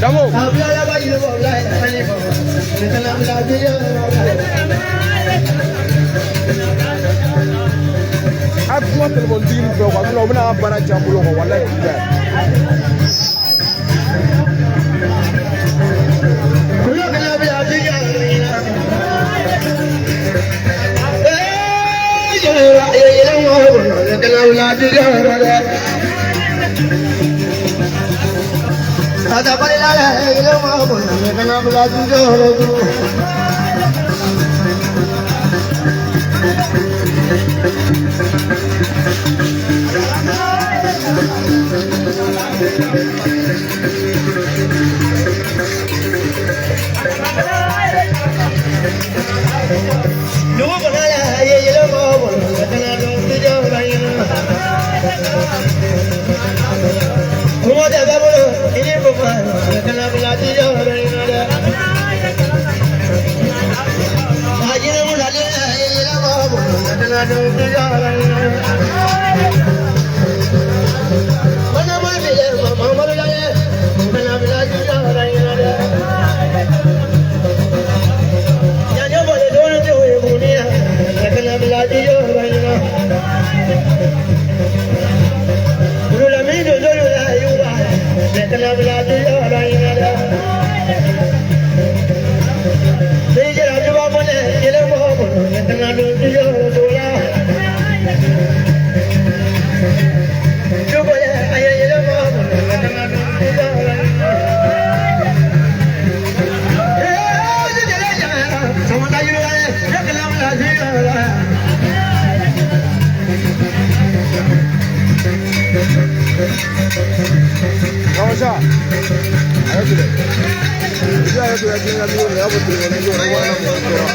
Damo. A kuma telefɔni tigi fɛ quoi, sinon u bɛna an ka baara tiɲɛ an bolo quoi, walayi bilayi. Karamɔgɔ a y'a tigɛ i y'a tigɛ k'i ka micro la i y'a fɔ telefɔni tigi kɔnɔ ko ala mɔgɔ tɔɔrɔ.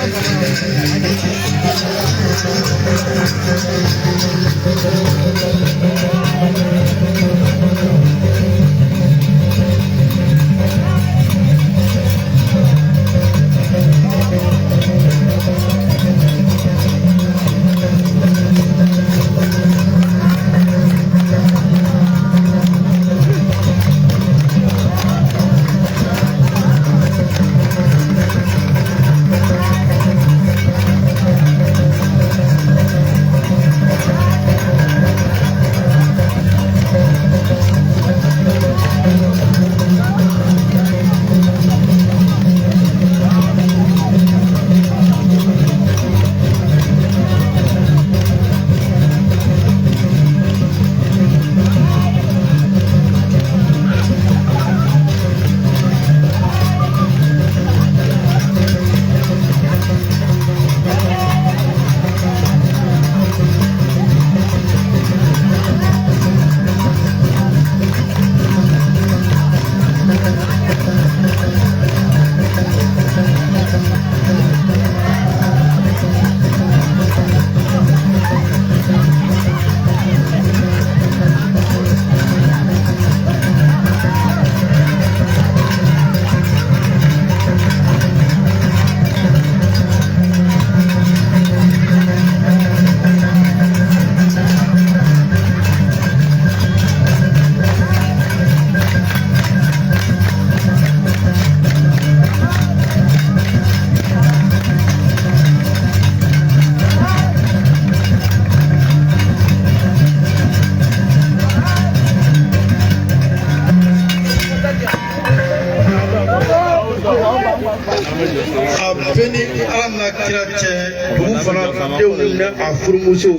A bɛ ni Ala n'a kira cɛ, dugu fana denw ni a furumusow,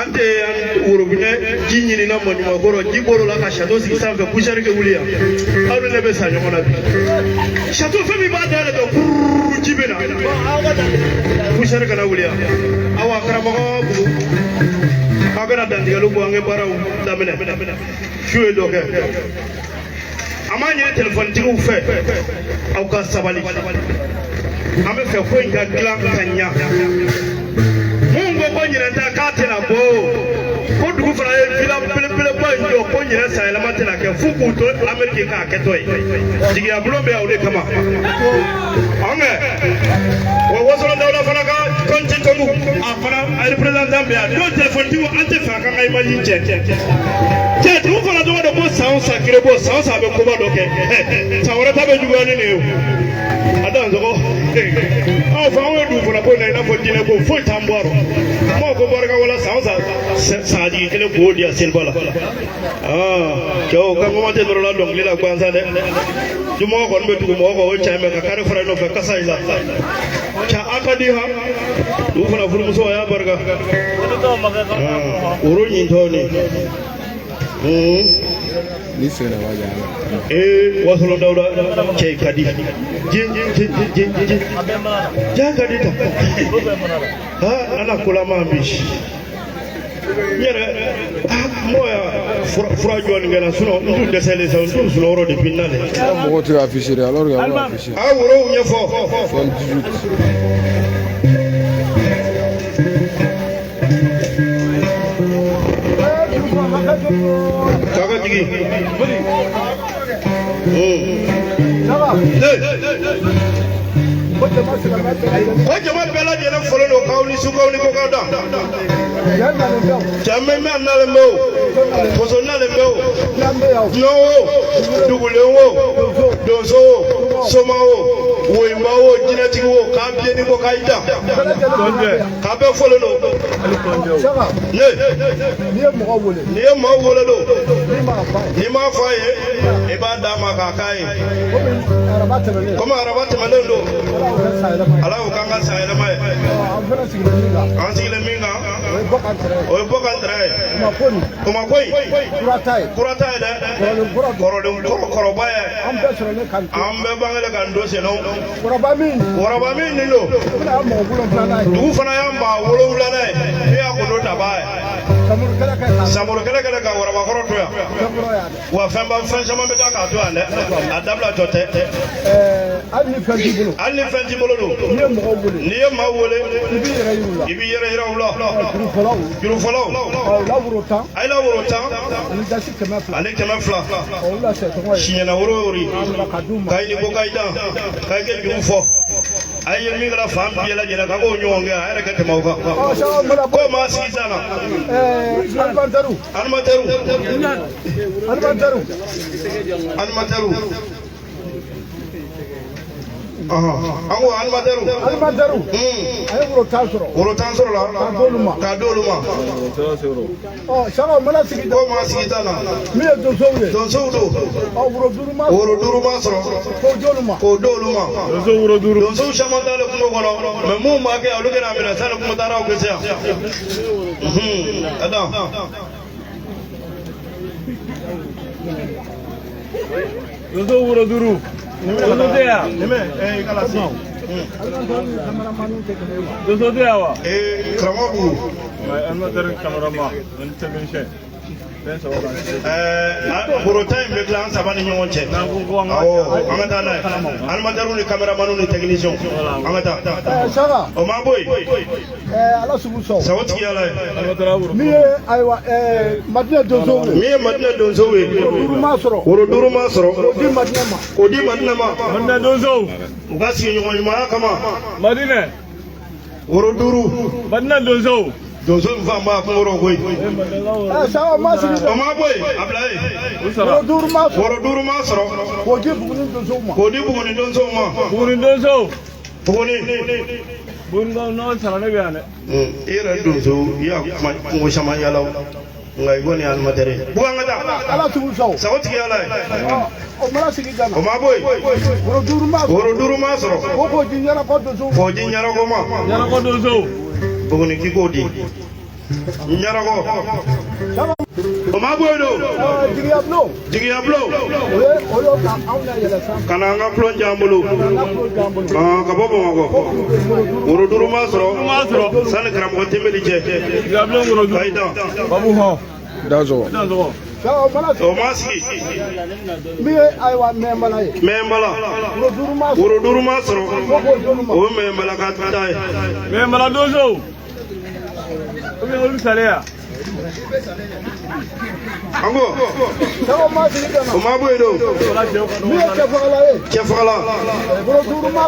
an tɛ yan worobinɛ ji ɲinina maɲumankɔrɔ, ji bɔr'o la ka sato sigi sanfɛ, poussière kɛ wuli yan. Aw ni ne bɛ sa ɲɔgɔn na bi. Sato fɛn min b'a dayɛlɛ dɔrɔn, kururu ji bɛ na, poussière kana wuli yan. Awa karamɔgɔ Bugu, aw bɛna dantigɛliw bɔ, an kɛ baaraw daminɛ. Su ye dɔ kɛ, an b'a ɲini telefɔnitigiw fɛ, aw ka sabali. An bɛ fɛ ko in ka dilan ka ɲa. Mun ko ko ɲinɛ ta k'a tɛna bɔ, ko dugu fana ye villa belebeleba. Duguba in jɔ ko ɲinɛ sanyɛlɛma tɛna kɛ f'u k'u to Ameriki k'a kɛtɔ ye. Jigiya bulon bɛ yan o de kama. An kɛ wa Wasolon Dawuda fana ka kɔnti tɔmu a fana a représentant bɛ yan. N'o telefɔnitigiw an tɛ fɛ a k'an ka image cɛ. Cɛ dugu fana tɔgɔ de ko san o san kirebo san o san a bɛ koba dɔ kɛ. San wɛrɛ ta bɛ juguya ni nin ye o. A dan sɔgɔ. Anw fɛ anw ye dugu fana ko in na i n'a fɔ diinɛ ko foyi t'an bɔ a rɔ. Maaw ko barika wala san o san sagajigi kelen k'o di yan seliba la. Cɛw ka ŋɔmɔ tɛ nɔrɔ la dɔnkili la gansan dɛ. Jumɔgɔ kɔni bɛ tugu mɔgɔ kɔ o ye cɛ mɛ ka kari fara i nɔfɛ kasa i la. Cɛ a ka di han. Dugu fana furumuso a y'a barika. Woro ɲintɔ nin. Ni sɛgɛnna b'a jɛ. Ee Wasolon Dawuda cɛ ka di. Je je je je ja ka di ta. Ha ala kolama bi. N yɛrɛ mɔgɔ ya fura jɔni kɛra sinon n tun dɛsɛlen sa n tun sunɔgɔrɔ depuis n nalen. Mɔgɔw tɛ ka afficher dɛ alors que a bɛ afficher. A worow ɲɛfɔ. 78. K'a ka jigin. Ko jama bɛɛ lajɛlen fɔlen don k'aw ni su k'aw ni ko k'aw dan. Cɛ mɛ nalen bɛ o, muso nalen bɛ o, dunan o, dugulen o, donso o, soma o, woyinba o, jinɛtigi o, k'a bilenni ko k'a yi dan. K'a bɛɛ fɔlen don. Ne. N'i ye maaw wele don, n'i m'a fɔ a ye, i b'a d'a ma k'a k'a ye. Komi araba tɛmɛnen don, Ala y'o k'an ka san yɛlɛma ye. An sigilen min kan, o ye bɔ ka tɛrɛ ye. O ma ko in, kura ta ye dɛ. Kɔrɔlen kɔrɔba ye. An bɛɛ bangelen k'an don senna. Waraba min nin don, dugu fana y'an maa wolonwulanan ye min y'a kundo taba ye. Samuru kɛlɛ kɛlɛ ka warabakɔrɔ to yan. Wa fɛnba fɛn caman bɛ taa k'a to yan dɛ. A dabila jɔ tɛ. Hali ni fɛn t'i bolo. Hali ni fɛn t'i bolo don. N'i ye mɔgɔw wele. N'i ye maaw wele. I b'i yɛrɛ yir'u la. I b'i yɛrɛ yira u la. Jurufɔlaw. Jurufɔlaw. Ɔ la woro 10. A ye la woro 10. Ani dasi 200. Ani 200. Ɔ olu la sɛ tɔgɔ ye. Siɲɛna woro yori. Ka d'u ma. K'a ɲini ko k'a yi dan. K'a kɛ juru fɔ. A ye min kɛra fan bɛɛ lajɛlen k'a k'o ɲɔgɔn kɛ a yɛrɛ ka tɛmɛ o kan. Ɔ saka n bɛna bɔ. Ko maa sigi sisan na. Alimantɛriw. Animatɛriw. Alimantɛriw. Animatɛriw. An ko animatɛriw. Alimantɛriw. A ye woro 10 sɔrɔ. Woro 10 sɔrɔ la. K'a d'olu ma. K'a d'olu ma. Ɔ saka n bɛna sigi. Ko maa sigi ta na. Min ye donsow ye. Donsow don. Ɔ woro 5 ma sɔrɔ. Woro 5 ma sɔrɔ. K'o d'olu ma. K'o d'olu ma. Donso woro 5. Donsow caman t'ale kungo kɔnɔ mɛ mun b'a kɛ olu kɛra minɛ sani kungo taaraw kɛ se yan. Ka dan. Donso woro 5. Donso tɛ yan. Donso tɛ yan wa. Ee karamɔgɔ bugu. Animateur cameraman ani technicien. Woro 10 in bɛ tila an saba ni ɲɔgɔn cɛ. Awɔ an ka taa n'a ye. Animateurs ni caméramans ni techniciens an ka taa. Saka. O ma bɔ yen. Ala sugu sɔn. Sago tigi ala ye. Min ye ayiwa Madinɛ donsow ye. Min ye Madinɛ donsow ye. Woro 5 ma sɔrɔ. Woro 5 ma sɔrɔ. K'o di Madinɛ ma. K'o di Madinɛ ma. Madinɛ donsow. U ka sigiɲɔgɔn ɲumanya kama. Madinɛ. Woro 5. Madinɛ donsow. Donso in fan b'a kungo koyi. Saka ma sigi. O ma bɔ yen a bila yen. Woro 5 ma sɔrɔ. Woro 5 ma sɔrɔ. K'o di Buguni donsow ma. K'o di Buguni donsow ma. Buguni donsow. Buguni. Buguni n'aw sara ne bɛ yan dɛ. I yɛrɛ donso i y'a kuma kungo caman yala o nka i kɔni ye animateur ye. Bugu an ka taa. Ala sugu sɔn. Sago tigi ala ye. O mana sigi ka na. O ma bɔ yen. Woro 5 ma sɔrɔ. Woro 5 ma sɔrɔ. O k'o di Ɲarakɔ donsow ma. K'o di Ɲarakɔ ma. Ɲarakɔ donsow. Buguni k'i k'o di. Ɲarakɔ. O ma bɔ yen don. Jigiya bulon. Jigiya bulon. O y'o ka anw na yɛlɛ sanfɛ. Ka na an ka kulon j'an bolo. Ka na an ka kulon j'an bolo. Ka bɔ Bamakɔ. Woro 5 ma sɔrɔ. Sani karamɔgɔ Tembeli cɛ. Jigiya bulon woro 5. Kayi dan. Babu hɔn. Dansɔgɔ. Dansɔgɔ. O mana O ma sigi. Min ye ayiwa Mɛnbala ye. Mɛnbala. Woro 5 ma sɔrɔ. Woro 5 ma sɔrɔ. O k'o d'olu ma. O ye Mɛnbala ka ta ye. Mɛnbala donsow. Ou bien olu salen yan. An ko o ma bɔ yen don. Cɛfagala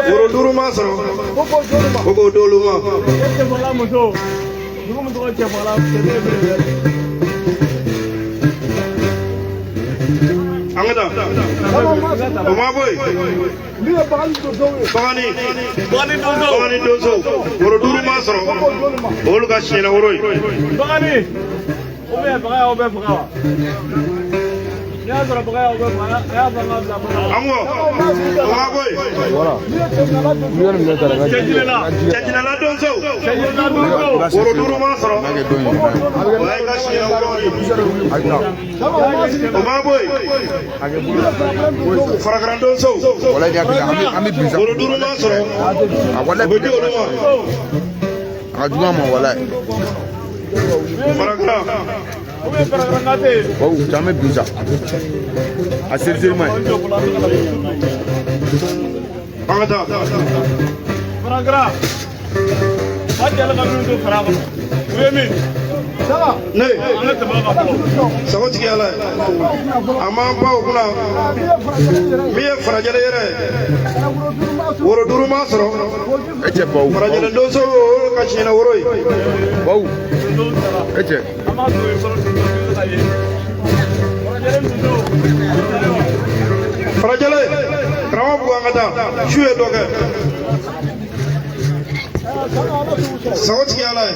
woro duuru ma sɔrɔ ko k'o d'olu ma. An ka taa o ma bɔ yen. Bagani bagani donso woro duuru ma sɔrɔ olu ka siɲɛna woro ye. Bagani ou bien baga y'aw bɛɛ faga wa? N'i y'a sɔrɔ baga y'aw bɛɛ faga, a y'a fɔ an ka bila kɔnɔ. An ko o ma bɔ yen. Cɛjinɛla donso woro duuru ma sɔrɔ o y'a ka siɲɛna woro ye. O ma bɔ yen. Farakaran donso woro duuru ma sɔrɔ o bɛ di olu ma. A ka jugu a ma walayi. Farakaran. Ou bien farakaran ka tɛ yen. Bawo caman bɛ bin sa. A seri seri ma ɲi. An ka taa. Farakaran. A jɛla ka minnu to fara kɔnɔ. U ye min? Ne. An ka tɛmɛ a kan fɔlɔ. Sago tigi ala ye. A m'an pan o kunna. Min ye farajɛlɛ yɛrɛ ye. Woro duuru ma sɔrɔ. E cɛ bawo. Farajɛlɛ donso olu ka siɲɛna woro ye. Bawo. E cɛ. An b'a to yen fɔlɔ ka ye. Farajɛlɛ donso. Farajɛlɛ karamɔgɔ bugu an ka taa su ye dɔ kɛ. Sago tigi ala ye.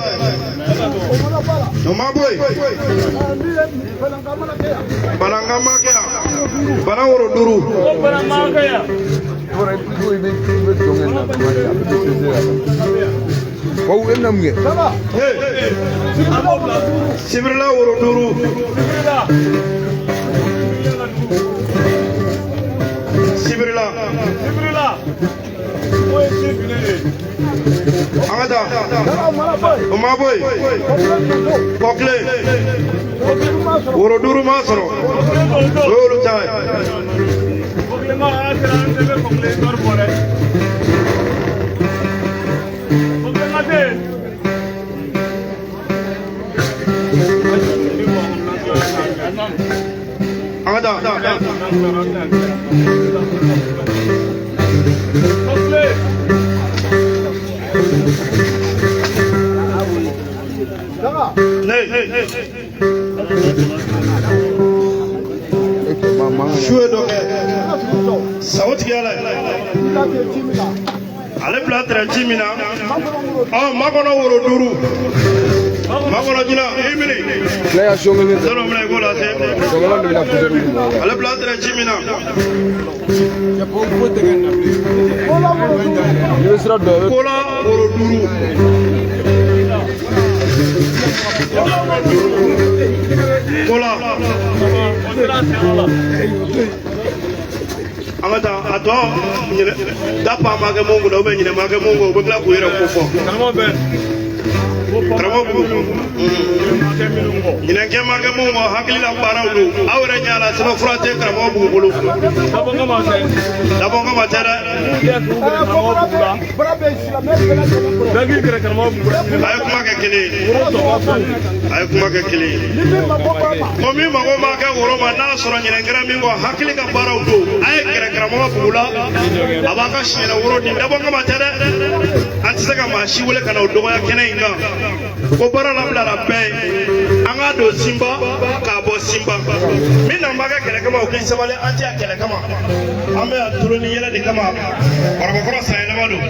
O ma bɔ yen. Balanka ma kɛ yan. Bana woro duuru. Ko bana ma kɛ yan. Bawo e bɛna mun kɛ? Sibirila woro duuru. Sibirila. Sibirila. O ye si bilen ye. An ka taa. O ma bɔ yen. Kɔkile. Woro duuru ma sɔrɔ. O y'olu ta ye. Kɔkile ma a sera an tɛ bɛ kɔkile tɔri bɔ dɛ. Kɔkile ma tɛ yen. An ka taa. Kɔkile. Ne. Su ye dɔ kɛ. Sago tigi ala ye. Ale bila tɛrɛ ci min na. Ɔ makɔnɔ woro duuru. Makɔnɔ jina i mini. Ne ka son kelen tɛ. Sɔrɔ minɛ i k'o lase. Sɔgɔlan de bɛna poussière wuli mɔgɔ la. Ale bila tɛrɛ ci min na. N'i bɛ sira dɔn i bɛ. Kola woro duuru. Kola. An ka taa a tɔ ɲinɛ da pan ma kɛ mun kunna ou bien ɲinɛ ma kɛ mun kɔ u bɛ tila k'u yɛrɛ ko fɔ. Karamɔgɔ bɛ. Karamɔgɔ bugu. Ɲinɛkɛ ma kɛ mun kɔ hakili la baaraw don aw yɛrɛ ɲɛ la sɛbɛnfura tɛ karamɔgɔ bugu bolo. Dabɔnkama tɛ. Dabɔnkama tɛ dɛ. Bɛɛ k'i gɛrɛ karamɔgɔ bugu la. A ye kuma kɛ kelen ye. A ye kuma kɛ kelen ye. Ko min mago b'a kɛ woro ma n'a sɔrɔ ɲinɛ kɛra min kɔ hakili ka baaraw don a ye gɛrɛ karamɔgɔ bugu la a b'a ka siɲɛna woro di dabɔnkama tɛ dɛ. An tɛ se ka maa si wele ka na o dɔgɔya kɛnɛ in kan. Ko baara labilala bɛɛ ye. An k'a don Simba k'a bɔ Simba. Min n'an b'a kɛ kɛlɛ kama o k'i sabali an tɛ yan kɛlɛ kama. An bɛ yan tolo ni yɛlɛ de kama. Kɔrɔbɔkɔrɔ sanyɛlɛma don.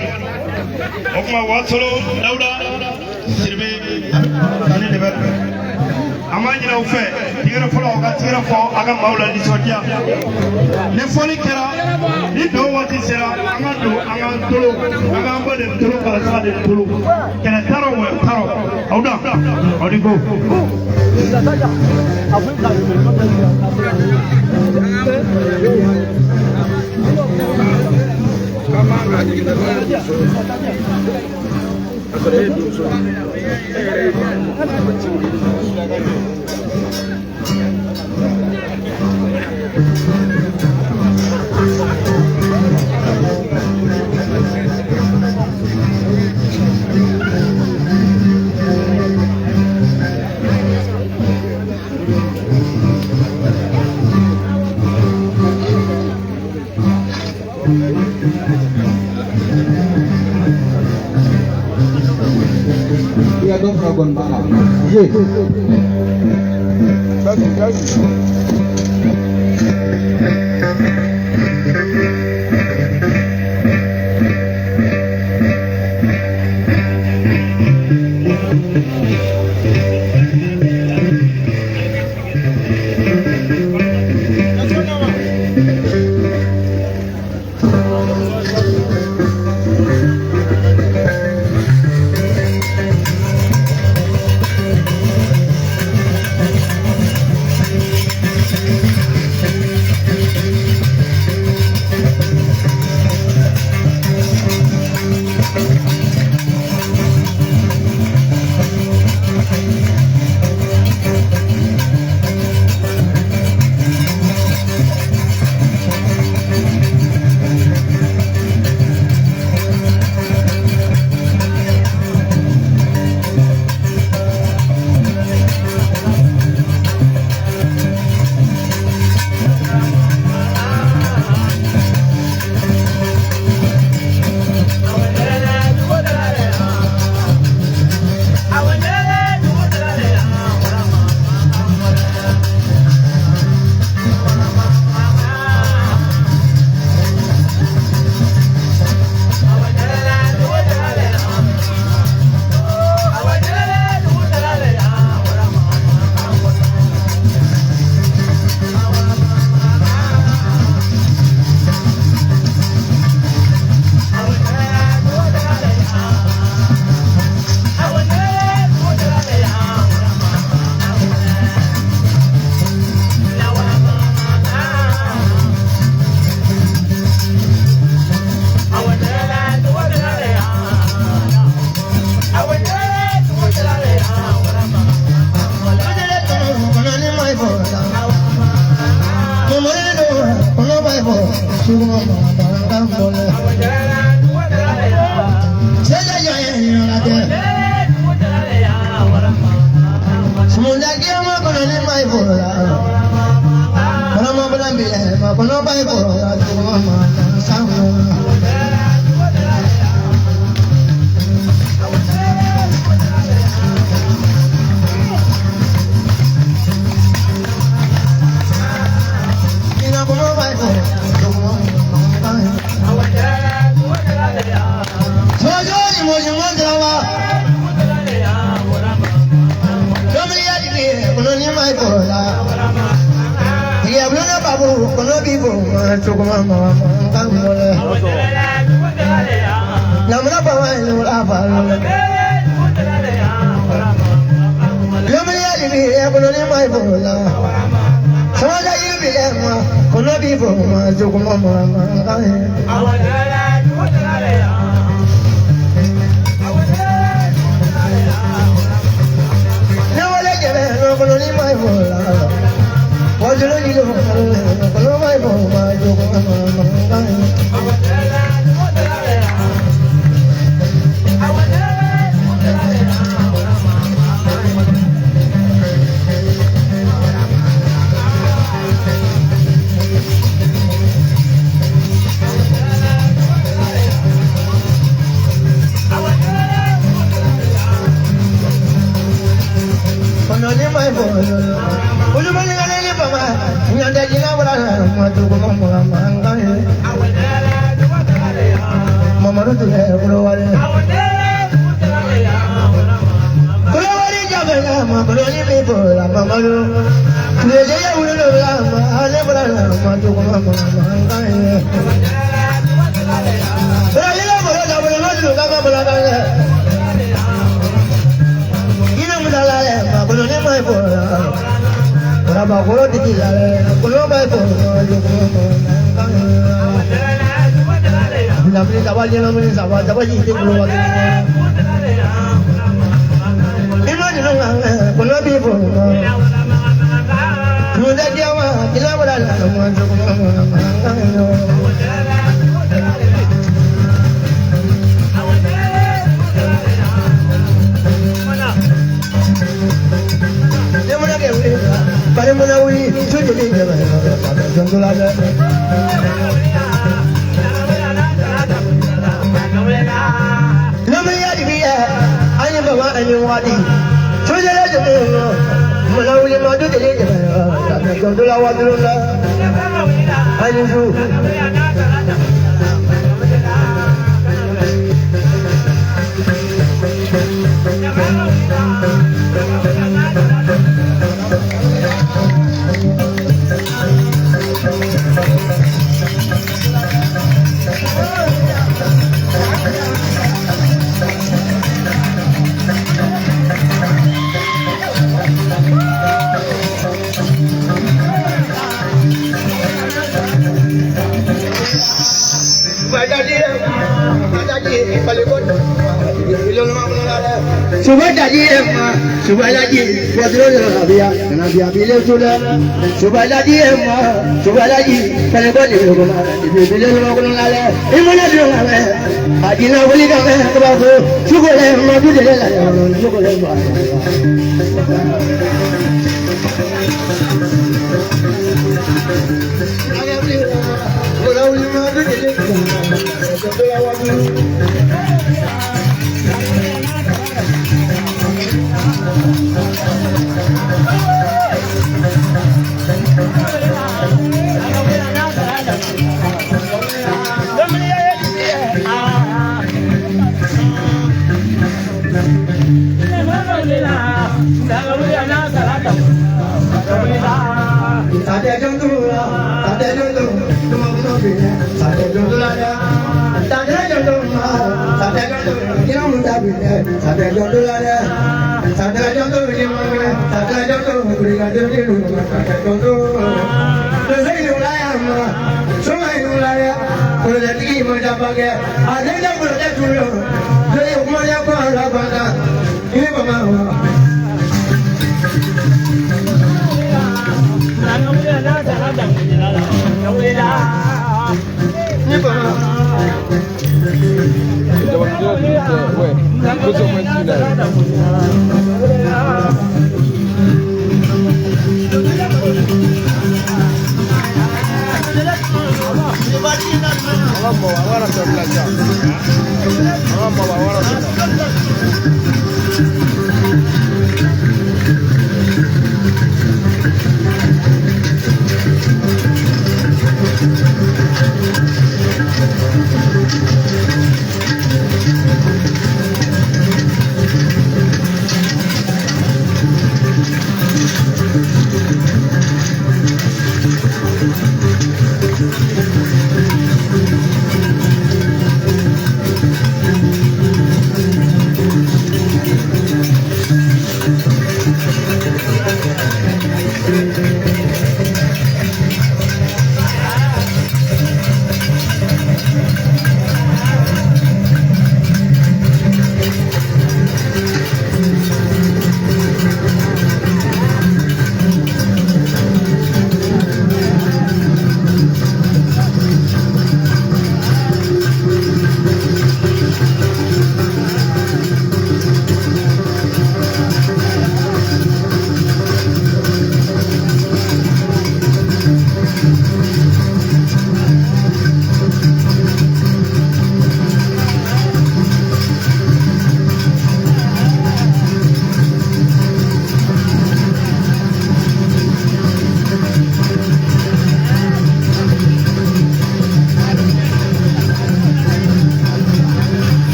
O tuma Wasolo Dawuda Sidibe ani de bɛ. An b'a ɲini aw fɛ tigɛrɛ fɔlɔ aw ka tigɛrɛ fɔ aw ka maaw la nisɔndiya. Ni fɔli kɛra ni don waati sera an ka don an ka tolo an k'an ba de tolo karisa de tolo kɛlɛ taarɔ wɛ taarɔ aw da aw ni ko. Ye. Vas-y. ni wadi sojele jebe mana wuli ma du dele jebe jɔn la wadu la ani su.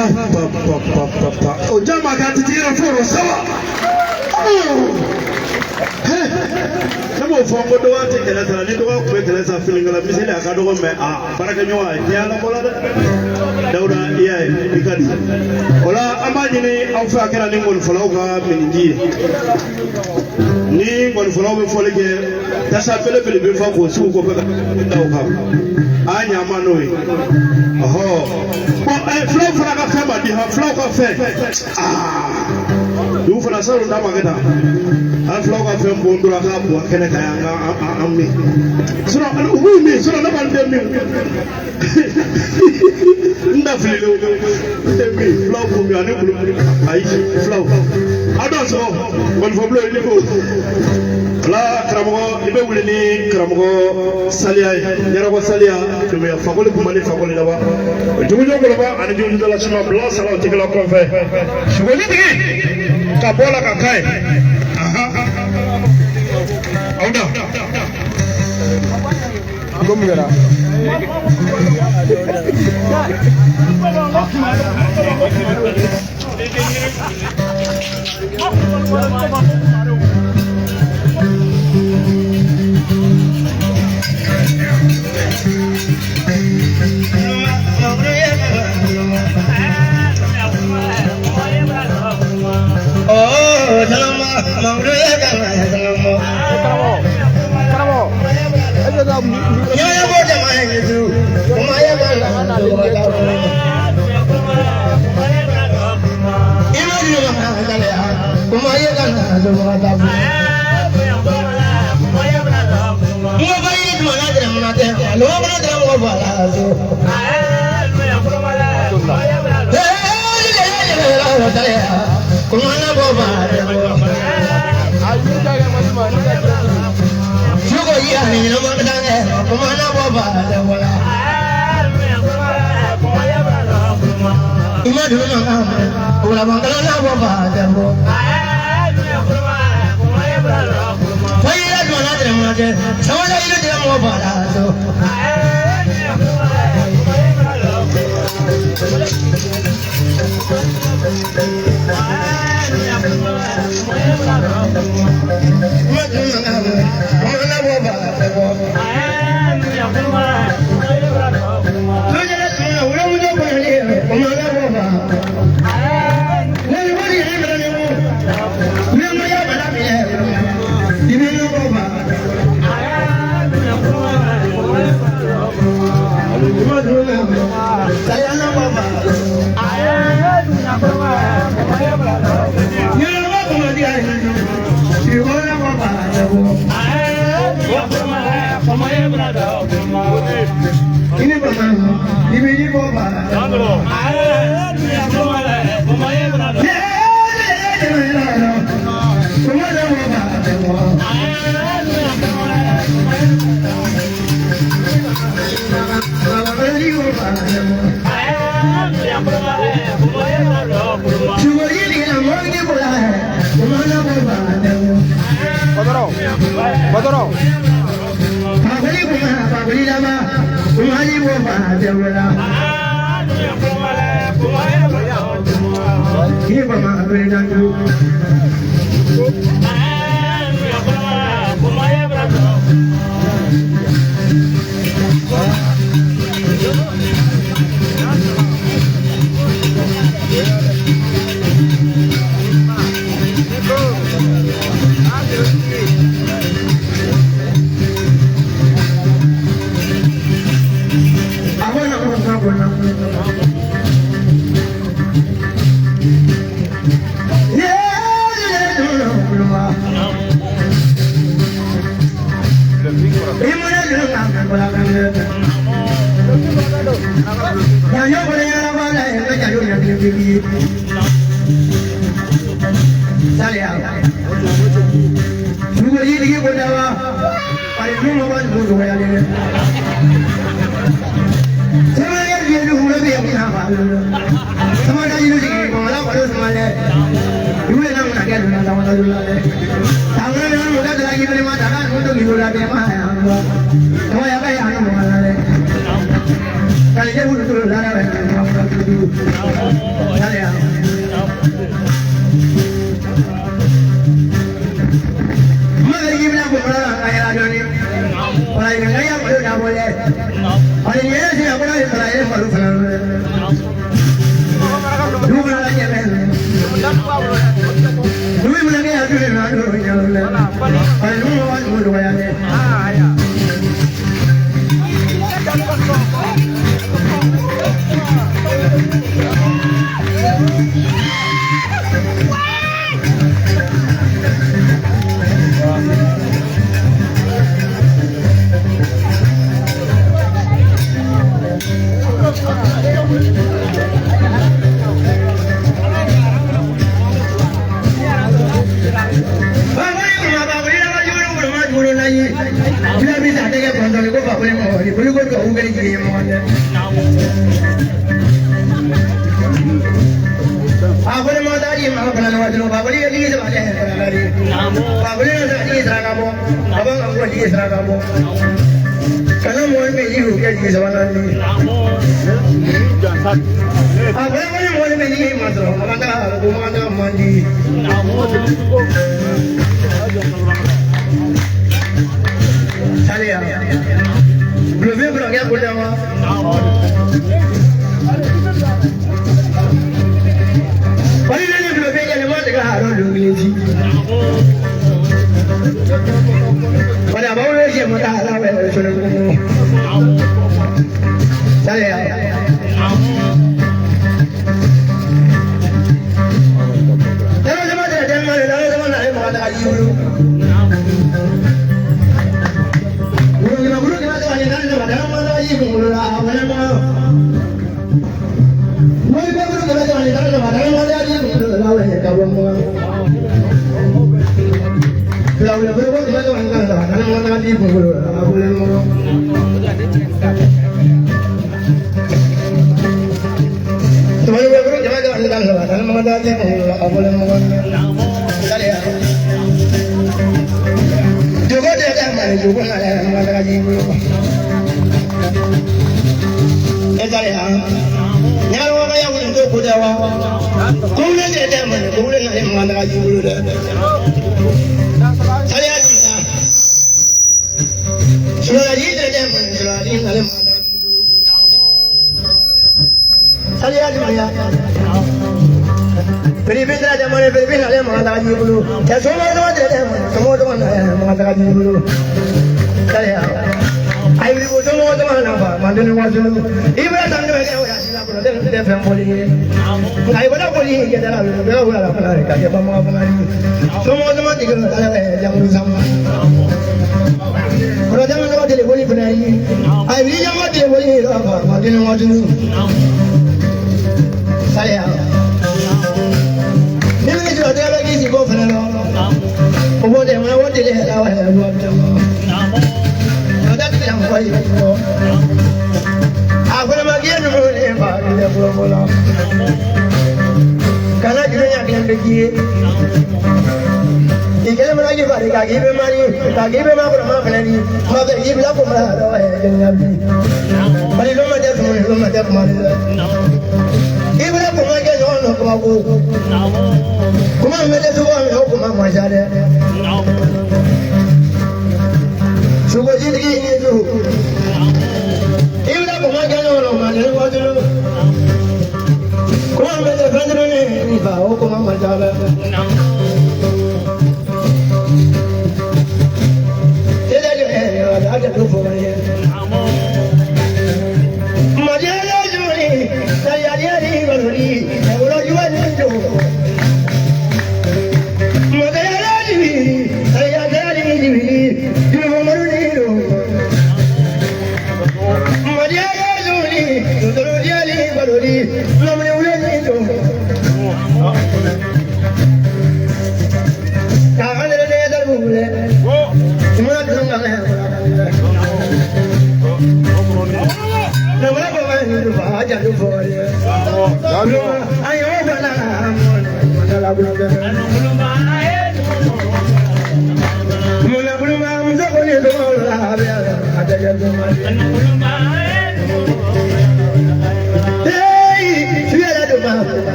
Pa pa pa pa pa pa. O jama ka ti tira foro sawa. Ne b'o fɔ n ko dɔgɔ tɛ kɛlɛ sara ni dɔgɔ tun bɛ kɛlɛ sa finikala miseli a ka dɔgɔ mɛ a baarakɛɲɔgɔn a diɲɛ labɔla dɛ. Dawuda i y'a ye i ka di. O la an b'a ɲini aw fɛ a kɛra ni ngɔnifɔlaw ka miniji ye. Ni ngɔnifɔlaw bɛ fɔli kɛ tasa belebele bɛ fa k'o sigi kɔfɛ ka da o kan. A ɲa ma n'o ye. Ɔhɔ. Bɔn filaw fana ka fɛn ma di han filaw ka fɛn. Aa dugu fana salon ta ma kɛ tan. An filaw ka fɛn bɔn dɔrɔn a k'a bɔn kɛnɛ kan yan an ka an min. Sinɔn u b'u min sinɔn ne b'an den min. N da fililen n tɛ min filaw b'u min ani kulu ayi filaw. A dɔn sɔgɔ ngɔnifɔbulon i ni ko. Ala karamɔgɔ i bɛ wuli ni karamɔgɔ saliya ye ɲɛnabɔ saliya dumuya fakoli kuma ni fakoli laban jugujɔ koloba ani jugujɔla suma bila salaw tigila kɔfɛ sogolitigi ka bɔ la ka k'a ye aw da ko mun kɛra.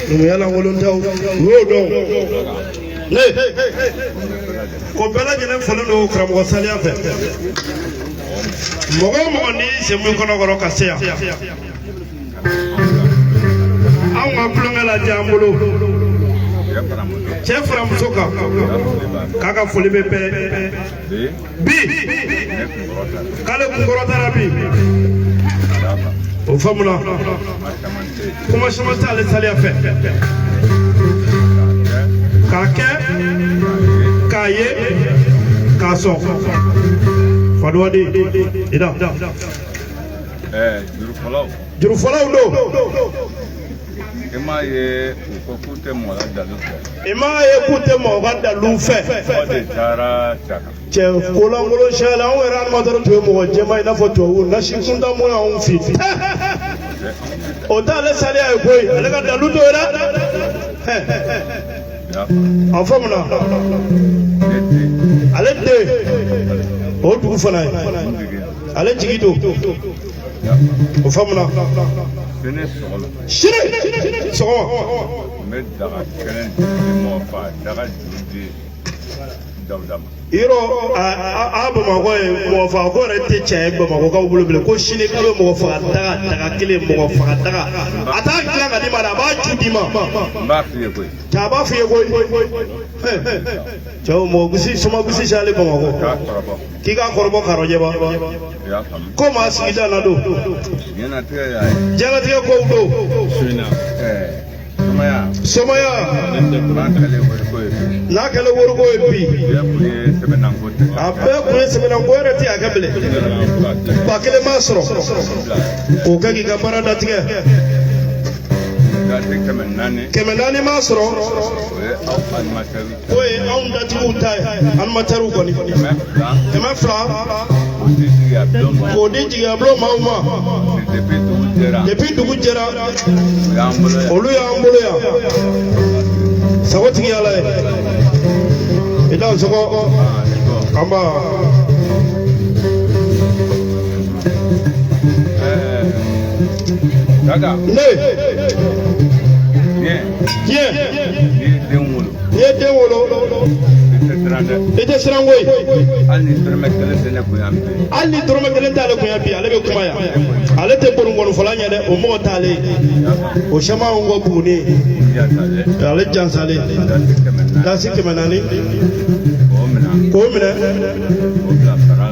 Numuya lankolon tɛ o, u y'o dɔn. Ne ko bɛɛ lajɛlen fɔlen don karamɔgɔ Saliya fɛ. Mɔgɔ o mɔgɔ n'i sen b'i kɔnɔ kɔrɔ ka se yan, anw ka tulonkɛ lajɛ an bolo. Cɛ fara muso kan, k'a ka foli bɛ bɛɛ. Bi k'ale kunkɔrɔtara bi. O faamuna. Kuma caman t'ale Saliya fɛ. K'a kɛ, k'a ye, k'a sɔn. Faduwadi, ida. Jurufɔlaw don. I m'a ye u ko k'u tɛ mɔgɔ la dalu fɛ. I m'a ye k'u tɛ mɔgɔ ka dalu fɛ. O de taara cɛ kan. Cɛ kolankolon siyala anw yɛrɛ animatɛriw tun ye mɔgɔ jɛman ye i n'a fɔ tubabu nasi kuntan mun y'anw fɛ. O t'ale Saliya ye koyi, ale ka dalu t'o ye dɛ. A faamuna. Ale den o dugu fana ye, ale jigi don. O faamuna. Sini sɔgɔma. N bɛ daga kelen di mɔgɔ fa daga juru di Dawuda ma. Yɔrɔ a Bamakɔ ye mɔgɔ faga ko yɛrɛ tɛ tiɲɛ ye Bamakɔkaw bolo bilen ko sini k'a bɛ mɔgɔ faga daga daga kelen mɔgɔ faga daga a t'a dilan ka d'i ma dɛ a b'a ju d'i ma. N b'a f'i ye koyi. Cɛ a b'a f'i ye koyi. Cɛw mɔgɔ gosi soma gosi salen Bamakɔ. K'a kɔrɔbɔ. K'i k'a kɔrɔbɔ karɔjɛba. I y'a faamu. Ko maa sigida na don. Diɲɛlatigɛ y'a ye. Diɲɛlatigɛ kow don. Somaya. Somaya. N'a kɛlen wariko ye bi. N'a kɛlen wariko ye bi. Bɛɛ kun ye sɛbɛnnanko tɛ. A bɛɛ kun ye sɛbɛnnanko yɛrɛ tɛ a kɛ bilen. 1000 m'a sɔrɔ. K'o kɛ k'i ka baara datigɛ. Gasi 400. 400 m'a sɔrɔ. O ye aw animatɛriw. O ye anw datigiw ta ye animatɛriw kɔni. 200. 200. K'o di jigiya bulon ma. K'o di jigiya bulon maaw ma. Depuis dugu jɛra. Depuis dugu jɛra. O y'an bolo yan. Olu y'an bolo yan. Sago tigi y'Ala ye. I dan sɔgɔ. An ba. Daga. Ne. Diɲɛ. Diɲɛ. N'i ye den wolo. N'i ye den wolo. I tɛ siran dɛ. I tɛ siran koyi. Hali ni dɔrɔmɛ kelen tɛ ne kun yan bi. Hali ni dɔrɔmɛ kelen t'ale kun yan bi, ale bɛ kuma yan. Ale tɛ bolonkɔnifɔla ɲɛ dɛ, o mɔgɔ t'ale ye. O sɛma anw kɔ Buguni. Ale jansalen. Dasi 400. K'o minɛ. K'o minɛ.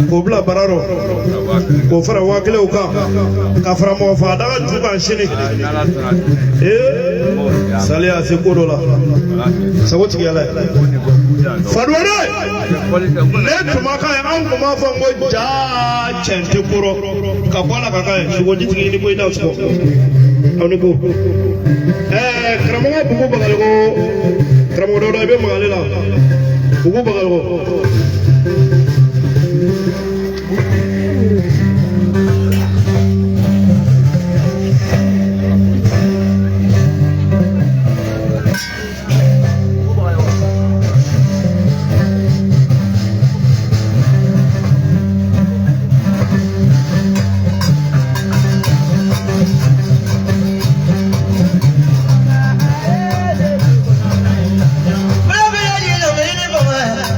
K'o bila bara rɔ. K'o fara 5000 kan. Ka fara mɔgɔ faga daga ju kan sini. Ee Saliya se ko dɔ la. Sago tigi Ala ye. Faduwade. Ne tun ma k'a ye anw tun b'a fɔ n ko jaa cɛn tɛ kɔrɔ ka bɔ a la ka k'a ye sogojitigi ni ko i n'a sɔgɔ aw ni ko karamɔgɔ Bugu Bagayogo karamɔgɔ dɔ i bɛ maga ale la Bugu Bagayogo.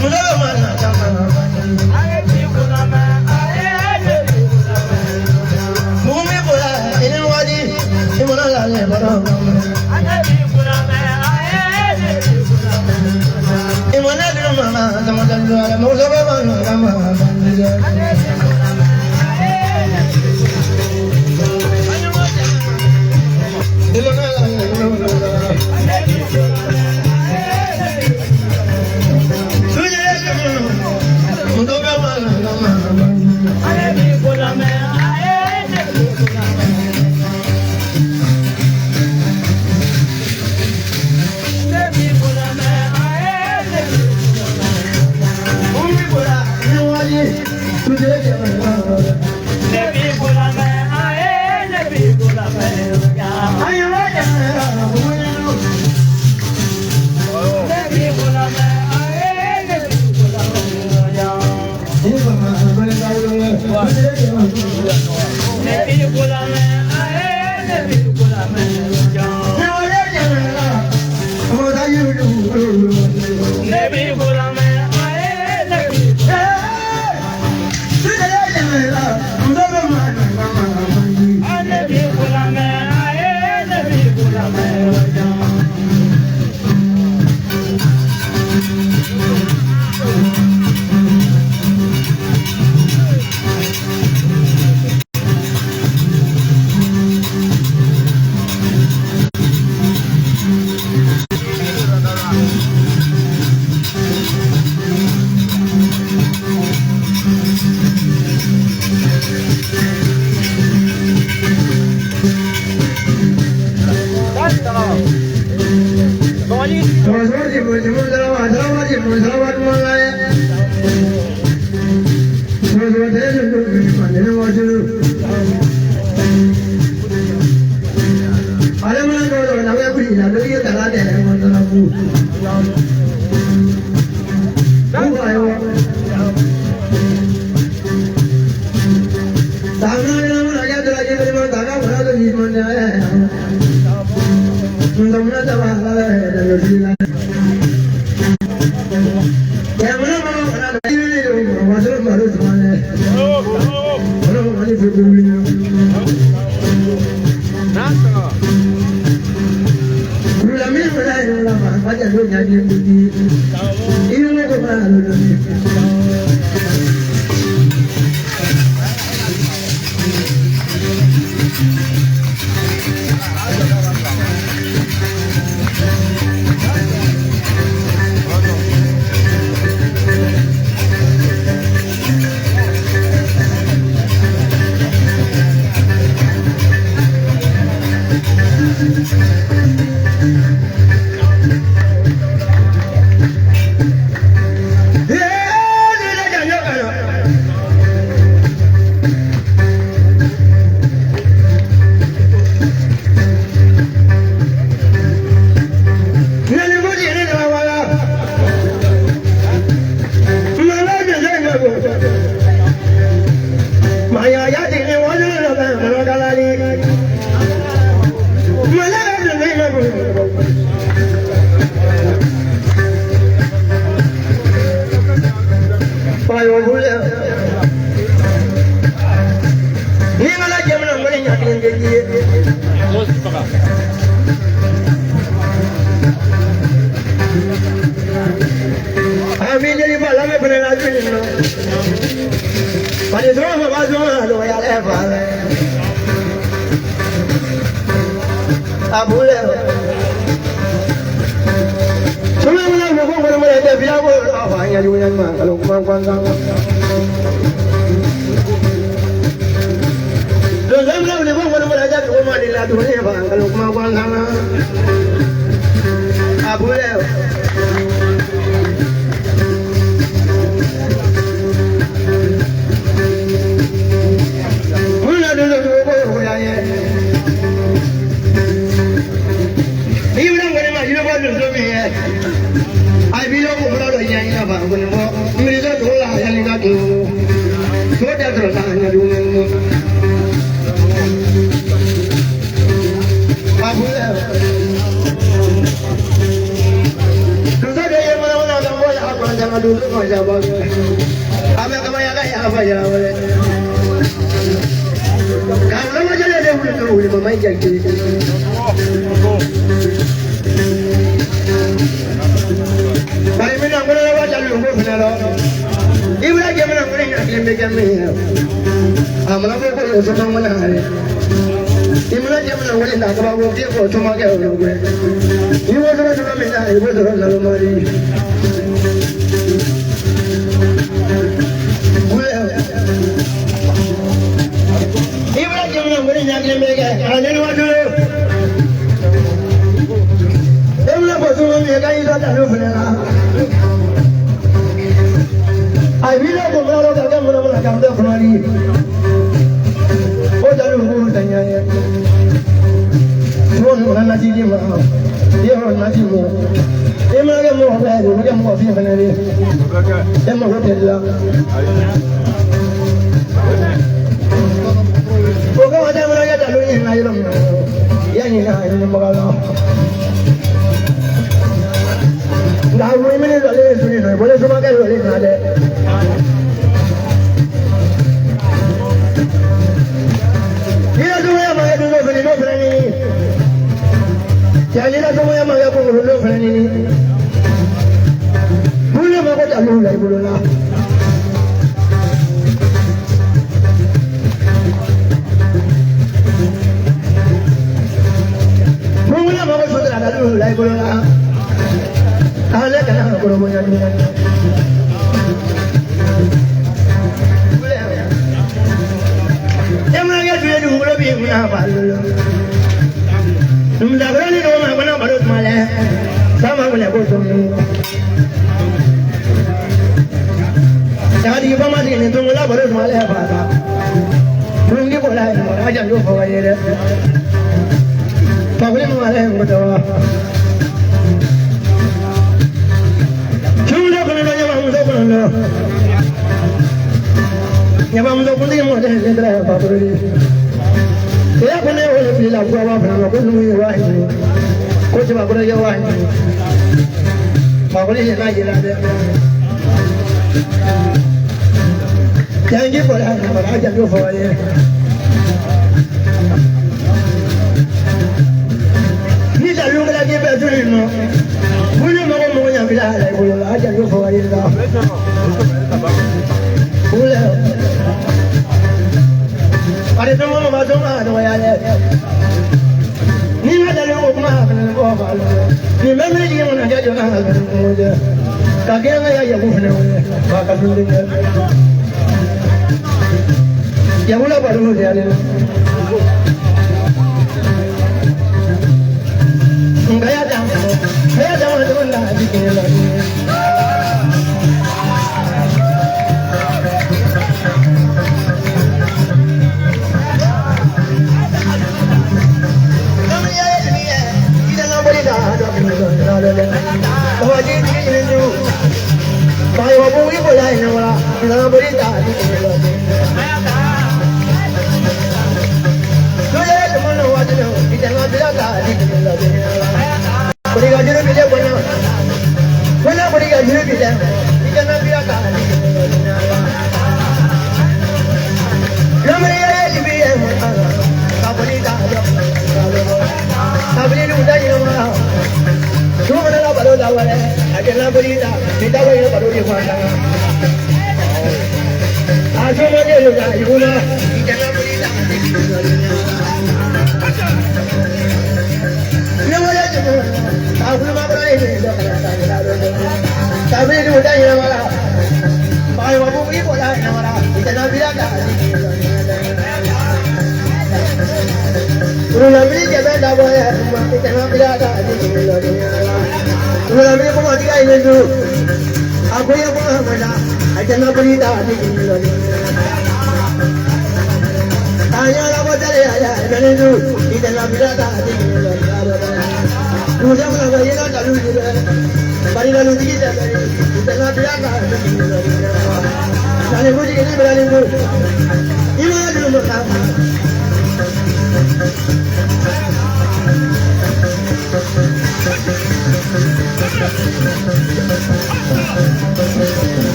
Muna ɲinɛ a ɲinibaga la. Nka wuli lɔlen suni nɔ, i bolo sumakɛ lɔlen na dɛ. N'i sumaya ma kɛ dusu fini n'o fana ɲini. Cɛ n'i sumaya ma kɛ kunkolo n'o fana ɲini. Bulu mako dalu la i bolo la. Bulu mako sutura dalu la i bolo la. Ale kana koro bonya ni. Emma ke tuye dugukolo bi kunna balolo. Numudakɔrɔ ni dɔgɔ ma kɔnɔ baro tuma lɛ. Sama wuli ko sɔmi. Sagatigi ba ma sigi ni tungo la baro tuma lɛ fata. Turundi ko la yen mɔgɔ janto fɔ ka ye dɛ. Fakuli mu ale ń kɔtɔ wa. Tumuso kɔnɔntɔn ɲabamuso kɔnɔntɔn. Ɲabamuso kuntigi mɔ tɛ ne tɛrɛ fakuli. Iya ko ne wele fili la ko b'a fana ma ko numu ye wa hinɛ. Ko cɛbakɔrɔ ye wa hinɛ. Fakuli ye n'a yira dɛ. Janji bɔra a ma a janto fɔ ka ye. Ni dalu kɛra k'i bɛɛ tuli nɔ. Wuli mɔgɔ mɔgɔ ɲa bila a la i bolo la a janto fɔ ka ye la. Wuli. Bari tɔmɔ ma tɔmɔ a dɔgɔya dɛ. Ni ma dalu ko kuma a fana bɔ fa la. Nin bɛɛ mi jigin kɔnɔ kɛ jɔ n'a ka kungo jɛ. Ka kɛ n ka yaku fana wele. K'a ka dumuni kɛ. Yaku la baro de ale la. Nka ya dan ya dan wa dɔn la jigin la.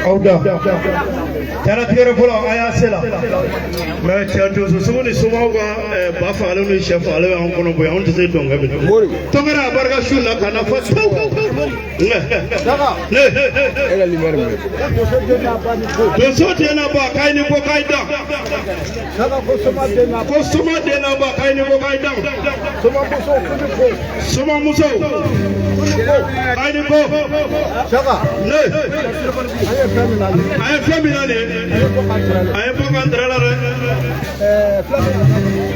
Aw da. Jaratigɛrɛ fɔlɔ a y'a se la mɛ cɛ donso sugu ni somaw ka ba fagalen ni sɛ fagalen y'anw kɔnɔ bonya anw tɛ se dɔnkɛ minɛ tɔnkɛrɛ a barika su na ka na fɔ pewu ne donso den n'a ba k'a ye nin bɔ k'a ye dan ko soma den n'a ba k'a ye nin bɔ k'a ye dan soma musow k'a ye nin bɔ ne a ye fɛn min na nin a ye bɔ k'an tɛrɛ la dɛ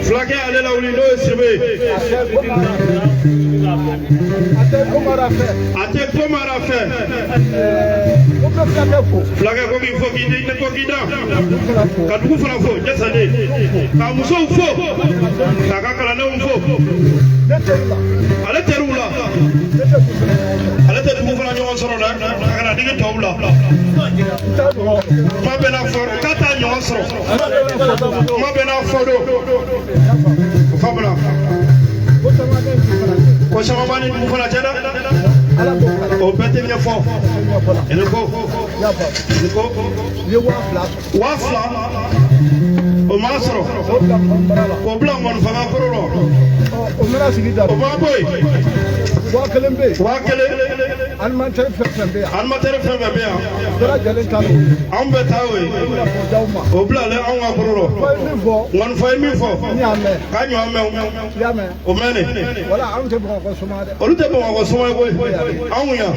fulakɛ ale lawuli n'o ye sebe ye a tɛ ko mara fɛ fulakɛ ko k'i fo k'i den ko k'i da ka dugu fana fo jasaden ka musow fo k'a ka kalandenw fo ale teriw la ale tɛ dugu fana ɲɔgɔn sɔrɔ dɛ a kana digi tɔw la kuma bɛɛ n'a fɔ k'a t'a ɲɔgɔn sɔrɔ kuma bɛɛ n'a fɔ don o faamuna ko caman b'a ni dugu fana cɛ dɛ o bɛɛ tɛ ɲɛfɔ i ni ko i ni ko 2000 o m'a sɔrɔ k'o bila ŋɔnifaga kɔrɔ la o ma bɔ yen 1000 bɛ yen 1000 alimentaire fɛn fɛn bɛ yan alimentaire fɛn fɛn bɛ yan bɛɛ lajɛlen ta don anw bɛɛ ta y'o ye o bilalen anw ka kɔrɔ la ŋɔnifɔ ye min fɔ k'a ɲɔgɔn mɛn o mɛn ne wala anw tɛ Bamakɔ soma dɛ olu tɛ Bamakɔ soma ye koyi anw yan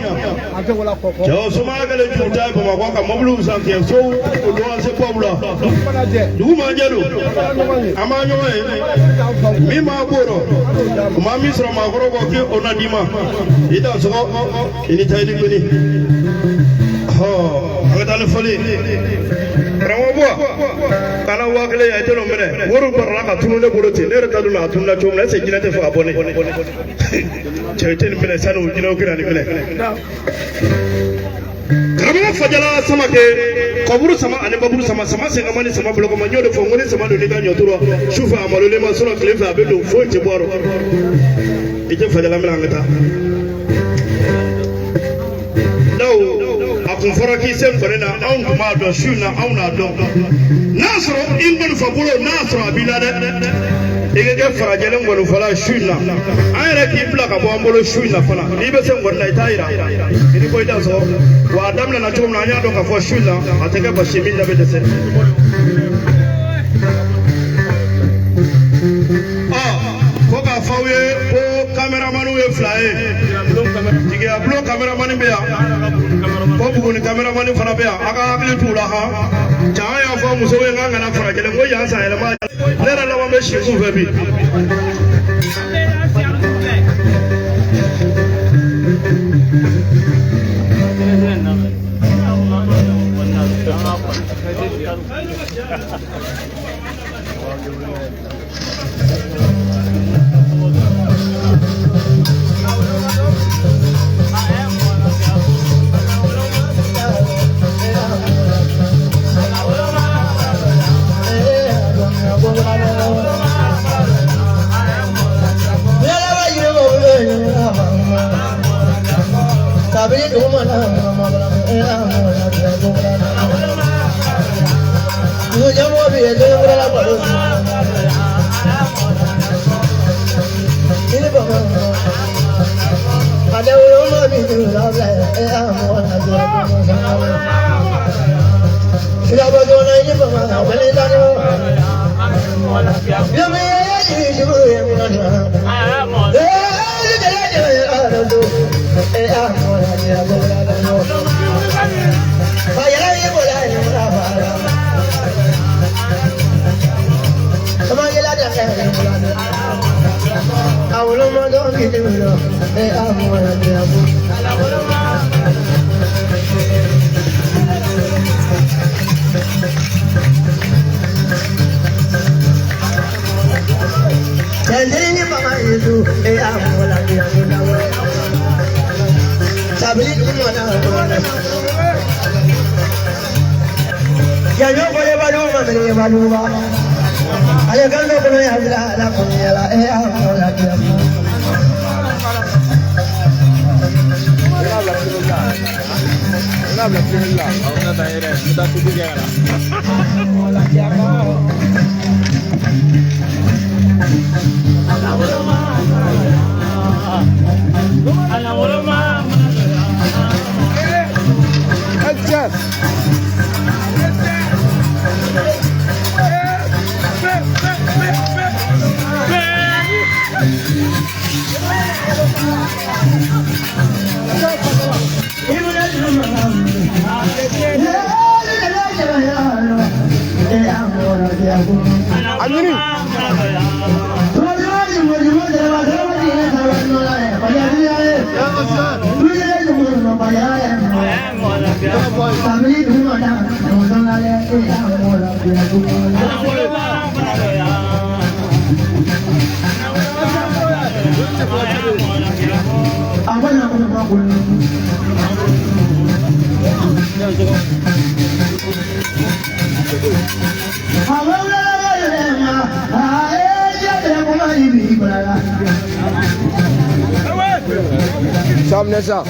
cɛw soma kɛlen juru ta ye Bamakɔ ka mɔbiliw san kɛ sow luwanse baw la dugu ma jɛ don an b'a ɲɔgɔn ye min b'a b'o rɔ o ma min sɔrɔ maakɔrɔ kɔ k'o na d'i ma i da sɔgɔ i ni taa i ni gbeni an ka taa ni fɔli karamɔgɔ buwa kana 1000 ye a tɛ n'o minɛ wariw barala ka tunu ne bolo ten ne yɛrɛ t'a dɔn a tununa cogo min na est-ce que jinɛ tɛ fɛ ka bɔ ne cɛ i tɛ nin minɛ sani o jinɛw kɛra nin minɛ karamɔgɔ Fajala Samakɛ kɔburu sama ani baburu sama sama senkama ni sama bolokoma n y'o de fɔ n ko ni sama don n'i ka ɲɔ turu su fɛ a malolen ma sɔrɔ tile fɛ a bɛ don foyi tɛ bɔ a rɔ i tɛ Fajala minɛ an ka taa daw a kun fɔra k'i se nkɔni na anw tun b'a dɔn su in na anw n'a dɔn n'a sɔrɔ i nkɔnifɔ bolo n'a sɔrɔ a b'i la dɛ i ka kɛ farajɛlen nkɔnifɔla su in na an yɛrɛ k'i bila ka bɔ an bolo su in na fana n'i bɛ se nkɔni na i t'a yira i ni ko i da sɔrɔ wa a daminɛna cogo min na an y'a dɔn k'a fɔ su in na a tɛ kɛ basi min da bɛ dɛsɛ. Ko k'a fɔ aw ye ko kameramaniw ye 2 ye jigiya bulon kameramani bɛ yan ko Buguni kameramani fana bɛ yan a ka hakili t'u la han ca an y'a fɔ musow ye k'an kana farajɛlen ko yan san yɛlɛma ne yɛrɛ laban bɛ si k'u fɛ bi. bɛna bila fiɲɛ la. Aw bɛna taa yɛrɛ, n bɛ taa tubi kɛ ka na. Etienne. A ɲini. Ça minɛ sa.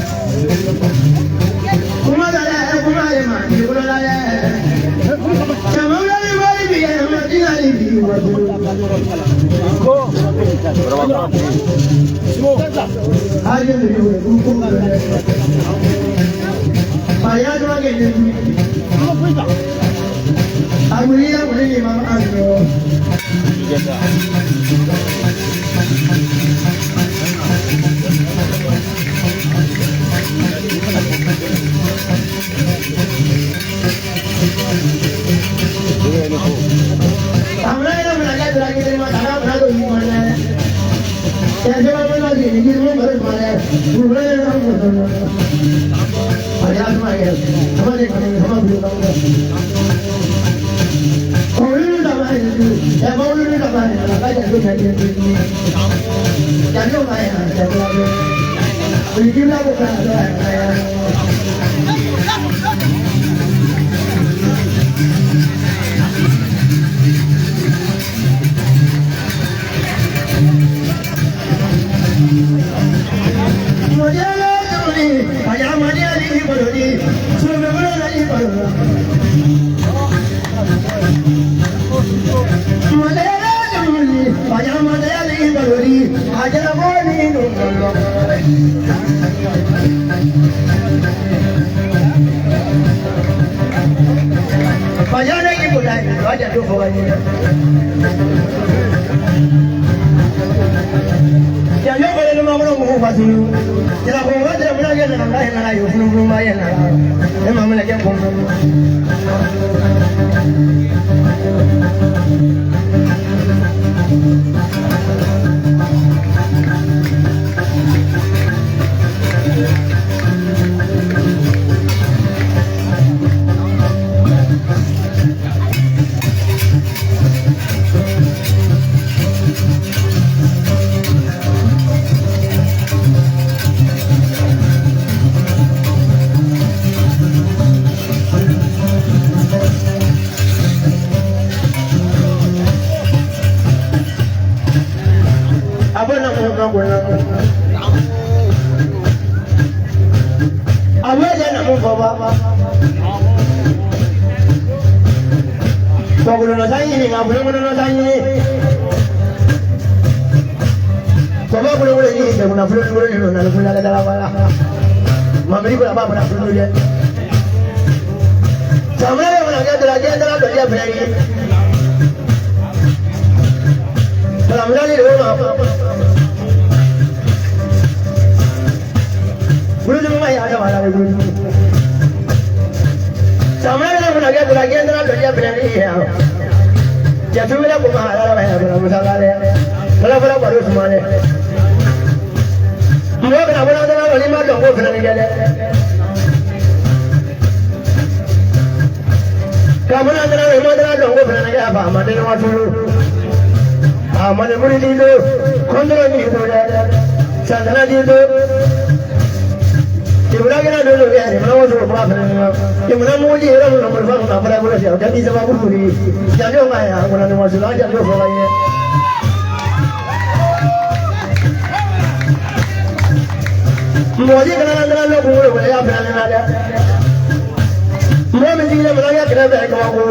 Mɔgɔ min sigilen bɛ n'a kɛrɛfɛ kabako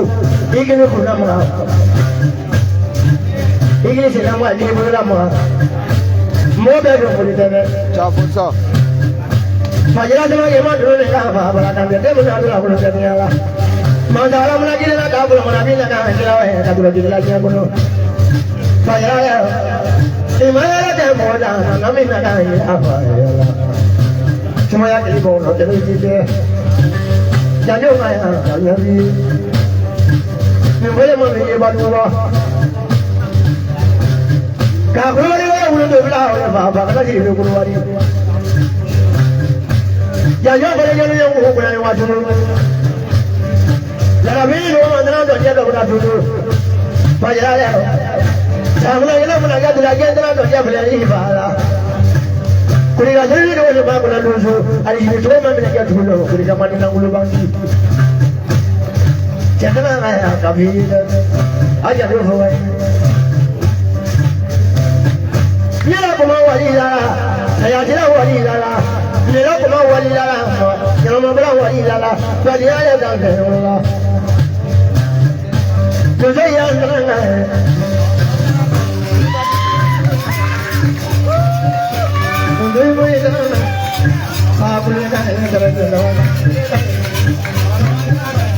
i k'i kun lamaga i k'i sen lamaga i k'i bolo lamaga mɔgɔ bɛɛ bɛ foli tɛ dɛ. Fajira dama kɛ ma dolo de k'a fa bala kan tɛ den min na dolo bolo tɛ diɲɛ la. Mantala mana jiri la k'a bolo mana bin na k'a sira wɛ ka dolo jiri la diɲɛ kɔnɔ. Fajira yɛ i ma yɛrɛ tɛ mɔgɔ da na min na k'a yira fa yɛrɛ la. Sumaya kili bɔ nɔ tɛmɛ ti tɛ. Janjo ka yan ka ɲɛ bi. Nin bolo ma min ye badugu. Ka kulubali wɛrɛ wolo dɔ bila o fa fa ka jiri bɛ kulubali. Janjo fana jɛnɛ ye wo bonya ye waati min. Larabi ni o ma nana dɔ jɛ dɔ bɛ na tutu. Fajira yɛ. Samuna yɛlɛ mun na kɛ bila jɛ nana dɔ jɛ filɛ i fa la. Kulika jiri ni o de b'a kɔnɔ donso ali jiri cogo ma minɛ kɛ dugu la kulika man di langolo bangi. Cɛ kana ka yan ka fi ye dɛ. A janto fɔ wa ye. Yala kuma wali la, sayatila wali la, nila kuma wali la, ɲagamabila wali la, fadiya ye dan fɛ yɔrɔ la. Donso y'an kalan ka ye. Donso ye kalan na, a kule ka ye kɛrɛfɛ la.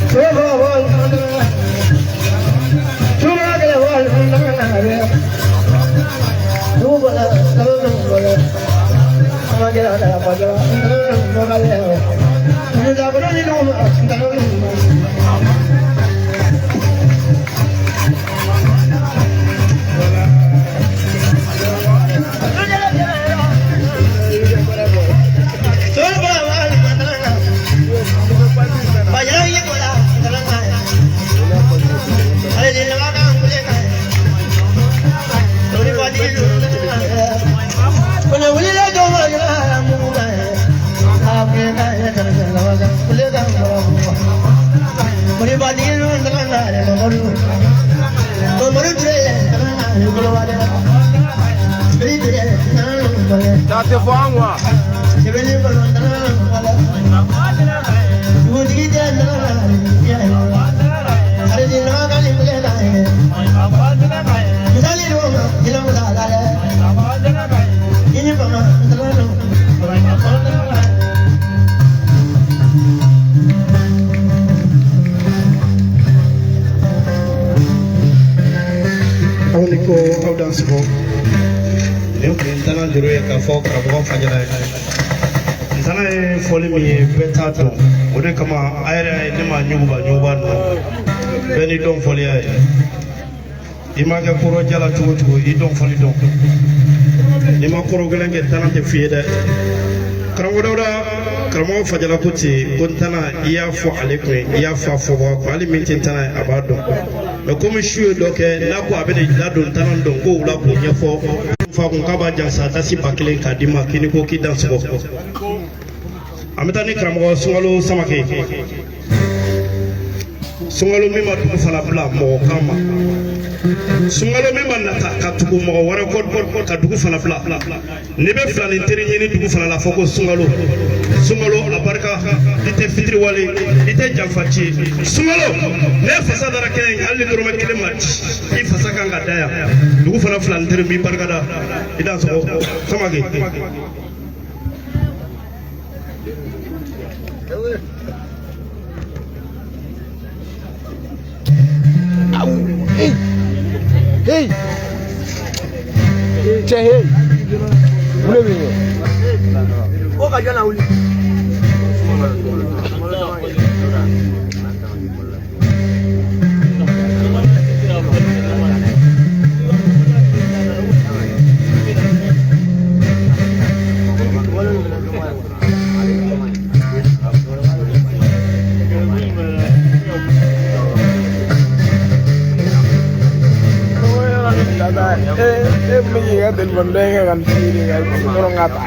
Soba wal, suma kɛlɛ wal, Karamɔgɔ Fajala ye ntana ye fɔli min ye bɛɛ t'a dɔn o de kama a yɛrɛ ye ne ma ɲuguba ɲuguba ninnu bɛɛ n'i dɔn fɔliya ye i ma kɛ kɔrɔja la cogo cogo i dɔn fɔli dɔn n'i ma kɔrɔ gɛlɛn kɛ ntana tɛ f'i ye dɛ karamɔgɔ Dawuda karamɔgɔ Fajala ko ten ko ntana i y'a fɔ ale kun ye i y'a fɔ a fɔbaga kun hali min tɛ ntana ye a b'a dɔn mɛ komi su ye dɔ kɛ n'a ko a bɛ ladon ntana dɔn ko wula k'o ɲɛfɔ fa kun k'a b'a jansa dasi 1000 k'a d'i ma k'i ni ko k'i dan sɔgɔ an bɛ taa ni karamɔgɔ Sunkalo Samake Sunkalo min ma dugu fana bila mɔgɔ kan ma Sunkalo min ma nata ka tugu mɔgɔ wɛrɛ kɔ ka dugu fana bila n'i bɛ filanin teri ɲini dugu fana la fɔ ko Sunkalo Sunkalo a barika i tɛ fitiriwale i tɛ janfa ci Sunkalo ne fasa dara kɛnɛ in hali ni dɔrɔmɛ kelen ma ci i fasa kan ka da yan dugu fana filanin teri b'i barika da i dan sɔgɔ Samake. Hey! Hey! Cɛ hey! Mun de bɛ yen? O ka jɔn na wuli. E min y'i ka telefɔni dɔ in kɛ ka nin f'i ye ka kɔnɔ ka ta.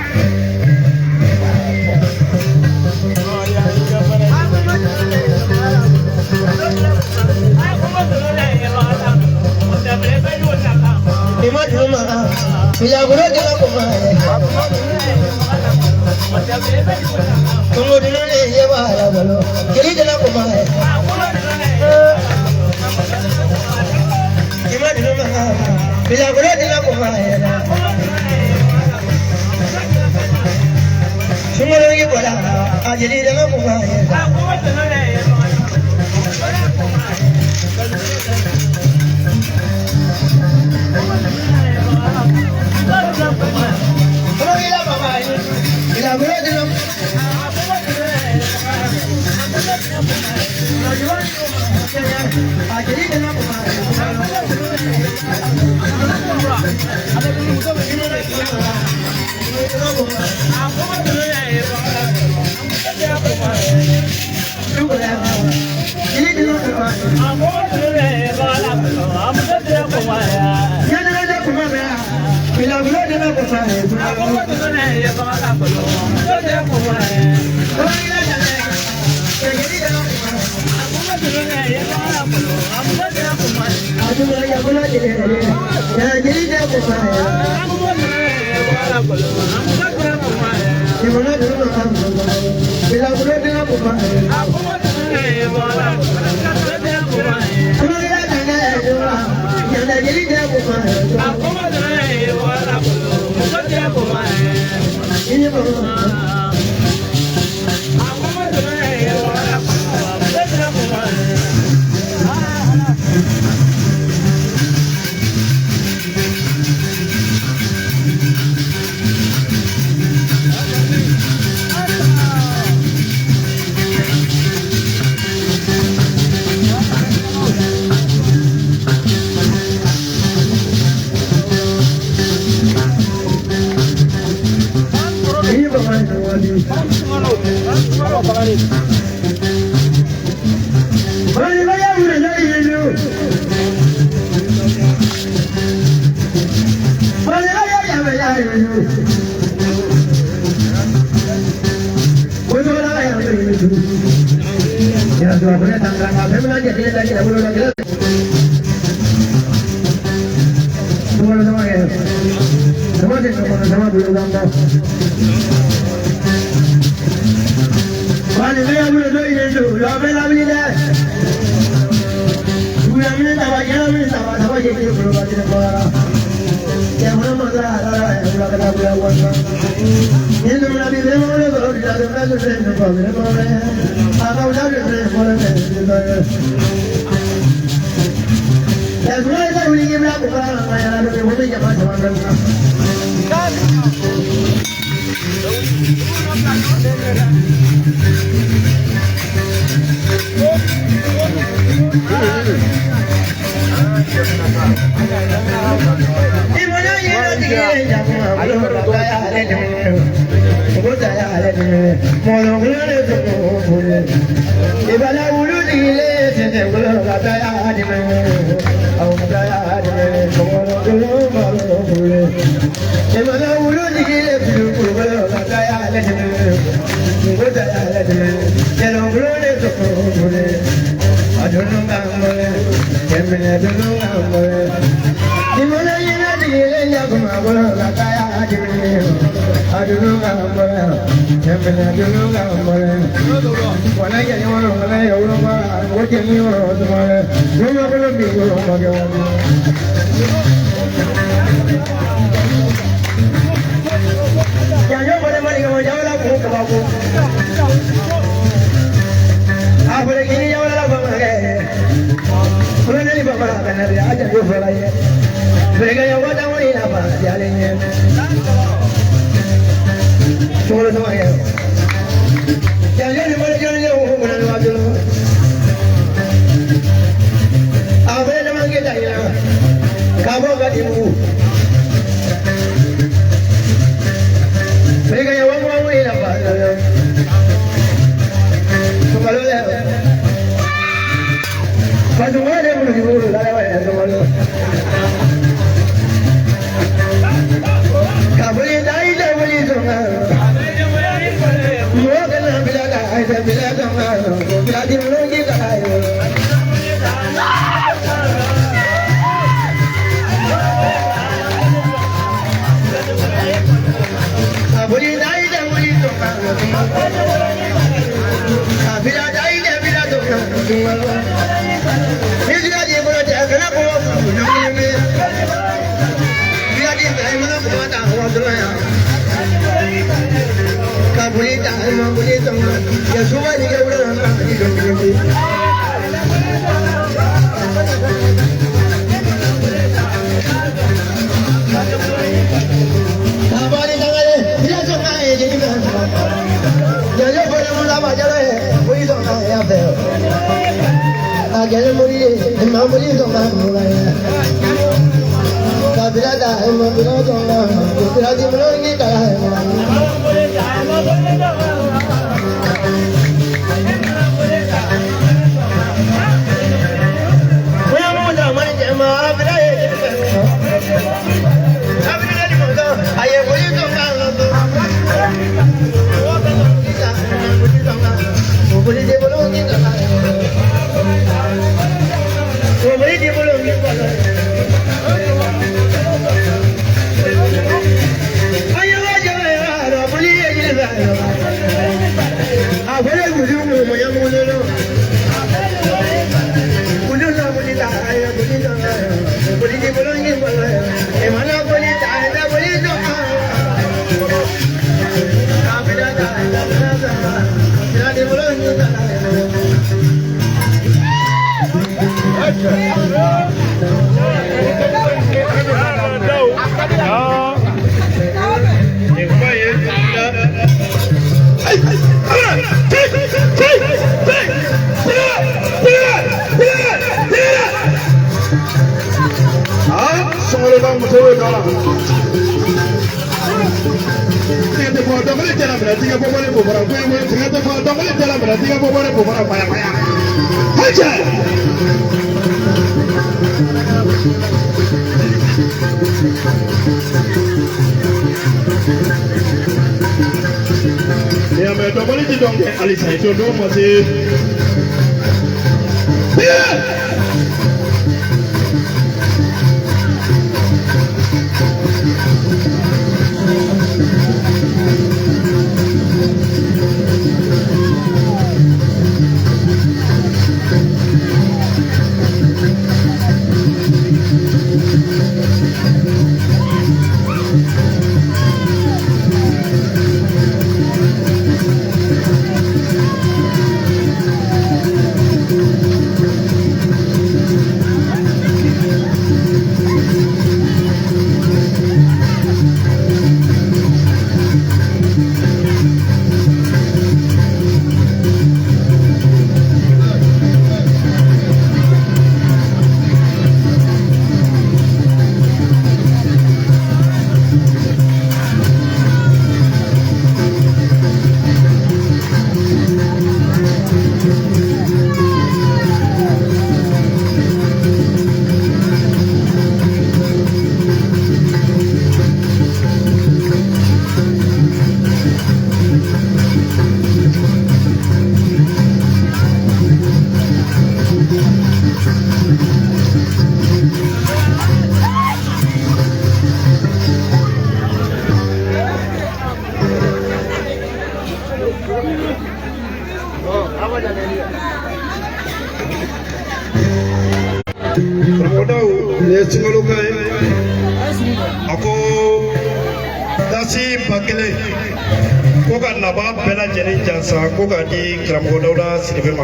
Ko k'a di karamɔgɔ Dawuda Sidibe ma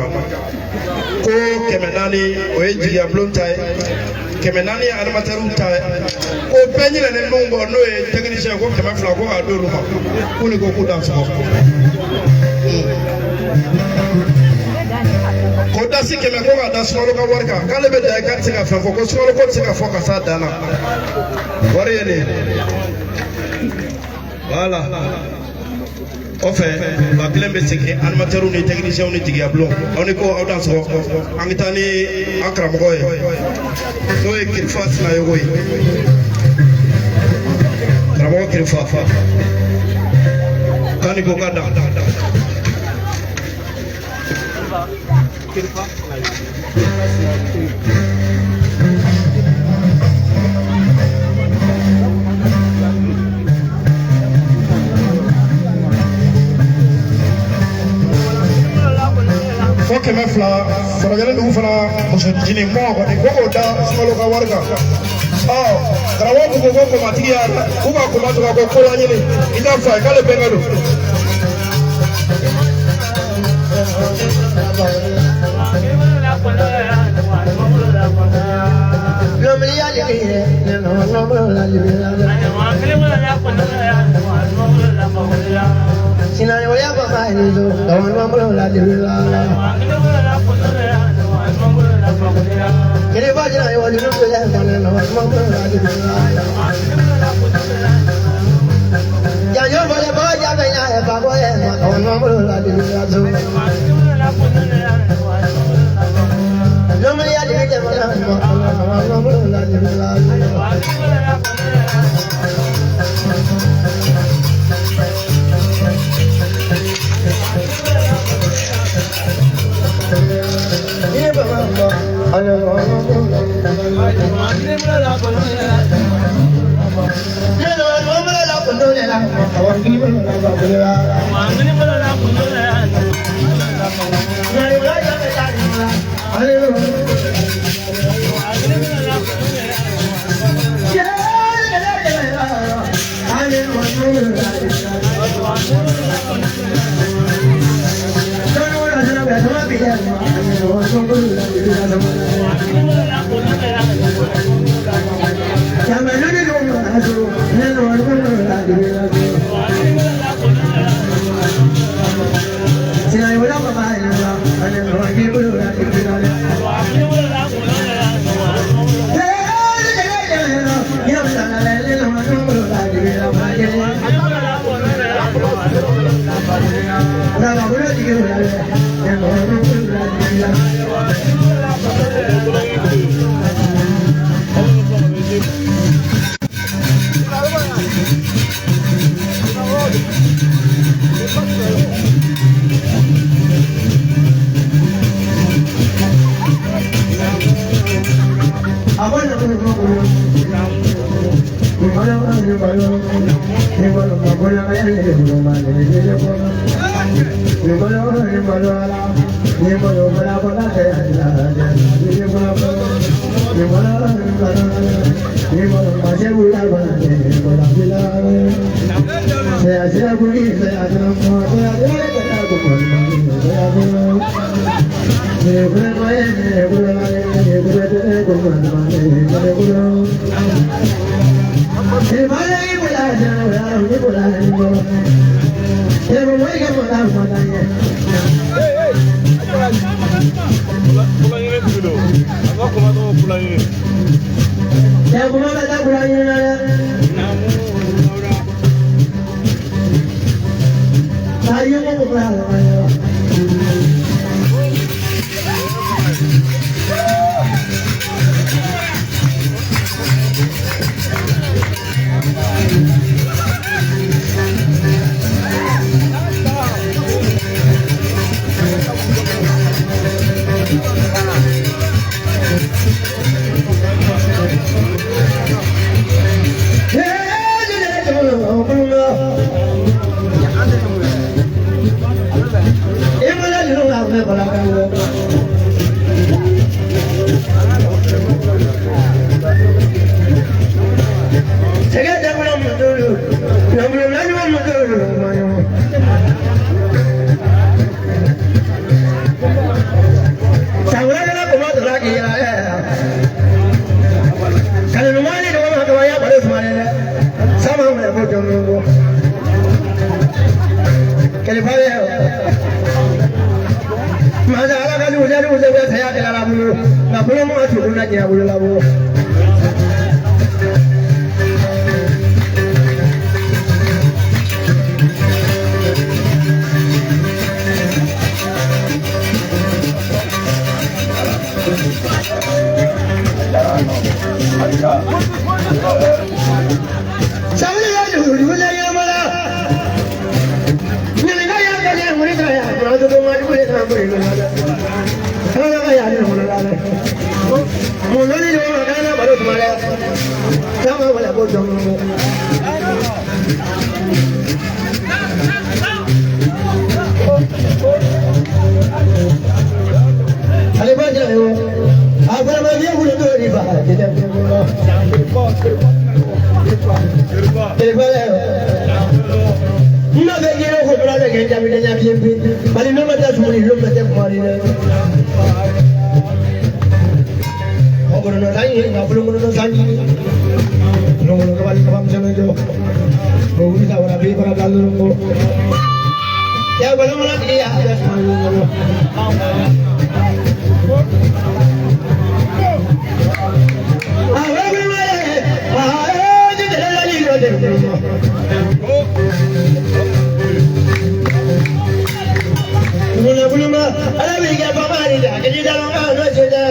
ko 400 o ye jigiya bulon ta ye, 400 ye animatɛriw ta ye, ko bɛɛ ɲinɛnen min kɔ n'o ye technicien ko 200 ko k'a d'olu ma k'u ni ko k'u dan sɔgɔ. Ko dasi 100 ko k'a da Sunkalo ka wari kan k'ale bɛ dan ye k'a tɛ se ka fɛn fɔ ko Sunkalo ko tɛ se ka fɔ ka s'a dan na wari ye nin ye voilà. Kɔfɛ 1000 bɛ segin animatɛriw ni techniciens ni jigiya bulon aw ni ko aw dan sɔgɔ an bɛ taa ni an karamɔgɔ ye n'o ye Kirifa Sinayogo ye karamɔgɔ Kirifa k'a ni ko k'a dan. Fo 200 farajɛlen dugu fana muso jinin mɔ kɔni ko k'o da Sunkalo ka wari kan. Ɔ karamɔgɔ ko ko komatigi y'a k'u ka koma to ka ko ko laɲini i t'a fɔ a ye k'ale bɛnkɛ don. kɛ jaabi de ɲa bi bali n'o ma taa sumuni n'o ma tɛ kumari dɛ. Ọkùnrin náà yìí nà fúlùmùnú sanji. Fúlùmùnú kabali kaba misɛnnin jɔ. Òwú sàwọ́n àbí kọ́ra bá lóru kọ́. Yà wọlé wọn láti yà á bẹ sùn yìí wọlé. Àwọn ẹgbẹ́ wọn yẹ ẹ jíjẹ lọ́lá yìí lọ́dẹ̀. Fúlùmùnú alábìyí kẹ́ fọmọ́ àdìjà kìí dáná káwọn náà ṣe dẹ́.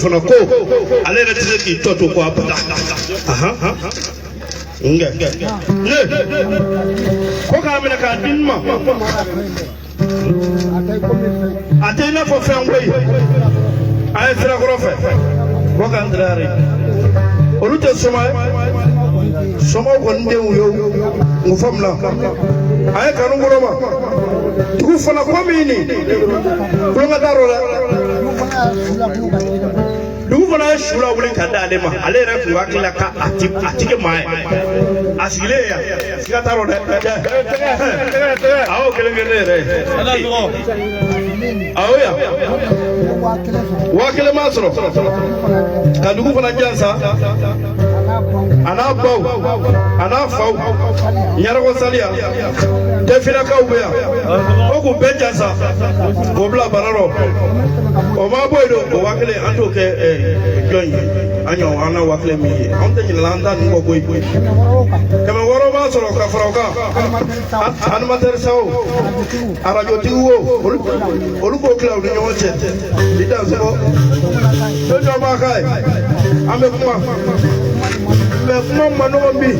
Fana ko ale yɛrɛ tɛ se k'i tɔ to ko abada ne ko k'a minɛ k'a di n ma a tɛ i n'a fɔ fɛn koyi a ye sirakɔrɔ fɛ ko k'an tɛrɛ olu tɛ soma ye somaw kɔni denw ye o faamu a ye kanu kɔrɔ ma dugu fana ko min nin tulonkɛ t'a rɔ dɛ. Dugu fana ye su lawuli ka d'ale ma ale yɛrɛ tun hakili la k'a ti kɛ maa ye a sigilen yan siga t'a rɔ dɛ awɔ kelen kelen yɛrɛ ye awɔ yan 1000 m'a sɔrɔ ka dugu fana jansa a n'a baw a n'a faw ɲarako saliya tɛfinakaw bɛ yan o k'u bɛɛ jansa k'o bila bara rɔ o ma bɔ yen o 1000 an t'o kɛ jɔn ye an ɲɔ an na 1000 min ye anw tɛ ɲinɛ an ta ninnu kɔ koyi 600 b'a sɔrɔ ka fara o kan animateur saw arajotigiw o olu k'o tila u ni ɲɔgɔn cɛ i dan sɔgɔ don dɔ b'a k'a ye an bɛ kuma mɛ kuma ma nɔgɔn bi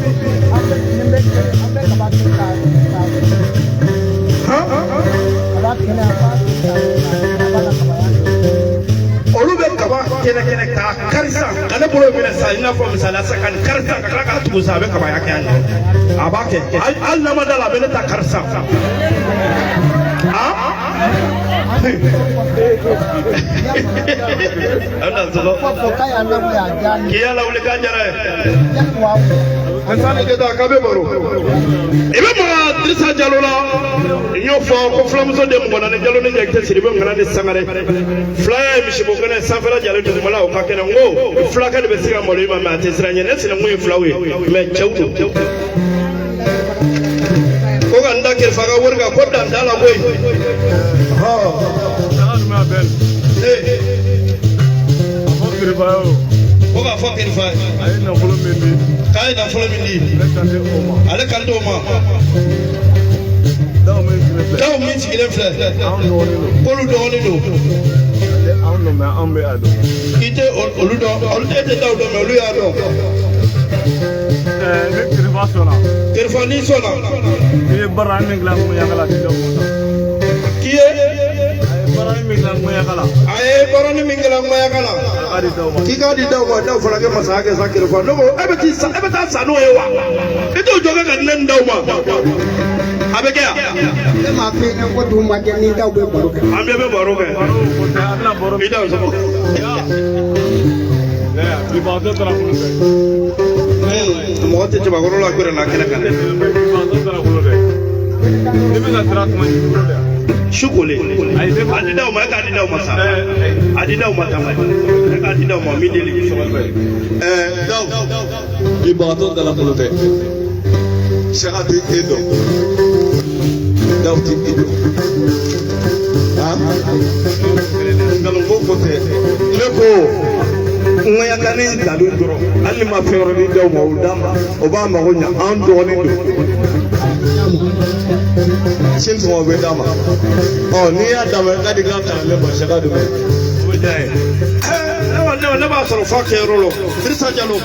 olu bɛ kaba kɛnɛ kɛnɛ k'a kari sisan ka ne bolo minɛ sisan i n'a fɔ misaliya sisan ka nin kari sisan ka tila k'a tugu sisan a bɛ kabaya kɛ yan a b'a kɛ hali n'a ma da la a bɛ ne ta kari sisan K'i y'a lawuli k'a diyara ye. I bɛ maga Dirisa Jalo la, n y'o fɔ ko fulamuso den mɔgɔ naani Jalo ni Jakite Sidibe Ŋana ni Sangare. Filaya ye misibo kɛnɛ sanfɛla jalen dugumala o ka kɛnɛ n ko fulakɛ de bɛ se ka malo i ma mɛ a tɛ siran ɲɛ ne sinankun ye filaw ye mɛ cɛw don. Ko ka n da kɛrɛfɛ a ka wari kan ko dan t'a la koyi. Ko k'a fɔ kɛrɛfɛ ye. A ye nafolo min di. K'a ye nafolo min di. Ale kan tɛ o ma. Ale kan t'o ma. Daw min sigilen filɛ. Daw min sigilen filɛ. Anw dɔgɔnin don. K'olu dɔgɔnin don. Anw dɔn mɛ anw bɛ a dɔn. K'i tɛ olu dɔn, olu tɛ tɛ daw dɔn mɛ olu y'a dɔn. Ni kirifa sɔnna. Kirifa n'i sɔnna. I ye baara min dilan ŋuɲakala k'i daw ma. K'i ye. A ye baara min dilan ŋuɲakala. A ye baara min dilan ŋuɲakala. A k'a di daw ma. K'i k'a di daw ma, daw fana kɛ masaya kɛ sa kirifa. Ne ko e bɛ t'i sa, e bɛ taa sa n'o ye wa? I t'o jɔ kɛ ka di ne ni daw ma. A bɛ kɛ yan. Ne m'a f'i ɲɛna ko dugu ma jɛ ni daw bɛ baro kɛ. An bɛɛ bɛ baro kɛ. Baro o tɛ, a bɛna baro. I daw sɔgɔ. Bibagatɔ taara kolo fɛ. Mɔgɔ tɛ cɛbakɔrɔ la gbɛrɛ na kɛnɛ kan dɛ. Bibagatɔ taara kolo fɛ. Ne bɛ ka sira tuma ni kolo de. Su kolen. A di daw ma, e k'a di daw ma sa. A di daw ma tama. E k'a di daw ma min deli. Daw, bibagatɔ dala kolo tɛ. Saka tɛ e dɔn. Daw tɛ e dɔn. Nkalon ko tɛ. Ne ko ŋaɲaka ni dalu dɔrɔn hali ni ma fɛn wɛrɛ di daw ma o d'a ma o b'a mago ɲa an dɔgɔnin don. Sini sɔgɔma o bɛ d'a ma. Ɔ n'i y'a d'a ma i k'a di k'a kalanden ma saka dun bɛ. O bɛ diya ye. Ne b'a sɔrɔ f'a kɛyɔrɔ la. Dirisa Jalo.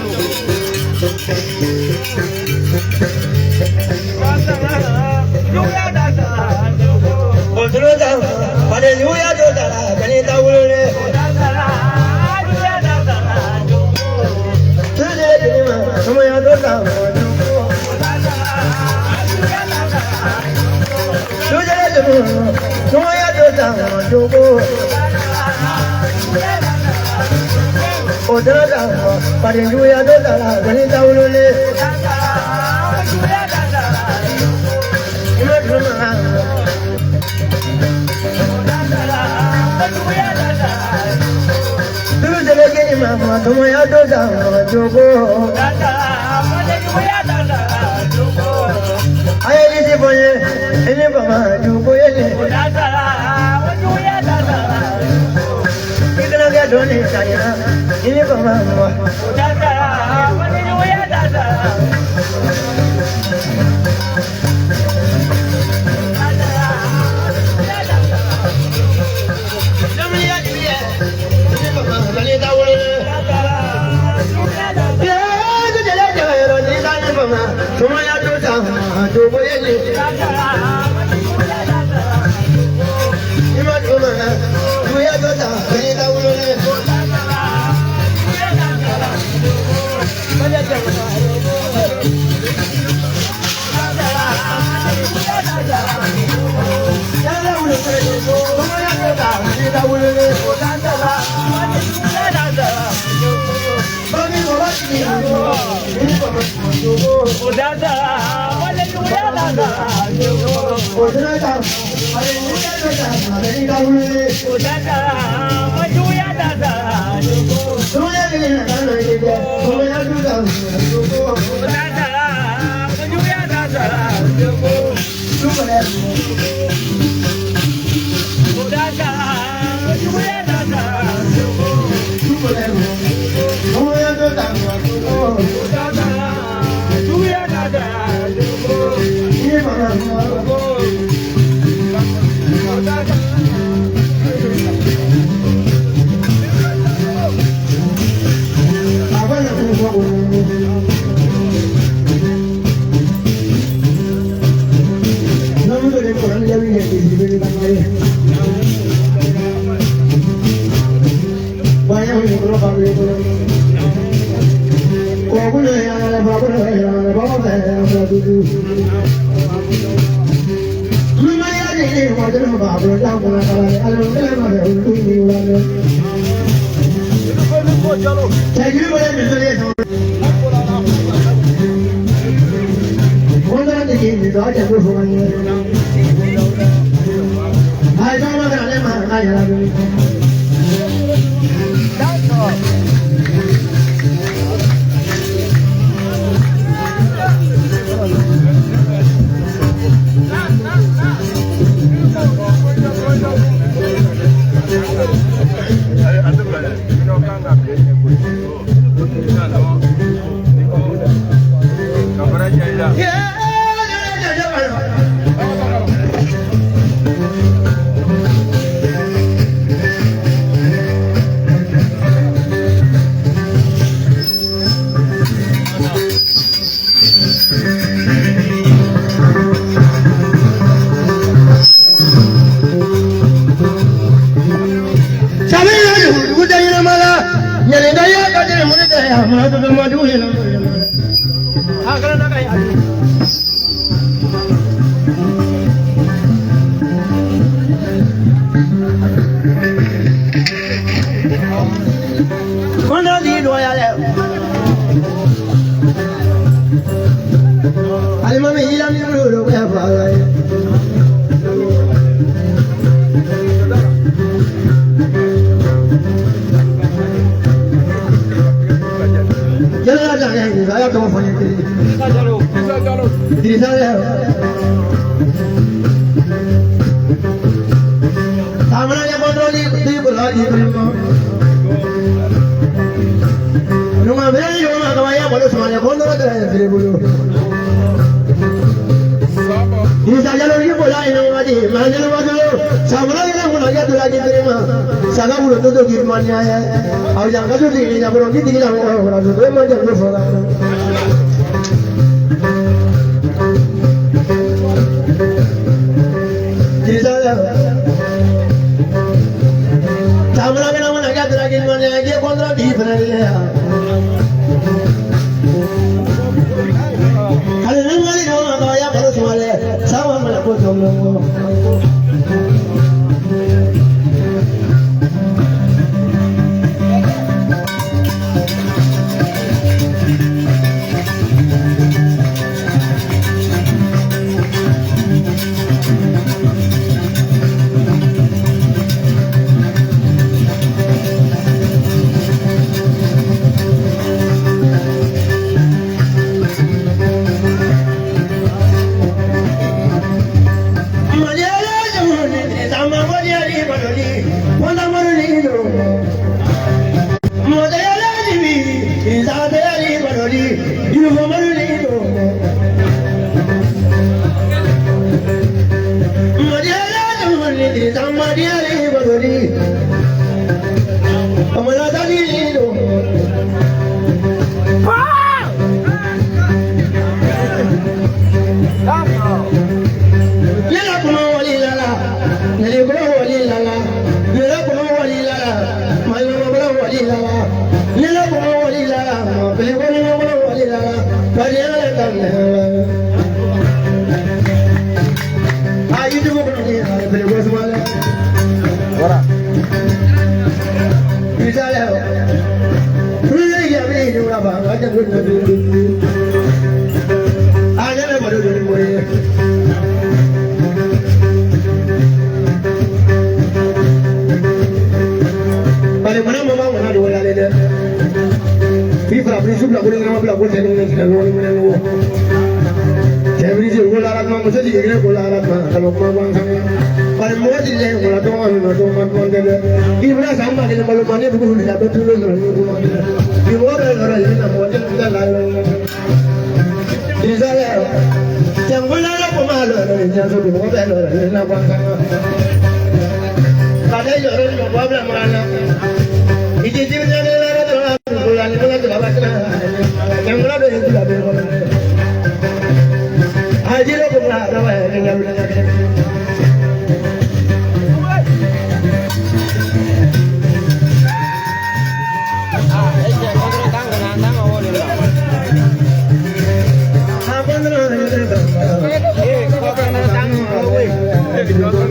Thank you.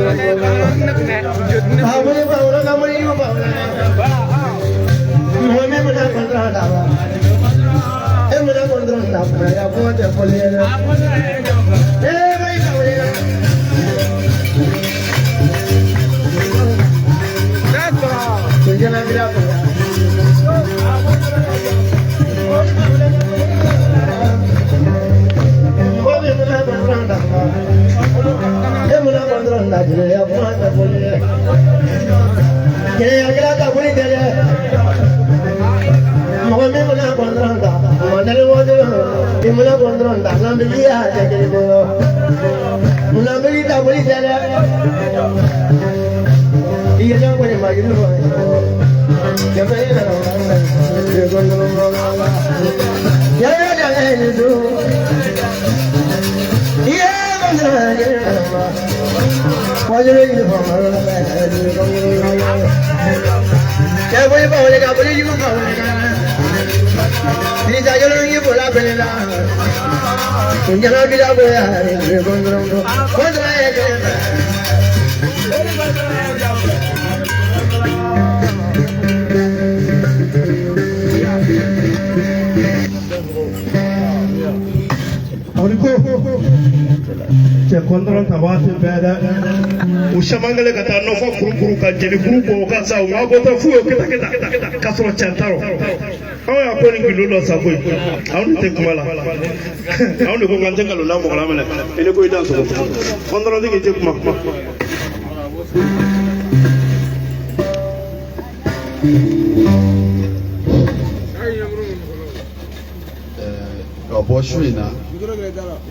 kɔntɔrɔn ta wa e mana kɔntɔrɔn ta kunaya kuma tɛ fɔli ye dɛ ee ma i ka wele la. Kunjana bila ko. Cɛ kɔntɔrɔn ta waati bɛɛ dɛ u caman kɛlen ka taa nɔfɛ kurukuru ka jelikuru bɔ o ka sa u ma bɔtɔ f'u ye keta keta k'a sɔrɔ cɛn t'a rɔ anw y'a ko ni gindo dɔ sa koyi anw de tɛ kuma la anw de ko k'an tɛ nkalon da mɔgɔ la minɛ i ni ko i da sogo kɔntɔrɔntigi tɛ kuma. Ka bɔ su in na.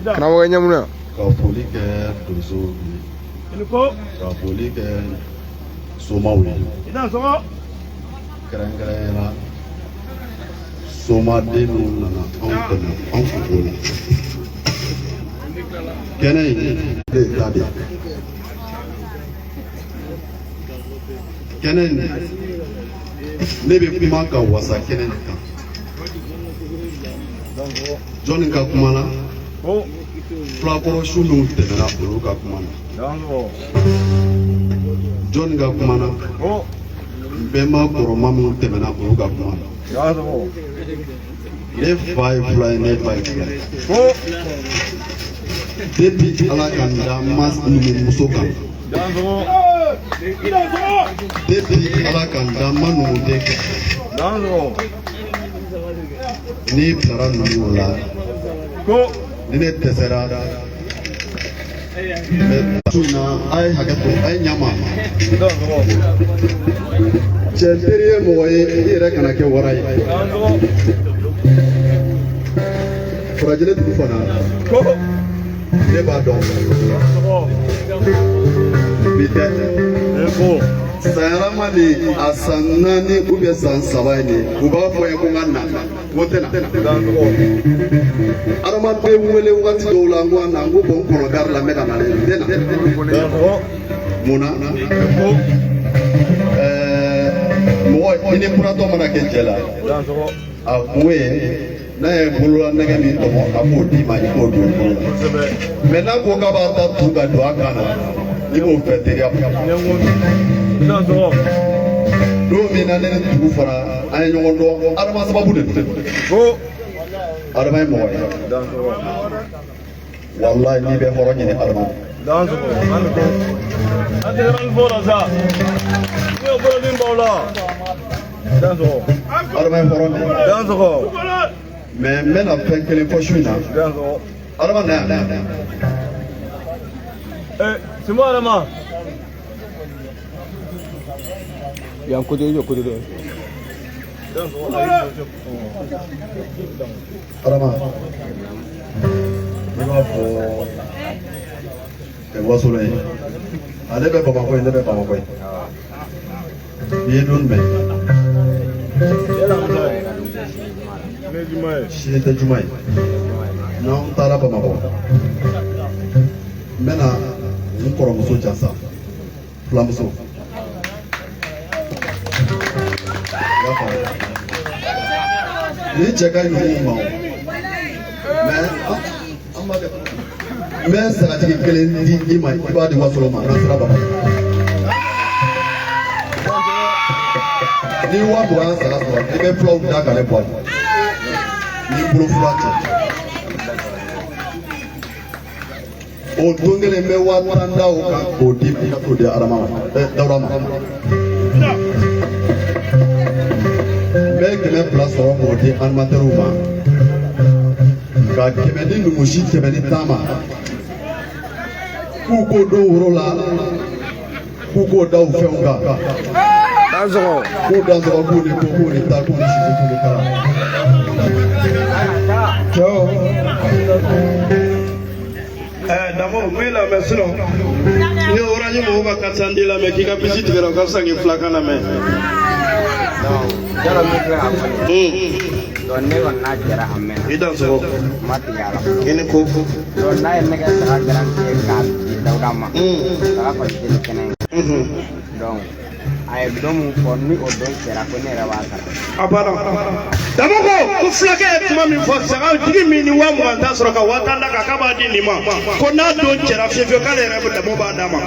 Karamɔgɔ ɲɛmuna. Ka foli kɛ donsow ye. Ka foli kɛ somaw ye. Kɛrɛnkɛrɛnnenya la somaden minnu nana anw dɛmɛ anw kungo la. Kɛnɛ in de ta de. Kɛnɛ in ne bɛ kuma ka wasa kɛnɛ in kan. Jɔnni ka kuma na? Fulakɔrɔ su minnu tɛmɛna olu ka kuma na. Jɔnni ka kuma na? Bɛnba kɔrɔma minnu tɛmɛna olu ka kuma na. Ne fa ye fula ye, ne ba ye fula ye. Depuis Ala ka n da n ma numumuso kan. Depuis Ala ka n da n ma numuden kan. N'i bilara numuw la, ni ne dɛsɛra, mɛ su in na a ye hakɛ to, a ye ɲa ma. Cɛ teri ye mɔgɔ ye, i yɛrɛ kana kɛ wara ye. Farajɛlɛ dugu fana, ne b'a dɔn. Bi tɛ. Sayarama ni a san 4 ou bien san 3 ye nin ye, u b'a fɔ n ye ko n ka na, n ko n tɛ na. Adamaden wele wagati dɔw la, n ko a na, n ko bɔn n kɔnɔ gari la, n bɛ ka na n tɛ na. Mun na? Mɔgɔ i ni kuratɔ mana kɛ cɛ la, a kun ye n'a ye bolola nɛgɛ min tɔmɔ a b'o d'i ma, i k'o don i bolo la. Mɛ n'a ko k'a b'a ta tu ka don a kan na, i b'o fɛ teriya ma. Don min na ne ni dugu fara an ye ɲɔgɔn dɔn, Adama sababu de don. Adama ye mɔgɔ ye. Walayi n'i bɛ hɔrɔn ɲini Adama. Adama ye hɔrɔn de ye. Mɛ n bɛna fɛn kelen fɔ su in na. Adama na yan. Simbo Adama. Yan côté jɔ côté dɔ. Adama, ne b'a fɔ wasolon ye, ale bɛ Bamakɔ ye, ne bɛ Bamakɔ ye. N'i ye don jumɛn? Sini tɛ juma ye. N'anw taara Bamakɔ, n bɛna n kɔrɔmuso jansa, filamuso. Ni cɛ ka ɲi ninnu ma o, mɛ an b'a kɛ. N bɛ sagatigi kelen di i ma, i b'a di wasolon ma n'an sera Bamakɔ. Ni 20,000 saga sɔrɔ i bɛ fulaw da ka ne bɔ a la. N'i bolo fura cɛ. O don kelen n bɛ 10,000 da o kan k'o di i ka t'o di Adama ma Dawuda ma. N bɛ 200 sɔrɔ k'o di animatɛriw ma. Ka 100 di numusi 100 di tan ma. K'u k'o don woro la. K'u k'o da u fɛnw kan. K'u dansɔgɔ k'u ni ko k'u ni ta k'u ni sisi k'u ni kala. Damo n b'i lamɛn sinon ni orange mɔgɔw ka 400 lamɛn k'i ka bisi tigɛra o ka fisa k'i filakan lamɛn. Yɔrɔ min filɛ ka fɔ nin ye. Donc ne kɔni n'a jɛra a mɛnna. I dansɔgɔ. N ma tigɛ a la. I ni ko. Donc n'a ye ne kɛ saga garantie k'a di Dawuda ma. Saga kɔni tɛ nin kɛnɛ in. Donc a ye don min fɔ ni o don sera ko ne yɛrɛ b'a sara. A banna. Damo ko fulakɛ ye kuma min fɔ sagatigi min ni 20,000 t'a sɔrɔ ka 10,000 d'a kan k'a b'a di nin ma ko n'a don cɛra fiyewu fiyewu k'ale yɛrɛ bɛ Damo b'a d'a ma.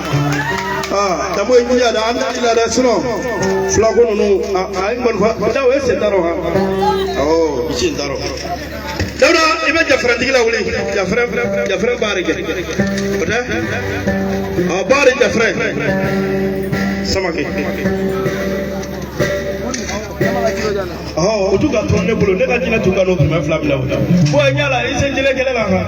Aa Damo ye jija dɛ an t'a la dɛ sinon fulako ninnu a ye kɔni fɔ Dawo e sen t'a rɔ han awɔ i sen t'a rɔ. Dawuda i bɛ jafɛrɛntigi lawuli jafɛrɛ jafɛrɛ baari kɛ o tɛ ɔ baari jafɛrɛ Samake. O tun ka tɔn ne bolo ne ka jinɛ tun ka n'o 200 minɛ o. Bon ɲɛ la i sen jɛlɛ kɛlɛ la kan.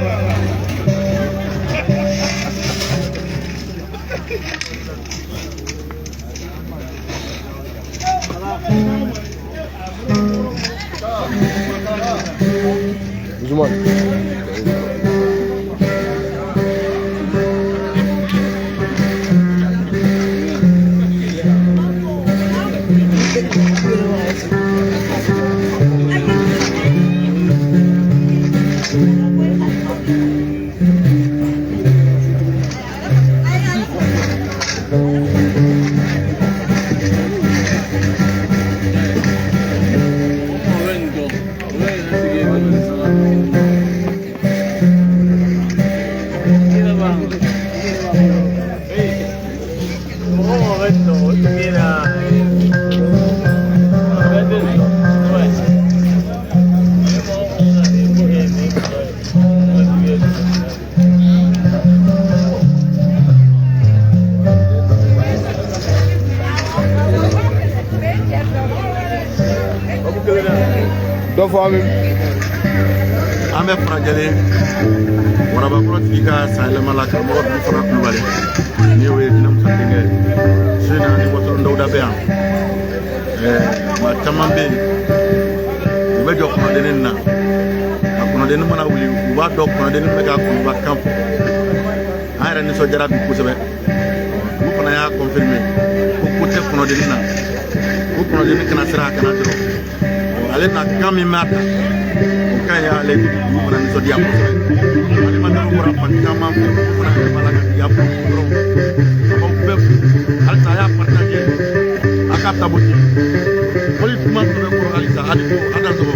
Dɔ fɔ an bɛ. An bɛ farajɛlen warabakɔrɔ tigi ka sanyɛlɛma la karamɔgɔ dugu fana Kulubali ni o ye Jinɛ Musa denkɛ ye su in na ni Wasolon Dawuda bɛ yan maa caman bɛ yen u bɛ jɔ kɔnɔdennin na a kɔnɔdennin mana wuli u b'a dɔn kɔnɔdennin bɛ ka kɔnɔba kan fɔ an yɛrɛ nisɔndiyara bi kosɛbɛ dugu fana y'a confirmer ko ko tɛ kɔnɔdennin na ko kɔnɔdennin kana siran a kana jɔrɔ ale na kan min b'a ta o kan y'ale dugu fana nisɔndiya kosɛbɛ alimatɛriw bɔra fan caman fɛ o fana yɛrɛ b'a la ka diya fo dɔrɔn a b'aw bɛɛ fo halisa a y'a partage a k'a tabote fɔli kuma tun bɛ kɔrɔ halisa hali ko a dansɔgɔ.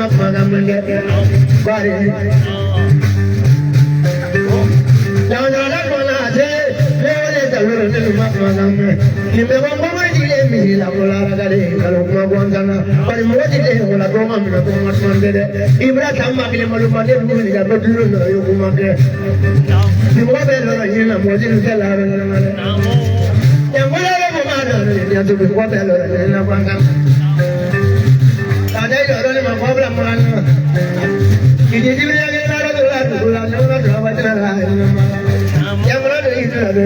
ma kuma mun kɛ bari jamana kɔnɔ a se ne wele salo ne ma kuma mɛn nin bɛ bɔ mɔgɔ jigilen misiri la ko la kare kalo kuma gansan na bari mɔgɔ jigilen ko la ko ma minɛ ko ma kuma tɛ dɛ i bɛna taa maa kelen malo ma ne dugu min ka bɛ duuru nɔ ye kuma kɛ ni mɔgɔ bɛ lɔrɔ ɲini na mɔgɔ jigin tɛ la yɔrɔ ɲɛnama dɛ yankola bɛ mɔgɔ maa dɔ de yan to mɔgɔ bɛ lɔrɔ ɲini na gansan ka ne yɔrɔ ne ma mɔgɔ bila mɔgɔ na k'i jibiri ya kɛ lɔrɔ dɔ la dugu la ne ma dɔrɔn waati la yankola dɔ y'i la dɛ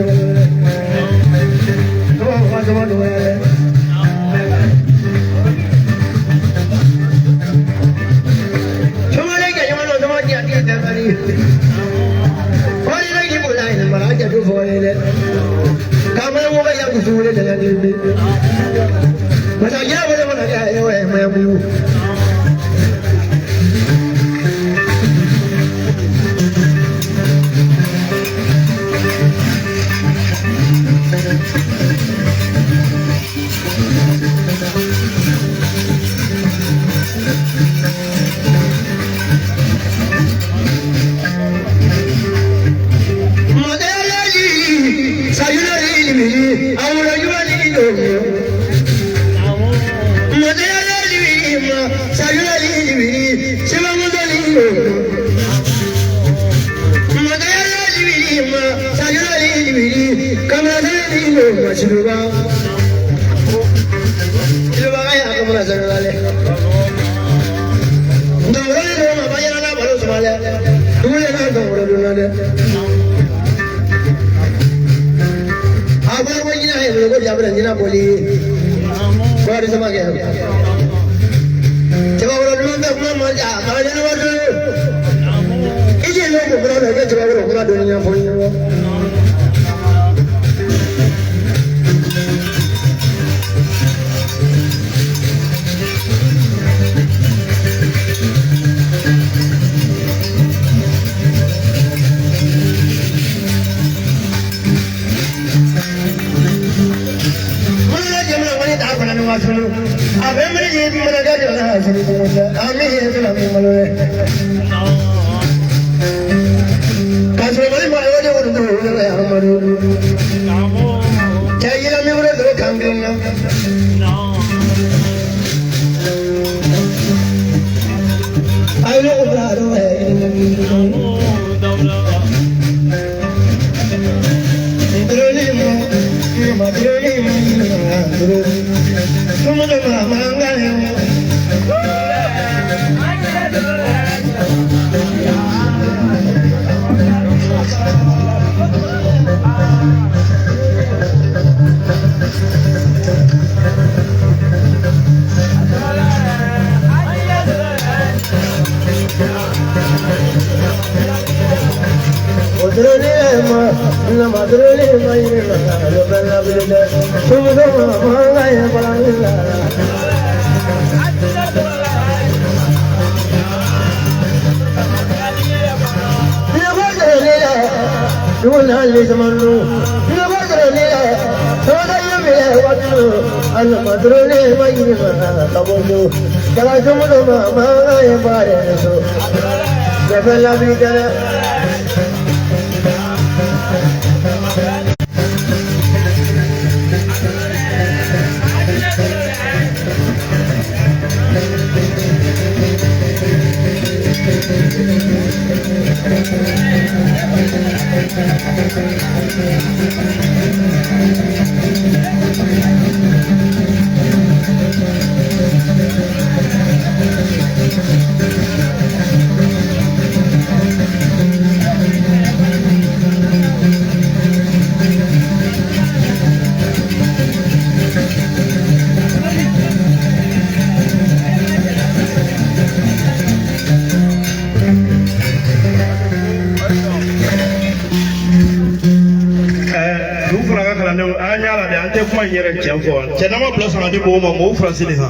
Cɛ n'an ma bila sɔrɔ di mɔgɔw ma mɔgɔw faransi de kan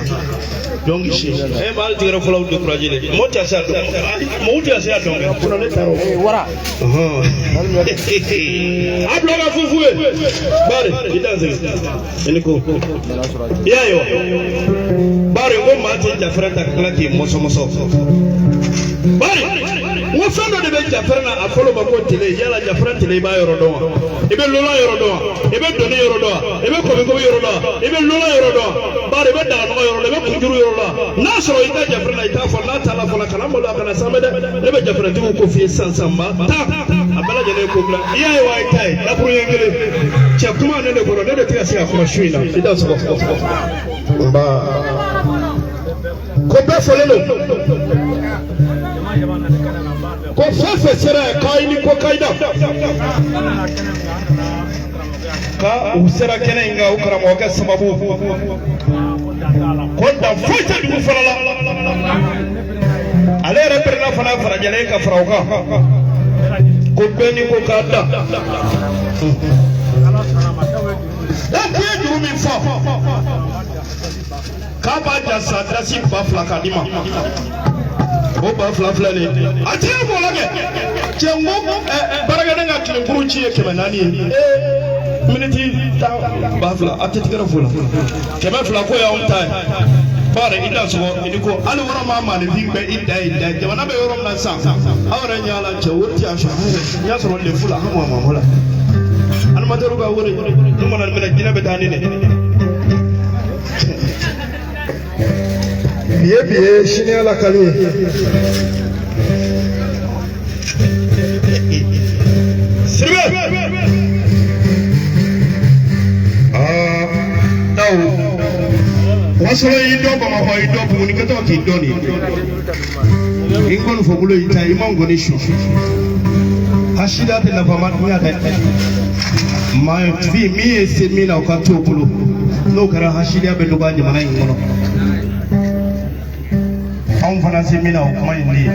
donc e b'a tigɛrɛ fɔlɔ découragé de mɔgɔw tɛ se a dɔn mɔgɔw tɛ se a dɔn kɛ wara a bila ka fufu ye bari i dan sigi i ni ko i y'a ye wa bari. Bari ko maa tɛ jafɛrɛ ta ka tila k'i mɔsɔmɔsɔ. Bari n ko fɛn dɔ de bɛ jafɛrɛ na, a fɔlɔ ma ko tele. Yala jafɛrɛ tele, i b'a yɔrɔ dɔn wa? I bɛ lola yɔrɔ dɔn wa? I bɛ doni yɔrɔ dɔn wa? I bɛ kɔmi yɔrɔ dɔn wa? I bɛ lola yɔrɔ dɔn wa? Bari i bɛ daganɔgɔ yɔrɔ dɔn, i bɛ kunjuru yɔrɔ dɔn wa? N'a sɔrɔ i ka jafɛrɛ la, i t'a fɔ n'a t'a la fɔlɔ, kana malo a kana sanbɛ dɛ. Ne bɛ jafɛrɛtigiw ko f'i ye sisan sisan ma taa a bɛɛ lajɛlen ye ko bila. I y'a ye wa, i ta ye dakuruɲɛ kelen cɛ kuma ne de kɔrɔ, ne de tɛ ka se ka kuma su in na. I t'a sɔrɔ nba ko bɛɛ fɔlen don ko fɛn fɛn sera yan k'a ni ko kayida ka u sera kɛnɛ in kan, u karamɔgɔkɛ sababu ko dan foyi tɛ dugu fɔlɔ la. Ale yɛrɛ pɛrɛnna fana farajɛlen ka fara o kan ko bɛɛ ni ko k'a da ko k'i ye juru min fɔ k'a b'a ja sa dasi 2000 k'a d'i ma, o 2000 filɛ nin ye, a ti ye mɔgɔ kɛ cɛ. N ko baarakɛden ka tilenkuru ci ye 400 ye, miniti tan 2000, a tɛ tigɛrɛ fo la, 200 ko y'anw ta ye. Bari i da sɔgɔ i ni ko hali wɔrɔ maa maaninfin bɛɛ i da ye da ye. Jamana bɛ yɔrɔ min na sisan, aw yɛrɛ ɲɛ la cɛ, wari ti yan sɔrɔ, n y'a sɔrɔ lefu la, an mɔ mɔ la animatɛriw ka wari n'u mana minɛ, jinɛ bɛ taa ni ne. Bi ye bi ye, sini ala kali ye. Siribe aa dawo wasolo y'i dɔn Bamakɔ, y'i dɔn Buguni kɛtɔ k'i dɔn nin i kɔni fɔ bolo y'i ta, i ma ngɔni su hasida tɛ nafama ɲa dɛ. Maa fin min ye se min na, o ka t'o bolo, n'o kɛra hasidiya bɛ dɔgɔya jamana in kɔnɔ. Anw fana se min na, o kuma in de ye,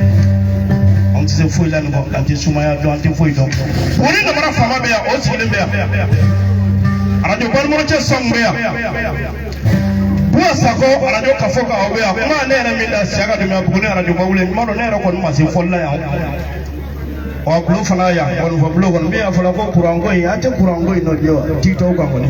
anw tɛ se foyi la nin kɔ, an tɛ sumaya dɔn, an tɛ foyi dɔn. Buguni namara faama bɛ yan, o sigilen bɛ yan, arajo balimamcɛ sɔn bɛ yan, Buwa Sakɔ arajo kafo kan o bɛ yan. Kuma ne yɛrɛ min da siya ka dɛmɛ Buguni arajo ba wele, n b'a dɔn ne yɛrɛ kɔni ma se fɔli la yan wa bulo fana yan kɔni fɔ bulo kɔni min y'a fɔla ko kuranko in, an tɛ kuranko in nɔ jɛ wa titɔw kan kɔni.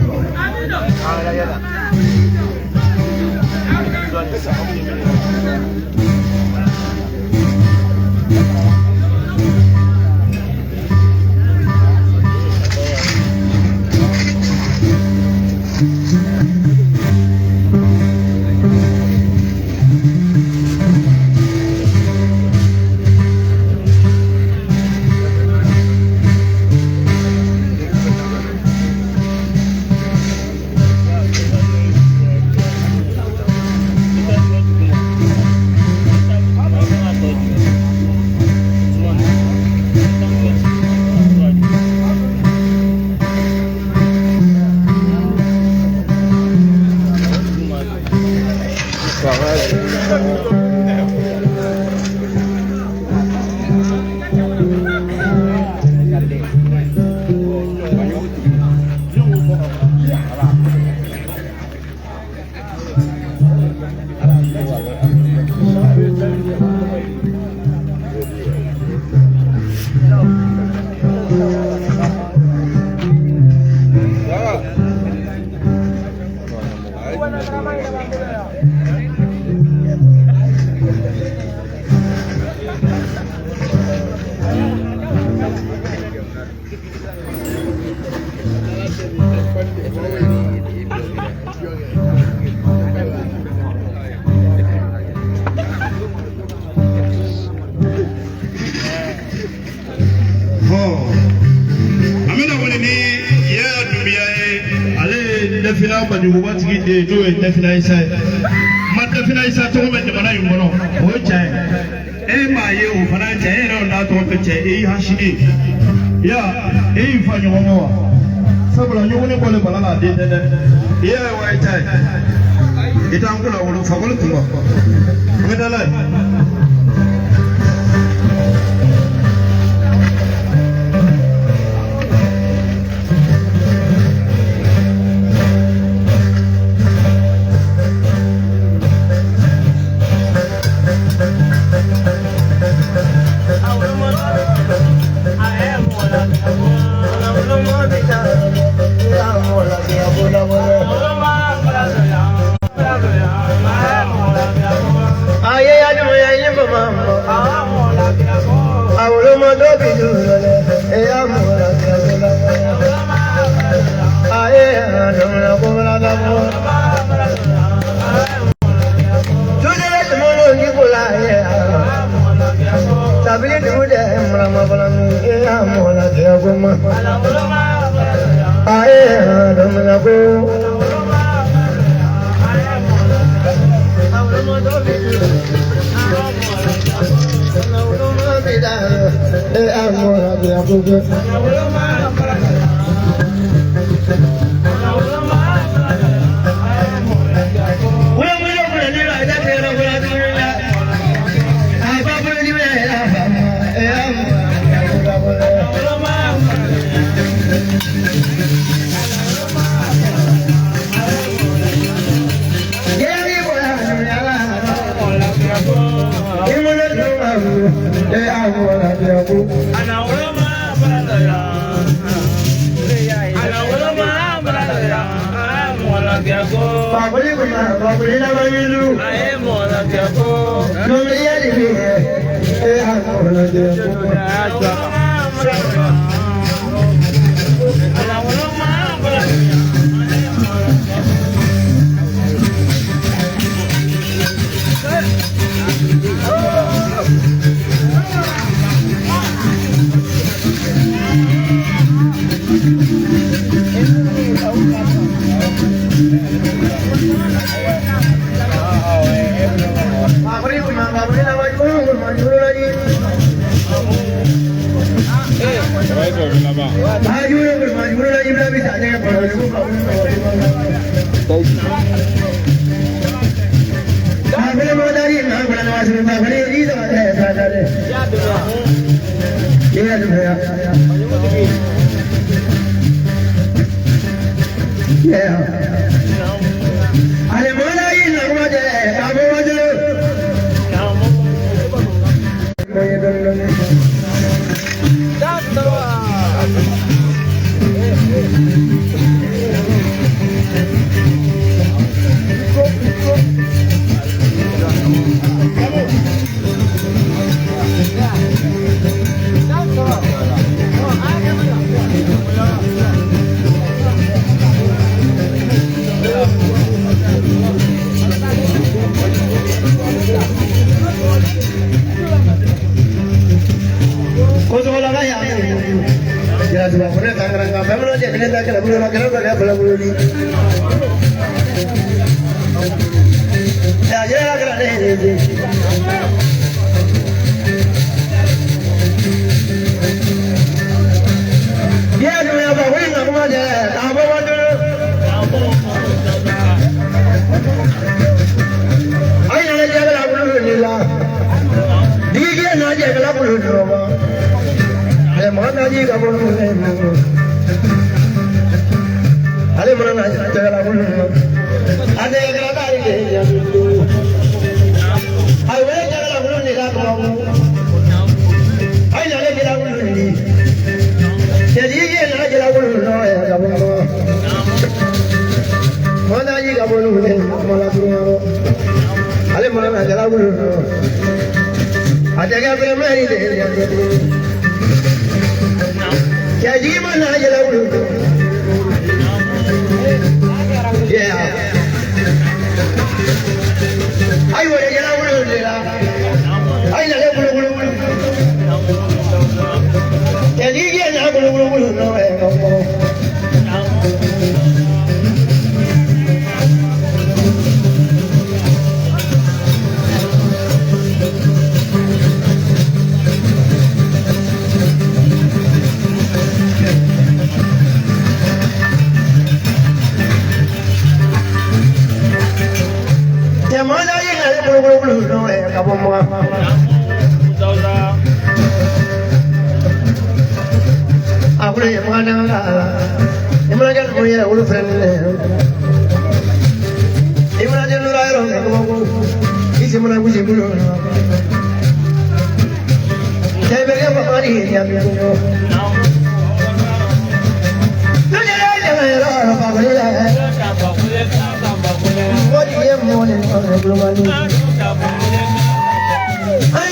An bɛna wele ni Yaya Dunbiya ye, ale ye Dafina Bajuguba tigi den ye, n'o ye Dafina Isa ye. Ma Dafina Isa tɔgɔ bɛ jamana in kɔnɔ, o ye tiɲɛ ye. E m'a ye, o fana ye tiɲɛ ye, e yɛrɛ n'a tɔgɔ tɛ cɛ, e y'i hasidi ya, e y'i fa ɲɔgɔn kɔ wa, sabula ɲɔgɔn bɔlen bala la, a den tɛ dɛ. I y'a ye wa, i ta ye i t'an ko la wolo fakɔli kun kɔ, an bɛ taa n'a ye. Ay,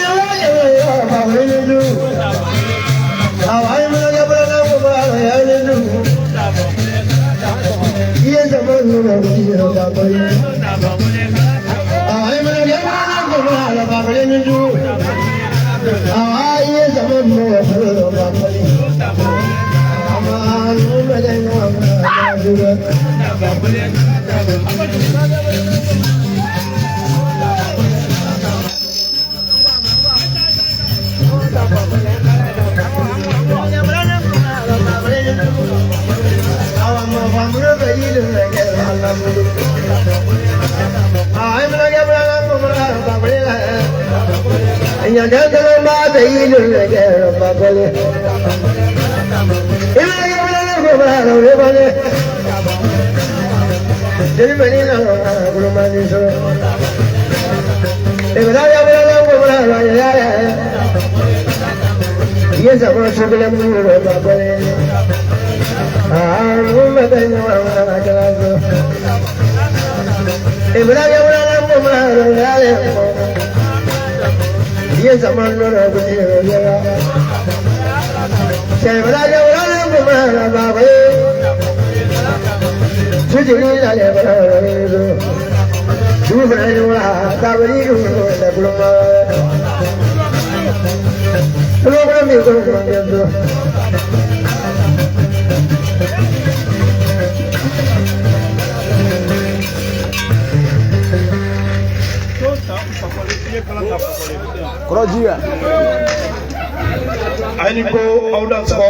Ayi ko aw da sɔgɔ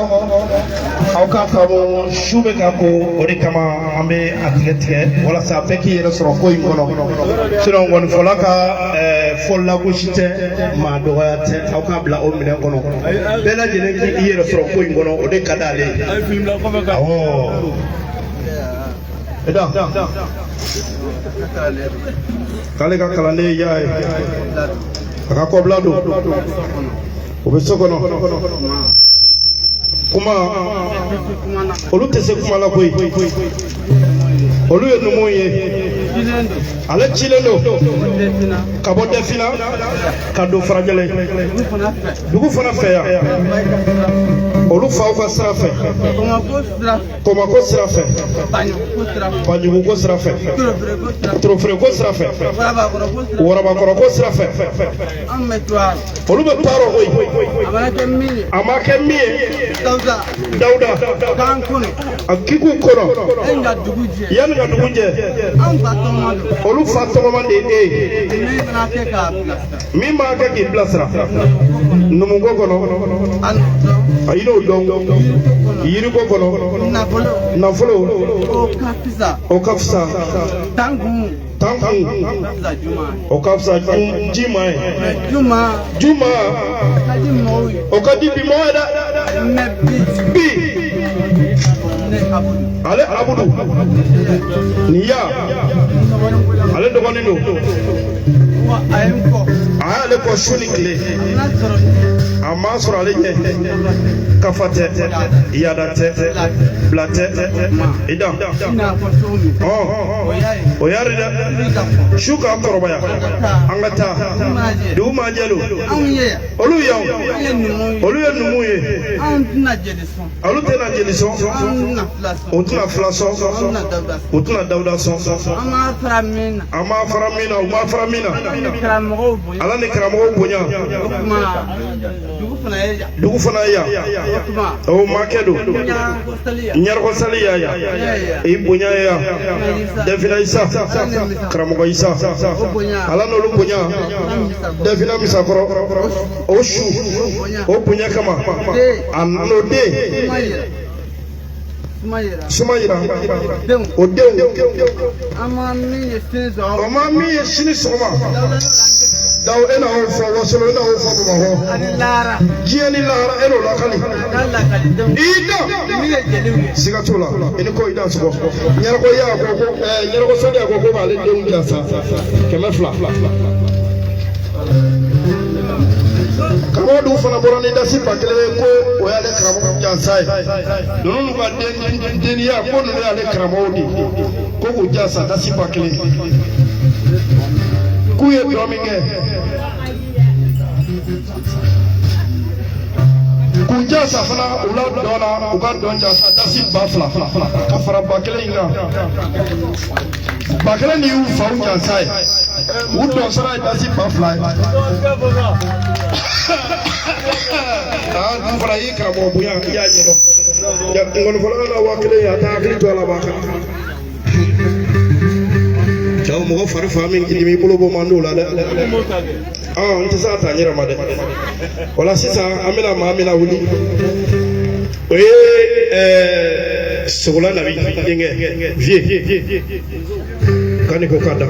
aw k'a faamu su bɛ ka ko o de kama an bɛ a tigɛ tigɛ walasa bɛɛ k'i yɛrɛ sɔrɔ ko in kɔnɔ sinon ŋɔnifɔla ka fɔ lagosi tɛ maa dɔgɔya tɛ aw k'a bila o minɛn kɔnɔ bɛɛ lajɛlen k'i yɛrɛ sɔrɔ ko in kɔnɔ o de ka d'ale ye awɔ Eda k'ale ka kalanden ye y'a ye a ka kɔbila don o bɛ so kɔnɔ kuma olu tɛ se kuma la koyi olu ye numuw ye ale cilen don ka bɔ Dɛfina ka don Farajɛlɛ dugu fana fɛ yan olu faw ka sira fɛ Kɔmako sira fɛ Banjuguko sira fɛ Torofireko sira fɛ Warabakɔrɔko sira fɛ olu bɛ taarɔ koyi a ma kɛ min ye Dawuda a k'i k'u kɔnɔ yanni ka dugu jɛ olu fa tɔgɔma de ye e ye min b'a kɛ k'i bilasira numuko kɔnɔ a yi n'o dɔn yiriko kɔnɔ nafolo o ka fisa tankun o ka fisa jima ye juma o ka di bi mɔgɔ ye dɛ bi ale Abudu nin ya ale dɔgɔnin don a y'ale kɔ su ni tile a m'a sɔrɔ ale ɲɛ kafa tɛ yaada tɛ bila tɛ i dan o yari dɛ su k'a kɔrɔbaya an ka taa dugu maa jɛ don olu yan olu ye numuw ye olu tɛna jeli sɔn u tɛna fila sɔn u tɛna Dawuda sɔn an m'a fara min na u m'a fara min na ala ni karamɔgɔw bonya dugu fana ye yan o ma kɛ don ɲarikɔ sali ya yan i bonya ye yan Dɛfina Isa karamɔgɔ Isa ala n'olu bonya Dɛfina Misakɔrɔ o su o bonya kama a n'o den suma yira o denw o ma min ye sini sɔgɔma daw e na o fɔ Wasolo e na o fɔ Bamakɔ diɲɛ ni lahara e n'o lakali i da siga t'o la i ni ko i da sɔgɔ ɲɛrɛkɔ y'a ko ko ɲɛrɛkɔ sani a ko ko k'ale denw jansa 200. Karamɔgɔ dun fana bɔra ni dasi ba kelen ye ko o y'ale karamɔgɔ jansa ye ninnu n'u ka deniya ko ninnu y'ale karamɔgɔw de ye ko k'u jansa dasi ba kelen k'u ye dɔ min kɛ. K'u jasa fana u la dɔn na u ka dɔn jasa dasi 2000 ka fara 1000 in kan. 1000 ni y'u faw jansa ye. U dɔn sara ye dasi 2000 ye. Aa dun fana y'i karamɔgɔ bonya i y'a ɲɛdɔn. Ngɔnifɔla na 1000 ye a t'a hakili to a la b'a kan. Cɛw mɔgɔ fari fa min k'i dimi i bolo bɔ man d'o la dɛ. N tɛ se a ta n yɛrɛ ma dɛ. O la sisan an bɛna maa min lawuli o ye Sogola Nabi denkɛ Vieux k'ani ko k'a da.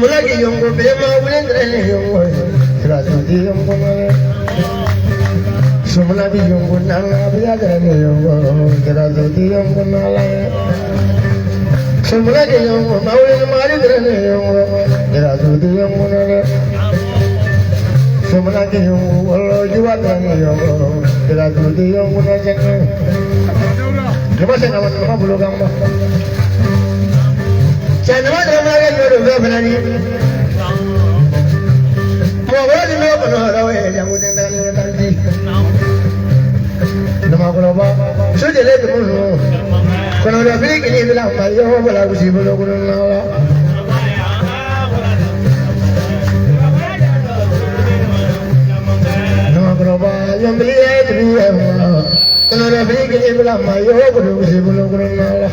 Sumula ki yongo bema wule ne yongo Rasu di yongo Sumula ki yongo nala biya ne yongo Rasu di yongo nala Sumula ki yongo mawule mari ne yongo Rasu di yongo nala Sumula ki yongo wallo juwa ne yongo Rasu di yongo nala Juma se na ma bulo gamba Jangan ada yang berani. Mau berani mau berani, jangan jangan nanti. Nama aku apa? Sudah lewat dulu. Kalau dah beli ini bilang, ayo bola kusi bola kuno nala. Nama aku apa? Yang beli itu dia. Kalau dah beli ini bilang, ayo bola kusi bola kuno nala.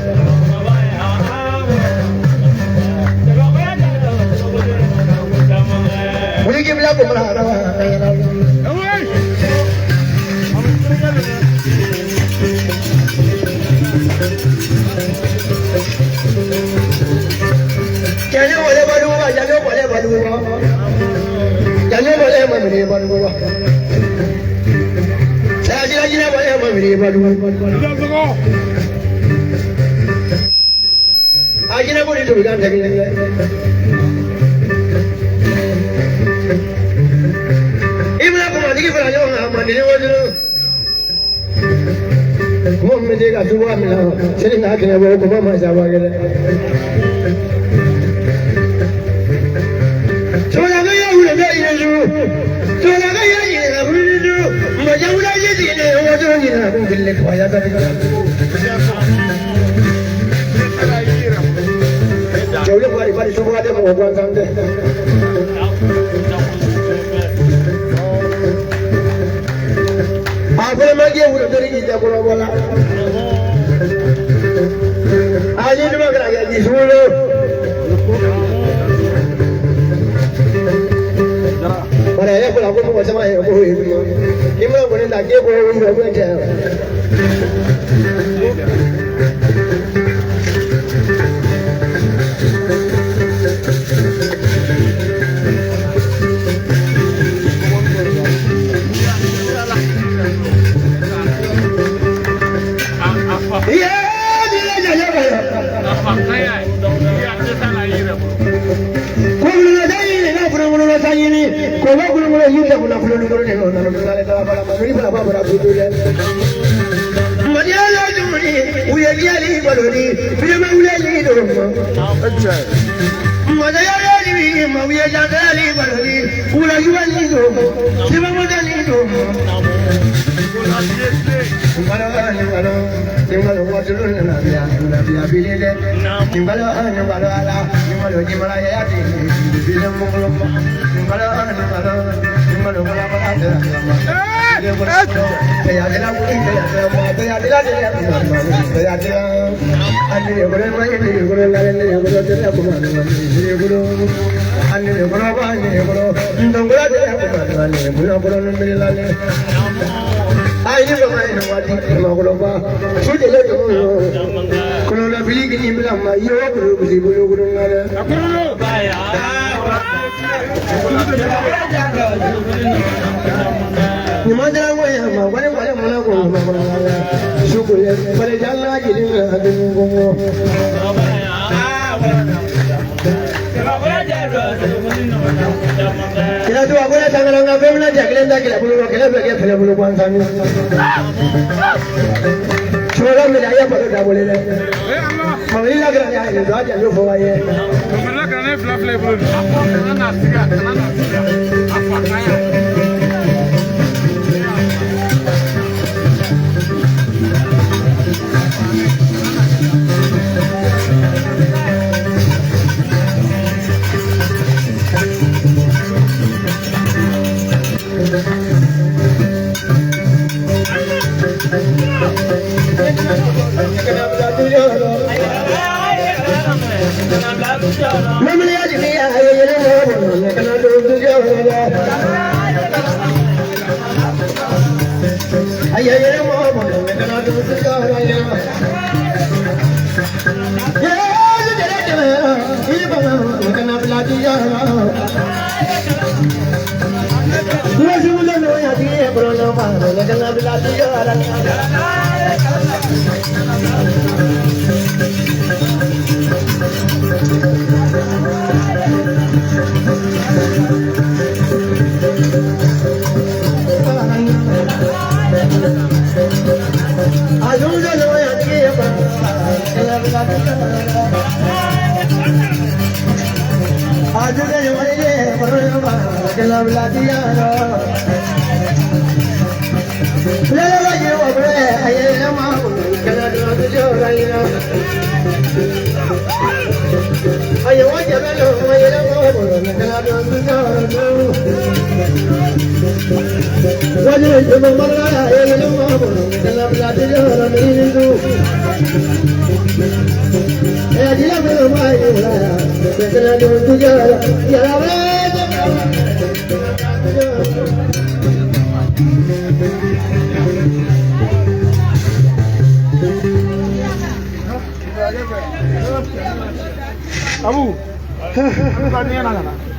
Abu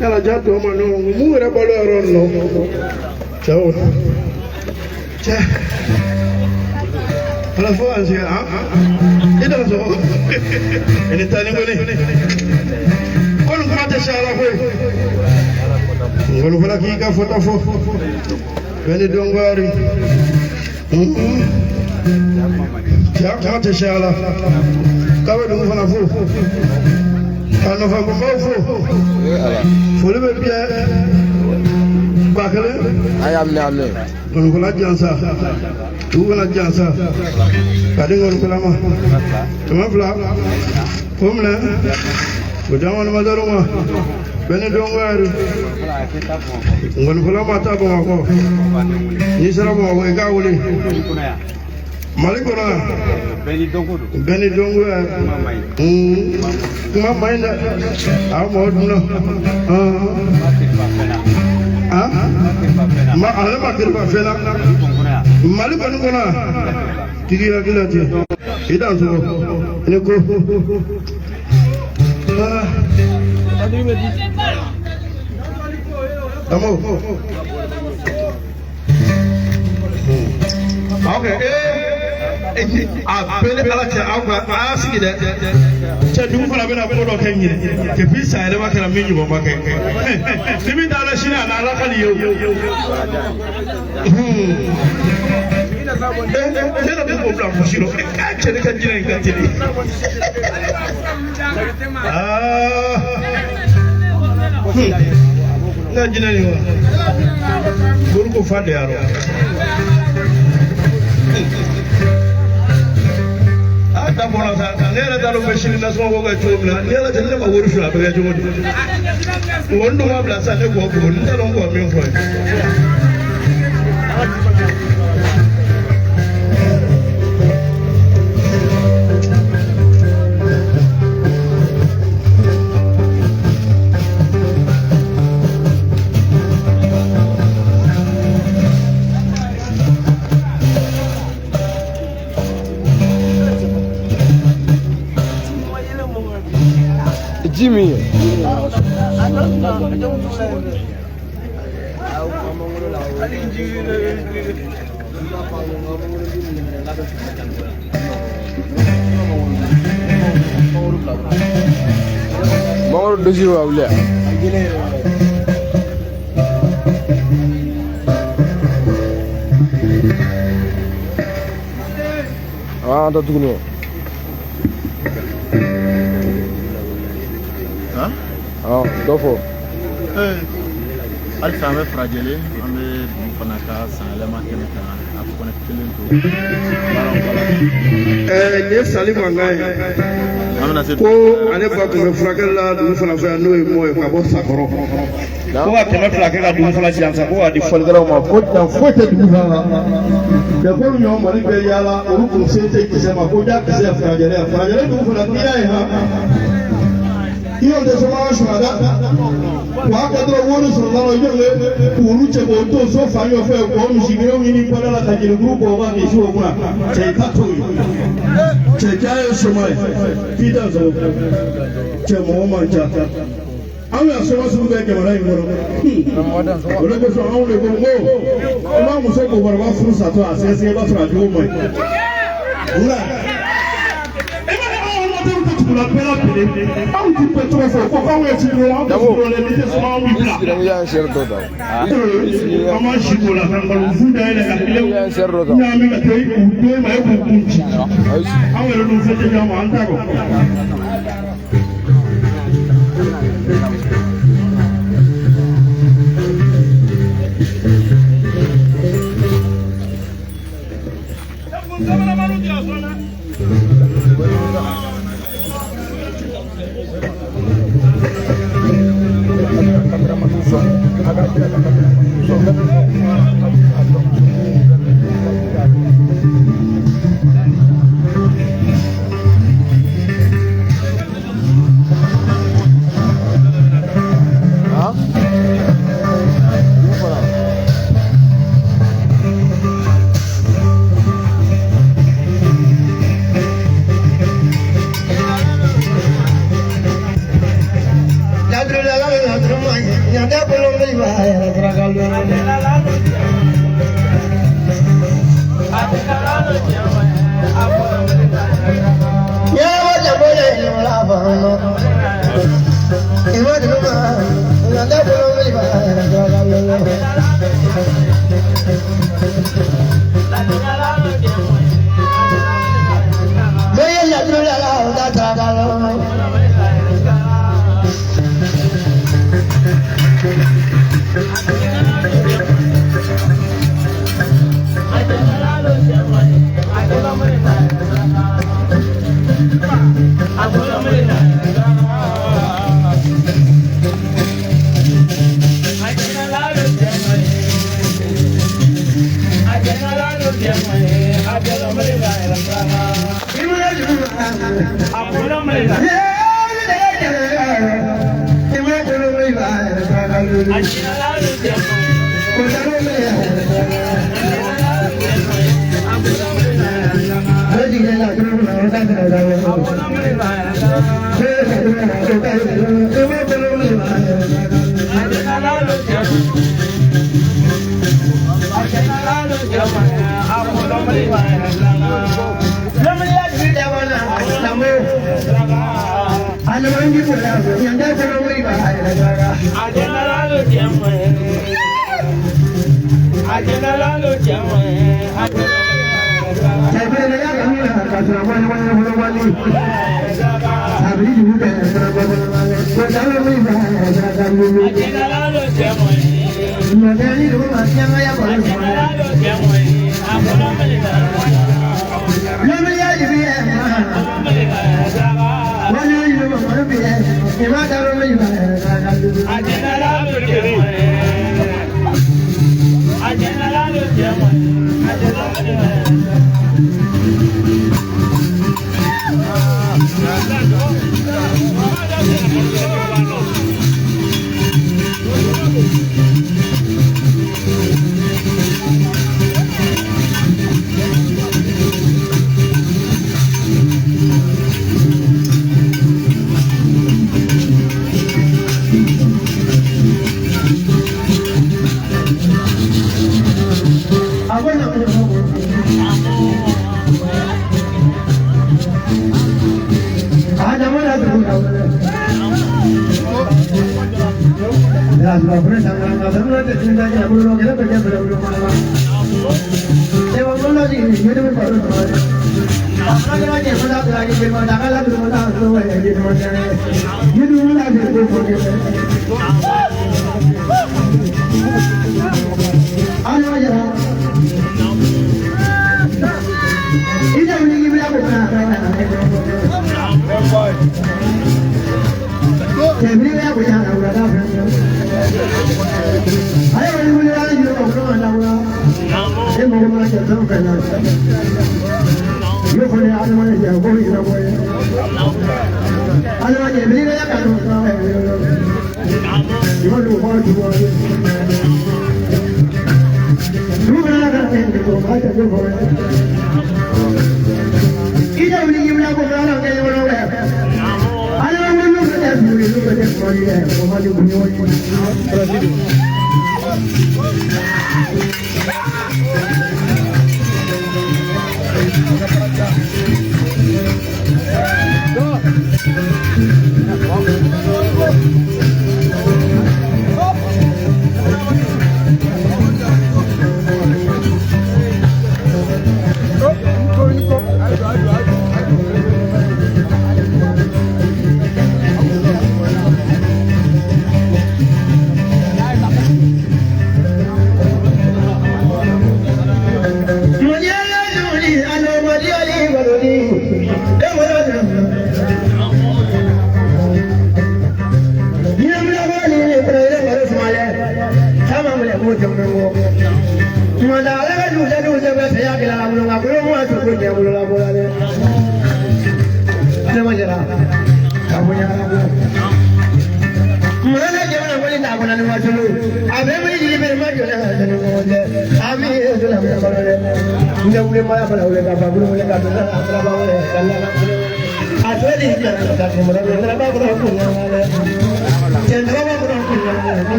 yala ja to ma no mu yɛrɛ balo yɔrɔ nɔ cɛw cɛ ala fo an sigi han i dan sɔgɔ i ni taa ni kɔni kɔni kuma tɛ se ala koyi ngɔni fana k'i ka fɔta fɔ bɛɛ ni dɔnkoyari cɛ kuma tɛ se ala k'a bɛ dugu fana fo. Ka nɔfɛ kunbaw fo foli bɛ biyɛ ba kelen ŋɔnikɔla jansa dugu kana jansa ka di ŋɔnikɔla ma 200 k'o minɛ o di an ŋɔnimadɔrɔ ma bɛɛ ni dɔnkoyari ŋɔnikɔla ma taa Bamakɔ n'i sera Bamakɔ i k'a wele Mali kɔnɔ bɛɛ ni dɔnko kuma ma ɲi dɛ a mɔgɔ dunna ma ale ma kiriba fɛn na Mali kɔni kɔnɔ tigi hakili la ten i dan sɔgɔ i ni ko amo ok a bɛɛ ni ala cɛ aw ka a y'a sigi dɛ cɛ dugu fana bɛna ko dɔ kɛ ɲinɛ depuis san yɛlɛma kɛra min ɲɔgɔn ma kɛ ni min t'ala sini a n'ala ka nin ye o ne yɛrɛ bɛ k'o bila mɔsi rɔ k'a cɛ ne ka jinɛ in ka teli aa n ka jinɛ nin wa bori ko fa de y'a rɔ. A da bɔra sa ne yɛrɛ t'a dɔn bɛ sini nasɔngɔ ko kɛ cogo min na ni ala cɛ ne ma wari sɔrɔ a bɛ kɛ cogo di n dun ma bila sa ne k'o bugɔ n t'a dɔn n k'o min fɔ ye. Jimmy. Mangoro dosi wa wuli. Ah, an ta tuguni. Dɔ fɔ. Halisa an bɛ Farajɛlen an bɛ dugu fana ka san yɛlɛma kɛnɛ kan a kɔnɛ kelen to. Nin ye sali mankan ye. An bɛna se. Ko ale ba tun bɛ furakɛli la dugu fana fɛ yan n'o ye mɔ ye ka bɔ Sakɔrɔ. Ko ka 200 kɛ ka dugu fana jansa ko k'a di fɔlikɛlaw ma ko dan foyi tɛ dugu fana la. Jɛkulu ɲɔgɔn Mali bɛ yaala olu kun se tɛ kisɛ ma ko ja kisɛ Farajɛlɛ Farajɛlɛ dugu fana n'i y'a ye han. I y'o tɛ sɔn ka dɛ wa a kɛ dɔrɔn wari sɔrɔ la i bɛ k'olu cɛ k'o to so fan dɔ fɛ k'o misiminɛw ɲini bɔda la ka jelikuru bɔ o kan k'i sigi o kunna cɛ i ta t'o ye cɛ ja ye soma ye k'i da sɔrɔ cɛ mɔgɔ man ca Anw y'a sɔrɔ sugu bɛɛ jamana in kɔnɔ. O de kosɔn anw de ko ko i b'a muso mɔgɔkɔrɔba furu satɔ a sɛgɛsɛgɛ i b'a sɔrɔ a jogo man ɲi. Wula. E ma ye anw amatɛriw tɛ tugu la bɛɛ la kelen. Anw ti bɛɛ tɔgɔ fɔ ko k'anw ye sigi anw tɛ sigi dɛ n'i tɛ suma anw b'i bila. An b'an si k'o la ka nkalonfin dayɛlɛ ka kelen ɲagami ka taa u den ma e k'u kun ci. Anw yɛrɛ dun fɛn tɛ ɲɔgɔn ma an t'a dɔn.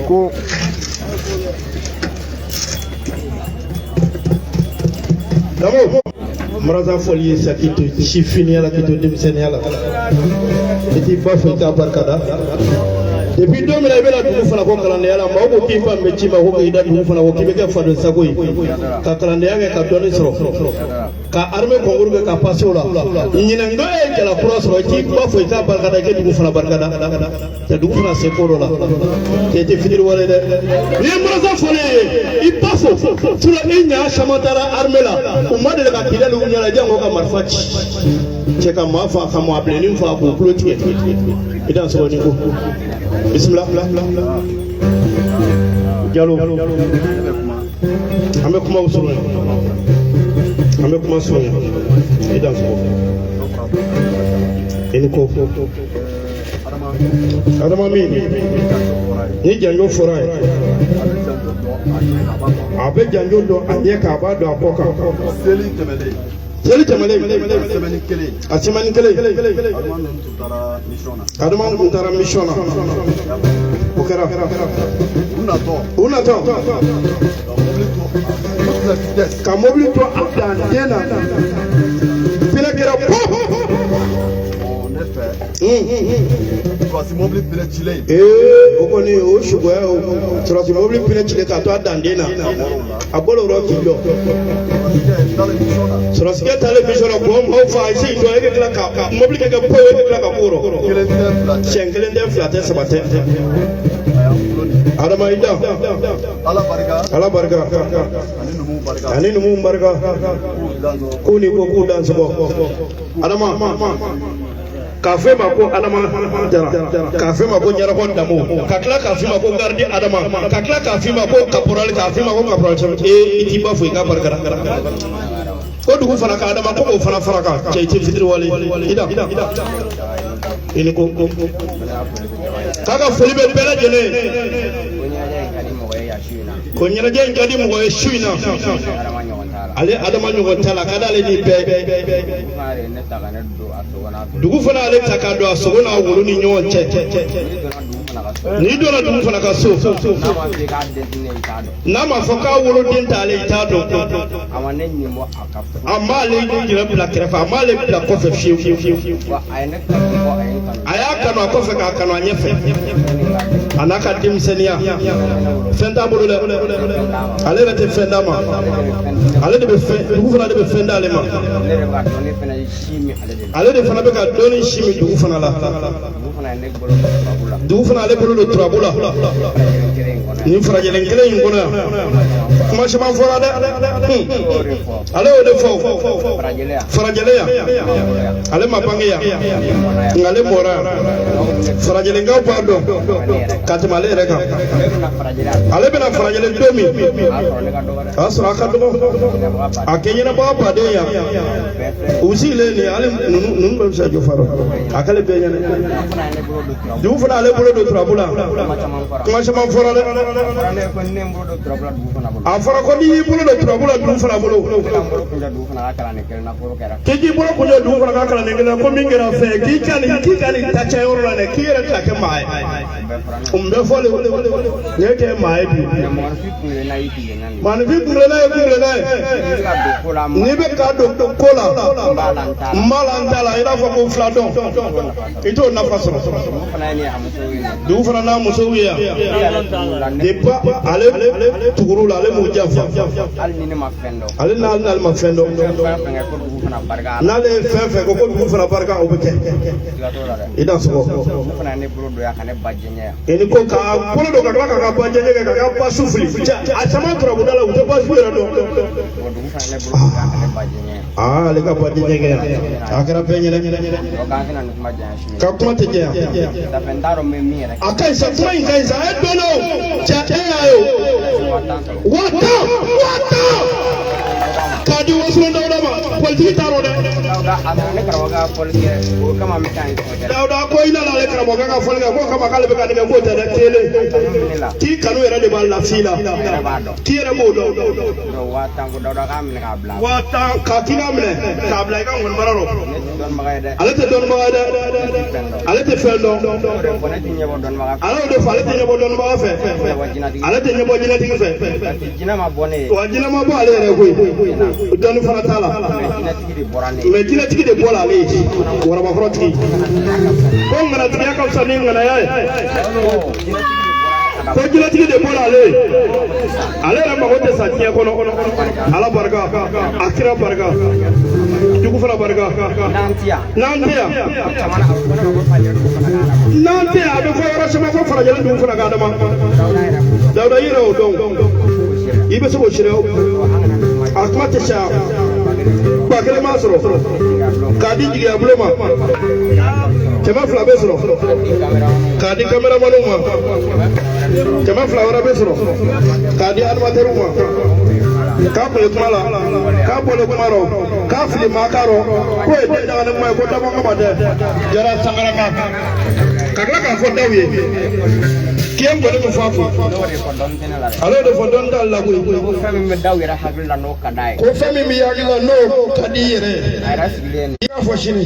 Ko Damo Maraza fɔli ye sa k'i to sifiniya la k'i to denmisɛnninya la i t'i ba fo i t'a barika da depuis don min na i bɛna dugu fana ko kalandenya la maaw ko k'i fa bɛ ci ma ko k'i da dugu fana ko k'i bɛ kɛ faden sago ye ka kalandenya kɛ ka dɔɔni sɔrɔ ka armée concours kɛ ka passer o la ɲinɛ dɔ ye jala kura sɔrɔ i t'i ba fo i t'a barika da i tɛ dugu fana barika da cɛ dugu fana se ko dɔ la cɛ tɛ fitiri wale dɛ n'i ye Maraza fɔlen ye i ba fo sinon i ɲa caman taara armée la u ma deli ka kidali u ɲɛ la jango ka marifa ci cɛ ka maa fa ka maa bilennin fa k'u tulo tigɛ i dan sɔgɔ ni ko bisimila Jalo an bɛ kumaw surunya an bɛ kuma surunya i dan sɔgɔ i ni ko Adama min ni janjo fɔra ye a bɛ janjo dɔn a ɲɛ kan a b'a dɔn a kɔ kan seli tɛmɛlen a semaine kelen Adama tun taara mission na o kɛra u natɔ ka mobili to a dan den na pneu kɛra pop. Ee o kɔni o sugoya o sɔrɔsi mobili pneu cilen k'a to a danden na a bɔra o yɔrɔ k'i jɔ sɔrɔsikɛ taalen mission na k'o maaw fa i segin tɔ e bɛ tila ka mobili kɛ kɛ po e bɛ tila ka k'o rɔ siɲɛ kelen tɛ fila tɛ saba tɛ Adama i da Ala barika ani numuw barika k'u ni ko k'u dansɔgɔ Adama k'a f'e ma ko Adama Jara k'a f'e ma ko Ɲarakɔ Damo ka tila k'a f'i ma ko garidi Adama ka tila k'a f'i ma ko caporal k'a f'i ma ko caporal ee i t'i ba fo i ka barika ko dugu fana ka Adama ko k'o fana fara kan cɛ i tɛ fitiri wale i da i ni ko k'a ka foli bɛ bɛɛ lajɛlen ko ɲɛnajɛ in ka di mɔgɔ ye su in na ale Adama ɲɔgɔn t'a la ka d'ale ni bɛɛ dugu fana ale ta k'a don a sogo n'a wolo ni ɲɔgɔn cɛ n'i donna dugu fana ka so n'a ma fɔ k'a woloden t'ale i t'a dɔn a m'ale yɛrɛ bila kɛrɛfɛ a m'ale bila kɔfɛ fiyewu a y'a kanu a kɔfɛ k'a kanu a ɲɛfɛ a n'a ka denmisɛnninya fɛn t'a bolo dɛ ale yɛrɛ tɛ fɛn d'a ma ale de bɛ fɛn dugu fana de bɛ fɛn d'ale ma ale de fana bɛ ka dɔɔni si min dugu fana la dugu fana ale bolo don turabu la nin farajɛlen kelen in kɔnɔ yan kuma caman fɔra dɛ ale y'o de fɔ farajɛlen yan ale ma bange yan nka ale mɔra yan farajɛlenkaw b'a dɔn ka tɛmɛ ale yɛrɛ kan ale bɛna farajɛlen don min a y'a sɔrɔ a ka dɔgɔ a kɛ ɲɛnabɔ baden yan u sigilen nin hali ninnu bɛɛ bɛ se ka jɔ fa rɔ a k'ale bɛɛ ɲɛna dugu fana ale bolo don turabu la kuma caman fɔra dɛ a fɔra ko n'i y'i bolo don turabu la dugu fana bolo k'i k'i bolo kunjɛ dugu fana ka kalanden kelen ko min kɛra fɛn ye k'i ka nin k'i ka nin ta cɛ yɔrɔ la dɛ k'i yɛrɛ tɛna kɛ maa ye o bɛɛ fɔlen nin ye kɛ maa ye bi maaninfin kunkilenna ye kunkilenna ye n'i bɛ ka don ko la n b'a la n t'a la i n'a fɔ ko fila dɔn i t'o nafa sɔrɔ dugu fana n'a musow ye yan depuis ale tugur'u la ale m'u janfa ale n'ale ma fɛn dɔn n'ale ye fɛn fɛn ko dugu fana barika o bɛ kɛ i da sɔgɔ i ni ko k'a bolo don ka tila k'a ka ba jɛɲɛ kɛ k'a ka basu fili a caman turabuda la u tɛ basu yɛrɛ dɔn aa ale ka ba jɛɲɛ kɛ yan a kɛra bɛɛ ɲɛnɛ ka kuma tɛ jɛya a ka ɲi sa kuma in ka ɲi sa a ye dɔn o cɛ e y'a ye o 10,000 10,000 k'a di Wasolon Dawuda ma politiki t'a rɔ dɛ. Dawuda a nana ne karamɔgɔ ka fɔli kɛ, o kama n bɛ taa nin fɔ dɛ. Dawuda ko i nana ale karamɔgɔkɛ ka fɔli kɛ, k'o kama k'ale bɛ ka nin kɛ, k'o tɛ dɛ, kelen. Kanu bɛ ne la. K'i kanu yɛrɛ de b'a la fi la. Ne yɛrɛ b'a dɔn. K'i yɛrɛ b'o dɔn. Donc 10 000 ko Dawuda k'a minɛ k'a bila. 10 000 k'a k'i k'a minɛ k'a bila i ka ŋɔnibara rɔ. Ne tɛ dɔnnibaga ye dɛ. Ale tɛ dɔnnibaga ye dɛ. Ale tɛ fɛn dɔn. O de fɔ ne tɛ ɲɛbɔ dɔnnibaga fɛ. Ale y'o de fɔ, ale tɛ ɲɛbɔ dɔnnibaga fɛ. Ɲɛbɔ jinɛtigi. Ale tɛ ɲɛbɔ jinɛtigi fɛ. Parce que jinɛ ma bɔ ne ye. Wa jinɛ ma bɔ ale yɛrɛ koyi. Dɔnni fana t'a la. Mais jinɛtigi de bɔra ne ye. Mais jinɛtigi de bɔra ale ye. Warabakɔrɔtigi. Ko ŋanatigiya ka fisa ni ŋanaya ye. Ko jinɛtigi de bɔra ale ye. Ale yɛrɛ mago tɛ sa diɲɛ kɔnɔ. Ala barika, a kira barika, dugu fana barika. N'an tɛ yan. N'an tɛ yan. Caman na a bɛ fɔ ne ma ko fajɛ dugu fana k'a la. N'an tɛ yan, a bɛ fɔ yɔrɔ caman ko farajɛla dugu fana k'a dama. Dawuda yɛrɛ b'o dɔn. Dawuda i yɛrɛ y'o dɔn. I bɛ se k'o seereya. An kana nin kuma A kuma tɛ caya. 1000 m'a sɔrɔ. K'a di jigiya bulon ma. 200 bɛ sɔrɔ. K'a di kameramaniw ma. 200 wɛrɛ bɛ sɔrɔ. K'a di animatɛriw ma. K'a kun ye kuma la, k'a bɔlen kuma rɔ, k'a fili maa kan rɔ, k'o ye den daga ni kuma ye, ko dabɔ kama tɛ. Jara Sangarama. Ka tila k'a fɔ daw ye. K'i ye nkɔni min fɔ a kun. N'o de fɔ dɔnni tɛ ne la dɛ. Ale y'o de fɔ dɔnni t'ale la koyi. Ko fɛn min bɛ daw yɛrɛ hakili la n'o ka d'a ye. Ko fɛn min b'i hakili la n'o ka di i yɛrɛ ye. A yɛrɛ sigilen I y'a fɔ sini.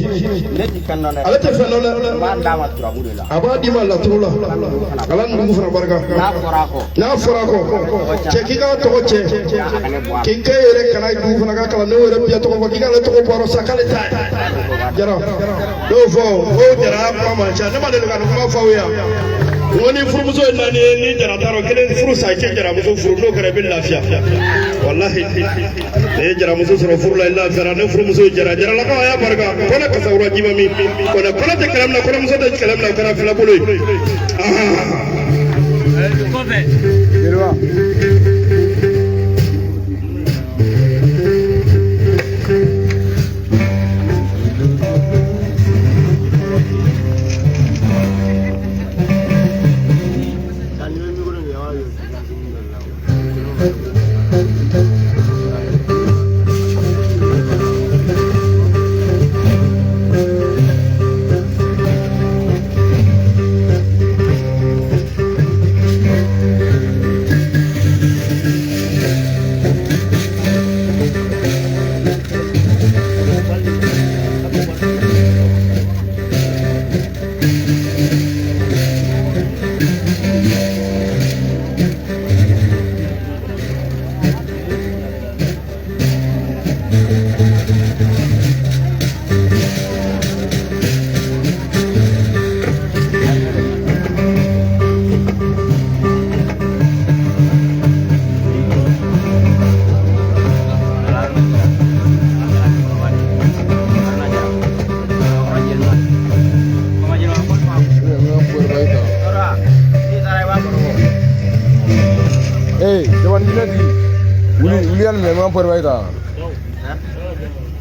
ne tɛ fɛn dɔn dɛ. Ale tɛ fɛn dɔn dɛ. N b'a d'a ma turabu de la. A b'a d'i ma laturu la. Ala ni dugu fana barika. N'a fɔra a kɔ. N'a fɔra a kɔ. Cɛ k'i k'a tɔgɔ cɛ. K'i k'e yɛrɛ kana dugu fana ka kalandenw yɛrɛ bɛɛ tɔgɔ fɔ k'i k'ale tɔgɔ bɔ a rɔ sa k'ale t'a ye. Jara ne y'o fɔ o Jara kuma man ca, ne ma deli ka nin kuma fɔ aw ye yan. N ko ni furumuso ye naani ye ni Jara t'a rɔ kelen furu sa i tɛ jaramuso furu n'o kɛra i bɛ lafiya. Walahi ne ye jaramuso sɔrɔ furu la i lafiyara ne furumuso ye Jara Jaralakaw a y'a barika kɔnɛ kasakura jima min kɔnɛ kɔnɛ tɛ kɛlɛ min na kɔnɛmuso tɛ kɛlɛ min na o kɛra fila bolo ye. Jeliba.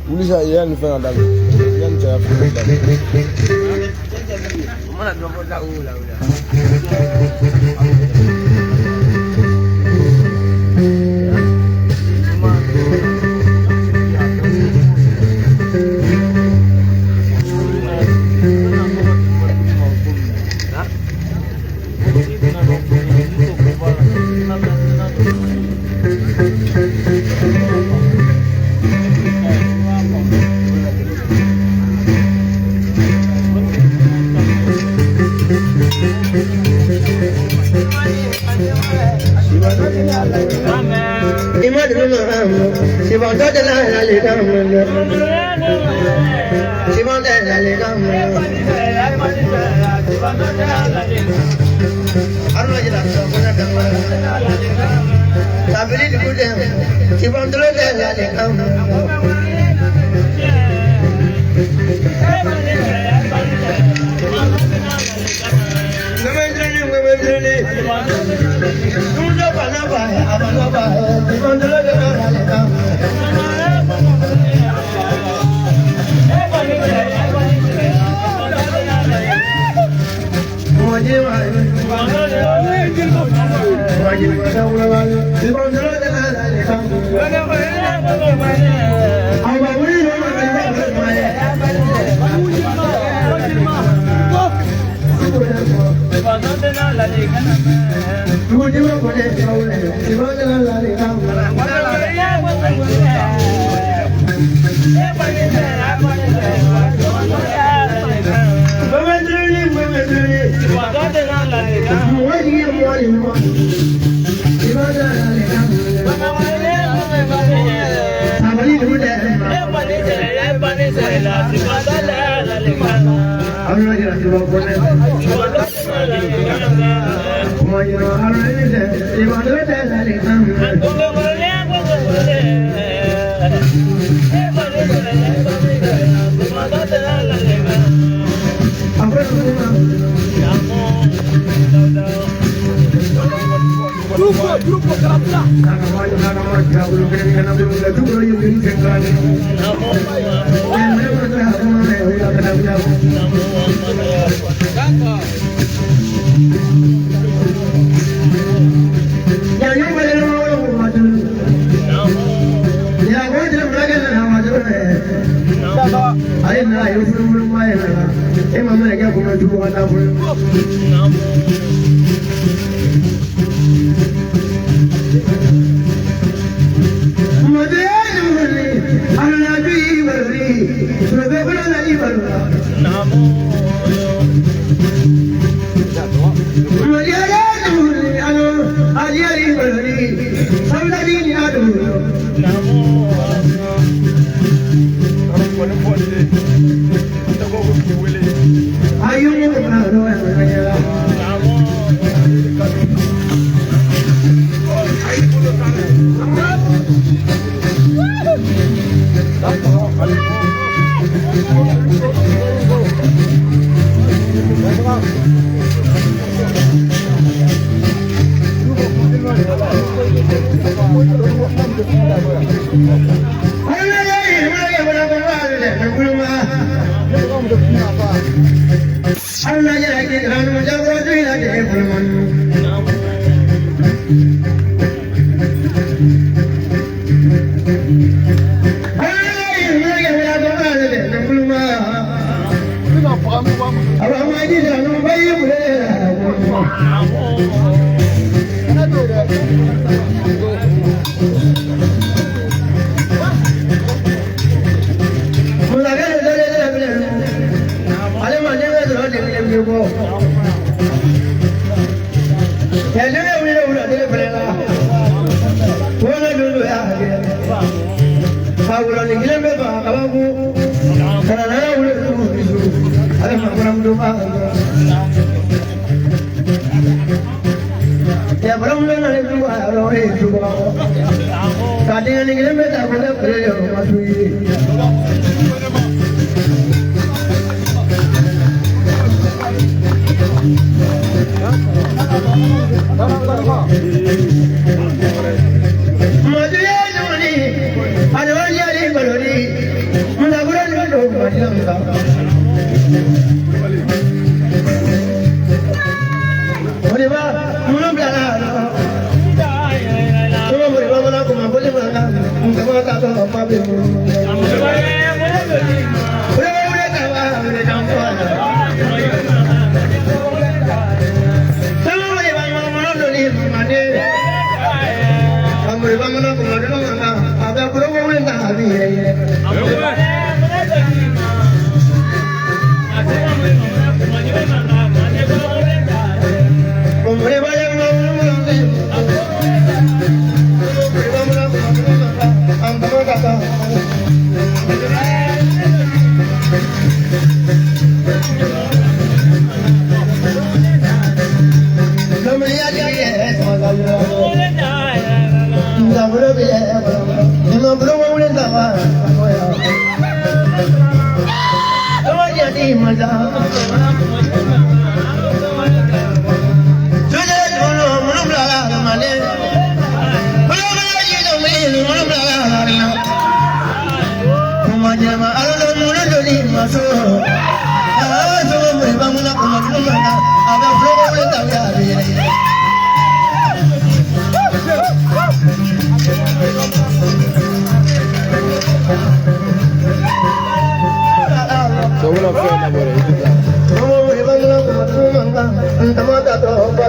Wuli sa i y'a nin fɛn ka daminɛ i y'a nin caya fɛn ka daminɛ.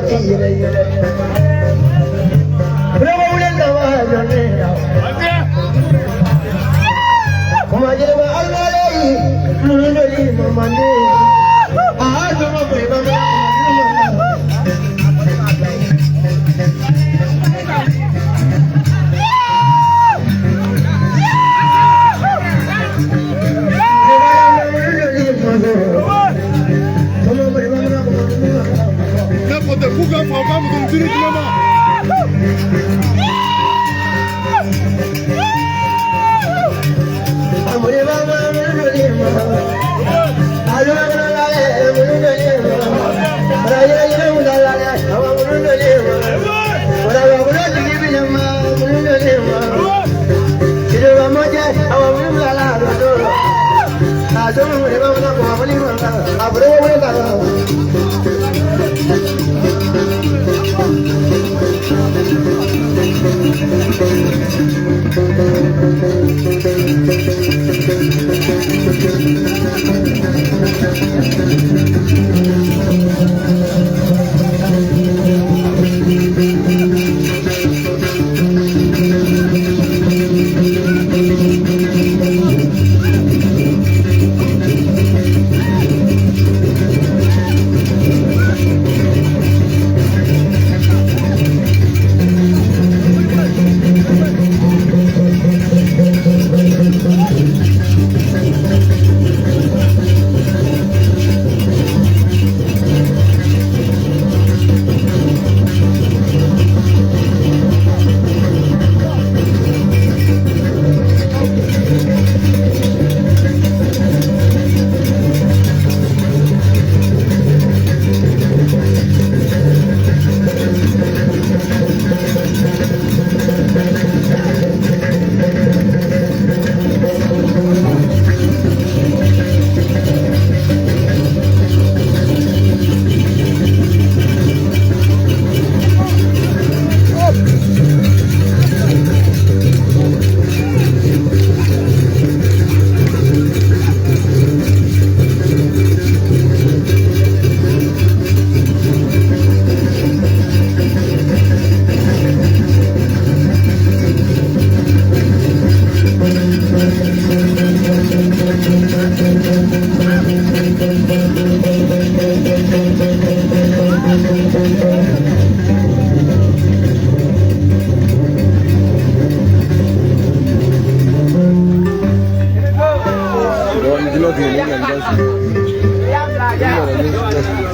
tɛ yɛlɛ yɛlɛ.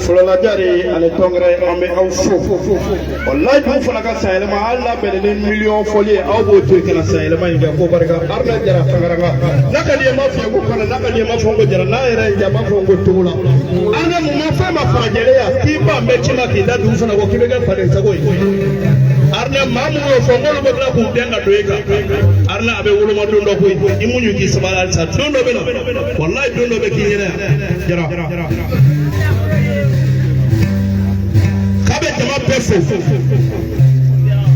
Fɔlɔlajari ani tɔngɛrɛ an bɛ aw fo walayi dugu fana ka sanyɛlɛma hali n'a bɛnna ni miliyɔn fɔli ye aw b'o to yen ka na sanyɛlɛma in kɛ ko barika Aruna Jara Tangaranga n'a ka di ye n b'a f'i ye ko Kɔnɛ n'a ka di ye n b'a fɔ ko Jara n'a yɛrɛ ye ja n b'a fɔ ko Togola an ka mun ma fɛn ma farajɛlen k'i ban bɛ ci ma k'i da dugu fana kɔ k'i bɛ kɛ faden sago ye Aruna maa minnu y'o fɔ k'olu bɛ tila k'u dɛn ka don e kan Aruna a bɛ woloma don dɔ koyi i muɲu k'i sabali halisa don dɔ bɛ na walayi don dɔ bɛ k'i ɲɛna yan Jara. K'a bɛ jama bɛɛ fo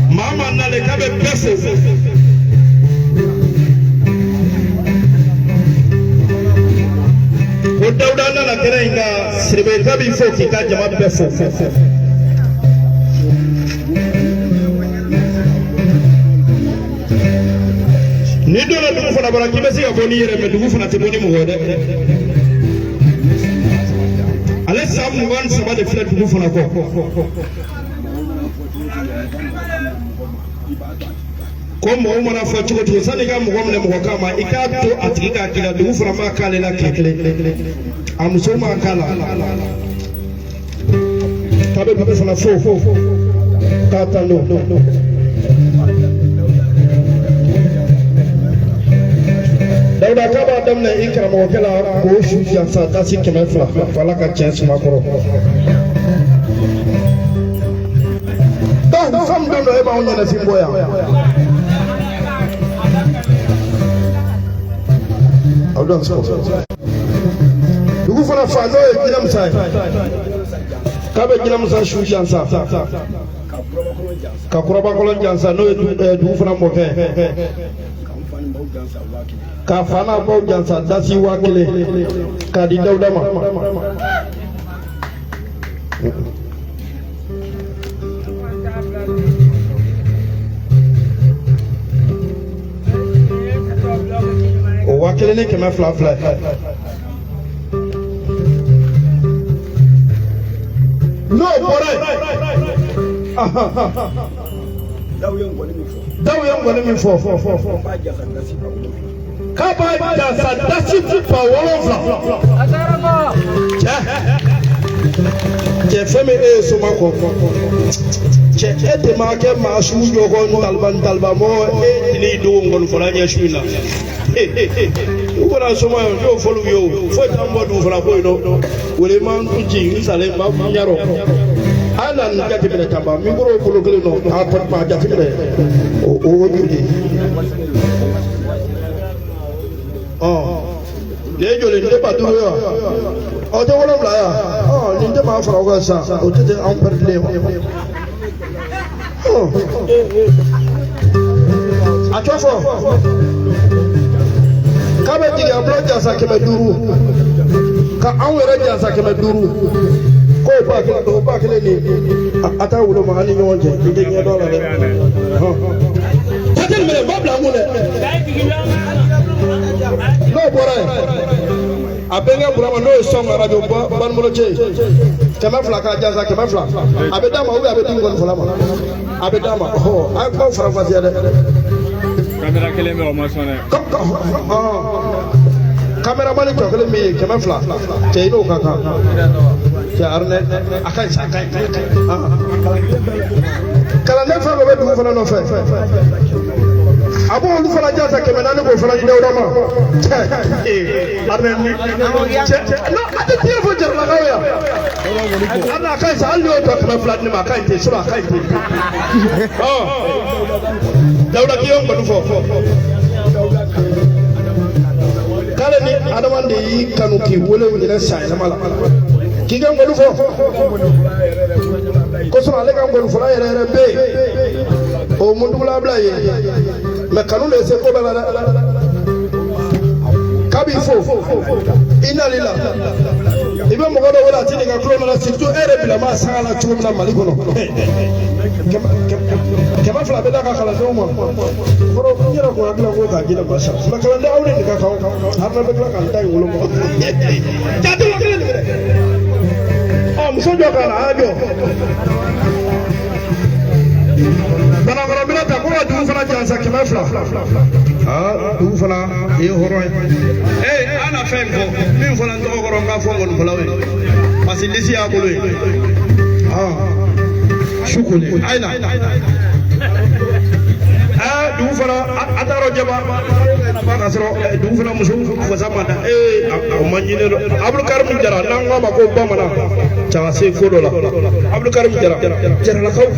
maa maa nalen k'a bɛ bɛɛ fo ko Dawuda nana kɛnɛ in kan Siribe k'a b'i fo k'i ka jama bɛɛ fo. N'i donna dugu fana bara k'i bɛ se ka bɔ n'i yɛrɛ mɛ dugu fana tɛ bɔ ni mɔgɔ ye dɛ. Ale san 23 de filɛ dugu fana kɔ. Ko mɔgɔw mana fɔ cogo cogo sani i ka mɔgɔ minɛ mɔgɔ kan ma i k'a to a tigi k'a k'i la dugu fana m'a k'ale la tile kelen a muso m'a k'a la k'a bɛ dugu fana fo k'a tando. Dawuda k'a b'a daminɛ i karamɔgɔkɛ la k'o su jansa dasi 200 wala ka tiɲɛ suma kɔrɔ. Donc fɛn min don e b'anw ɲɛnafin bɔ yan. Aw dɔn sɔrɔ. Dugu fana fa n'o ye Jinɛmusa ye. K'a bɛ Jinɛmusa su jansa. Ka Kurabakɔlɔn jansa n'o ye dugu fana mɔkɛ. K'a fa n'a baw jansa dasi 1000 k'a di Dawuda ma. 1 ni 200 fila ye. N'o bɔra yen, Daw ye nkɔni min fɔ. Daw ye nkɔni min fɔ. K'a b'a jasa dasi 7,000. Cɛ cɛ fɛn min e ye soma kɔ cɛ e tɛ maa kɛ maa sugu jɔ ko n taliba mɔgɔ e tɛn'i dogo nkɔnifɔla ɲɛ su in na. U kana soma ye n y'o fɔl'u ye o foyi t'an bɔ dugu fana ko yen nɔ wele ma n ci n salen n b'a ɲɛrɔ. A na nin jateminɛ tanba mikoro bolo kelen nɔ a kɔni jateminɛ o o joli ɔ nin ye joli nin tɛ 5000 ye wa ɔ tɛ 7 ye wa ɔ nin tɛ maa fara o kan sisan o tɛ anw pɛrɛdilen wa a tɔ fɔ k'a bɛ jigin a bolo jasa 500 ka anw yɛrɛ jasa 500. K'o 1000 o 1000 nin a t'a woloma an ni ɲɔgɔn cɛ n tɛ ɲɛ dɔn a la dɛ. Jate minɛ n b'a bila n kun dɛ. N'o bɔra yen a bɛnkɛ Burama n'o ye sɔn arajo banimolo cɛ ye 200 k'a jasa 200 a bɛ d'a ma ou bien a bɛ di nkɔnifɔla ma a bɛ d'a ma ɔhɔ a ye kuma faranfasiya dɛ. Kamera kelen bɛ o ma sɔn dɛ. Caméraman tɔ kelen min ye 200 cɛ i n'o ka kan. Cɛ Arnɛ a ka ɲi sa a ka ɲi. Kalanden fɛn fɛn bɛ dugu fana nɔfɛ a b'olu fana jasa 400 k'o fana di Dawuda ma. Cɛ Arnɛ ni cɛ non a tɛ tiɲɛ fɔ Jaralakaw yan. Arnɛ a ka ɲi sa hali n'i y'o tɔ 200 di ne ma a ka ɲi ten sinon a ka ɲi ten. Ɔ Dawuda k'i ye nkɔni fɔ. K'ale ni adamaden de y'i kanu k'i wele ɲinɛ san yɛlɛma la k'i ka nkɔni fɔ kosɔn ale ka nkɔni fɔla yɛrɛ yɛrɛ bɛ yen o mundugula bila ye mɛ kanu de ye se ko bɛɛ la dɛ k'a b'i fo i nali la i bɛ mɔgɔ dɔ wele a ti n'i ka tulon na surtout e yɛrɛ bilama sanga la cogo min na Mali kɔnɔ 200 bɛ d'a ka kalandenw ma kɔrɔ n yɛrɛ kun hakili la ko k'a di ne ma sa mɛ kalanden aw de nin ka kan Haruna bɛ tila ka n ta in woloma jate wa kelen nin minɛ ɔ muso jɔ ka na a y'a jɔ banakɔrɔ minɛ ta ko ka dugu fana jansa 200 aa dugu fana i ye hɔrɔn ye ee an na fɛn fɔ min fɔra n tɔgɔ kɔrɔ n k'a fɔ nkɔnifɔlaw ye parce que lisi y'a bolo ye aa su kolen a ye na aa dugu fana a taara jaba k'a sɔrɔ dugu fana muso fasa ma da ee a ma ɲinɛ dɔ Abdulkarim Jara n'an ko a ma ko bamanan caga se ko dɔ la Abdulkarim Jara Jaralakaw.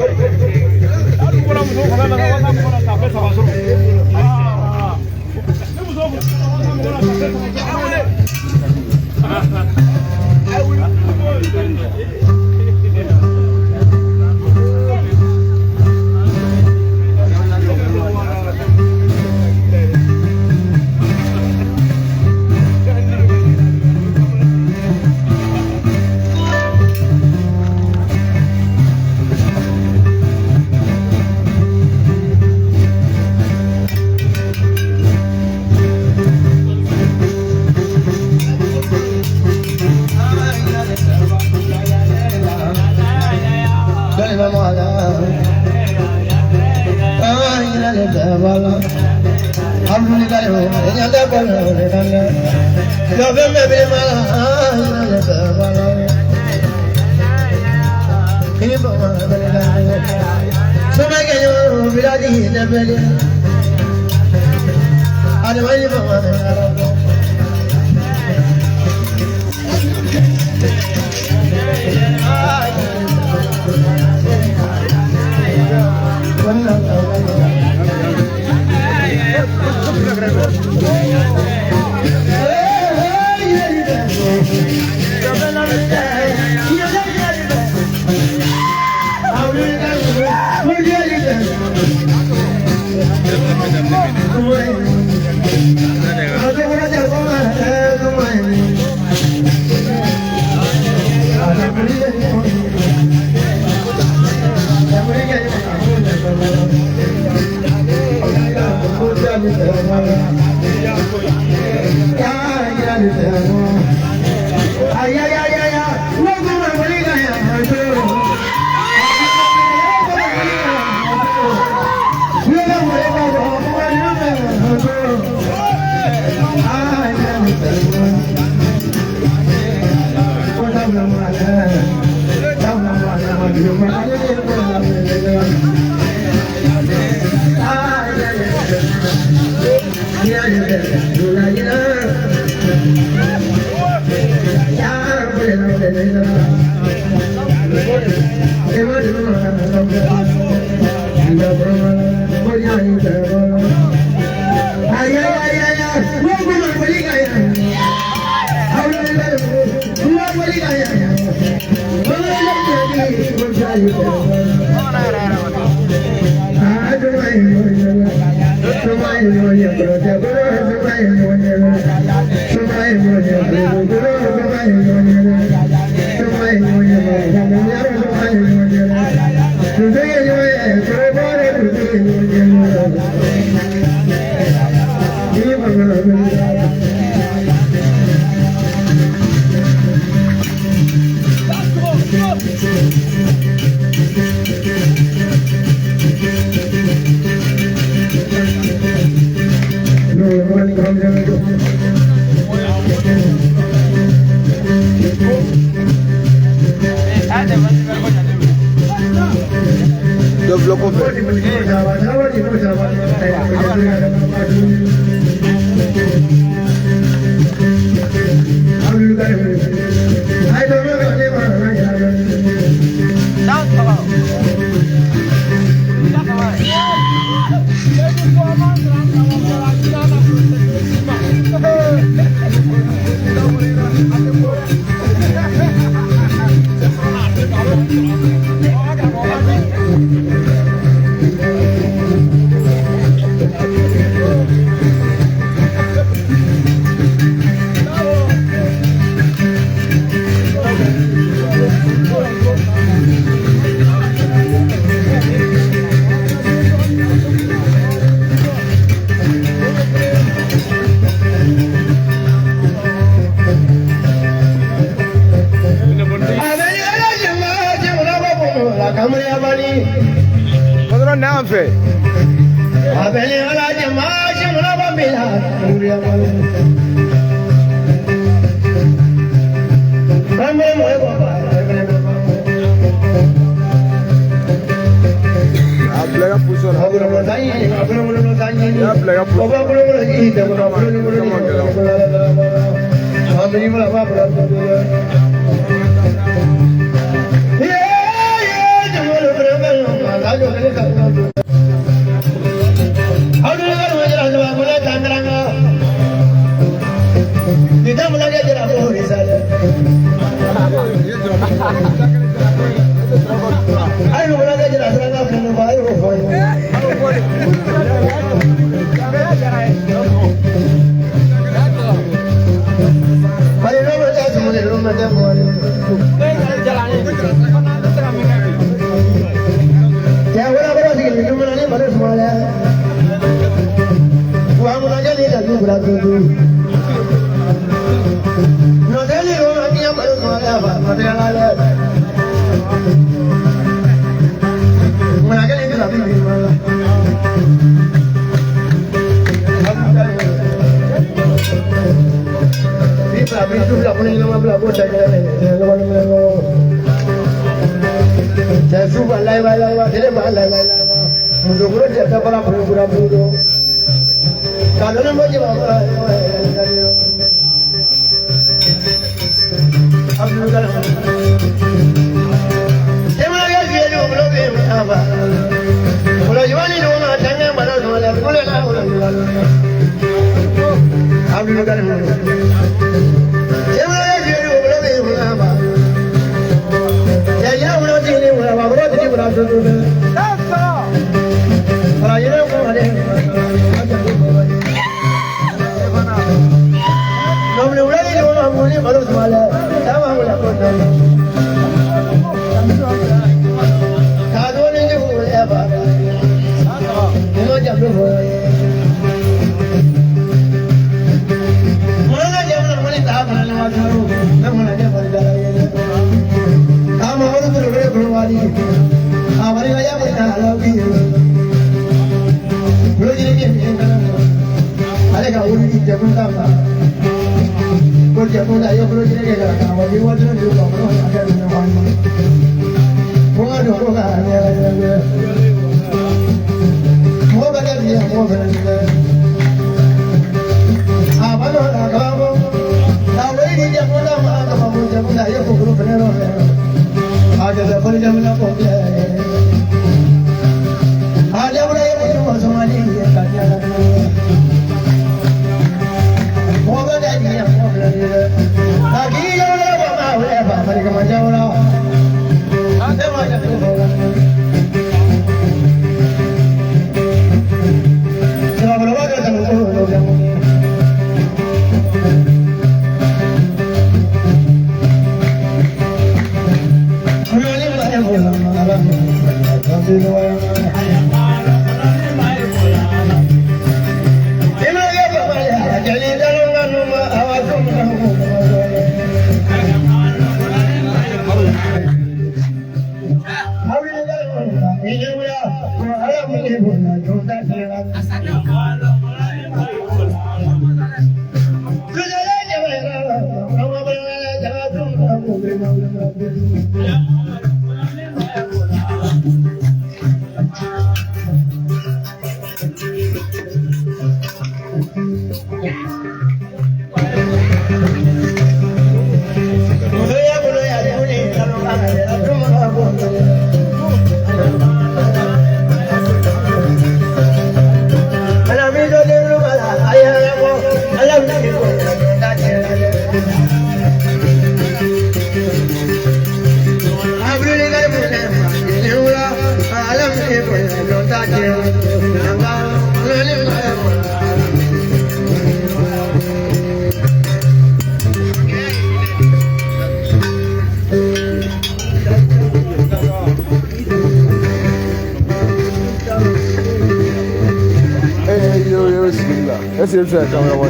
Est-ce que c'est la caméra?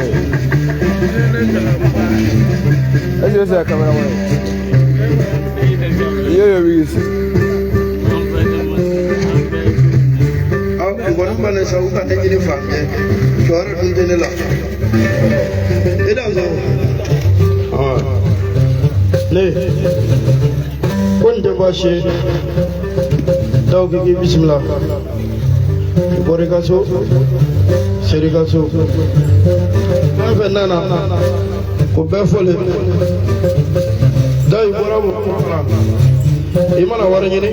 Est-ce que c'est la caméra? Serikaso fɛn fɛn nana ko bɛɛ fɔlen da i bɔra mɔgɔ la i mana wari ɲini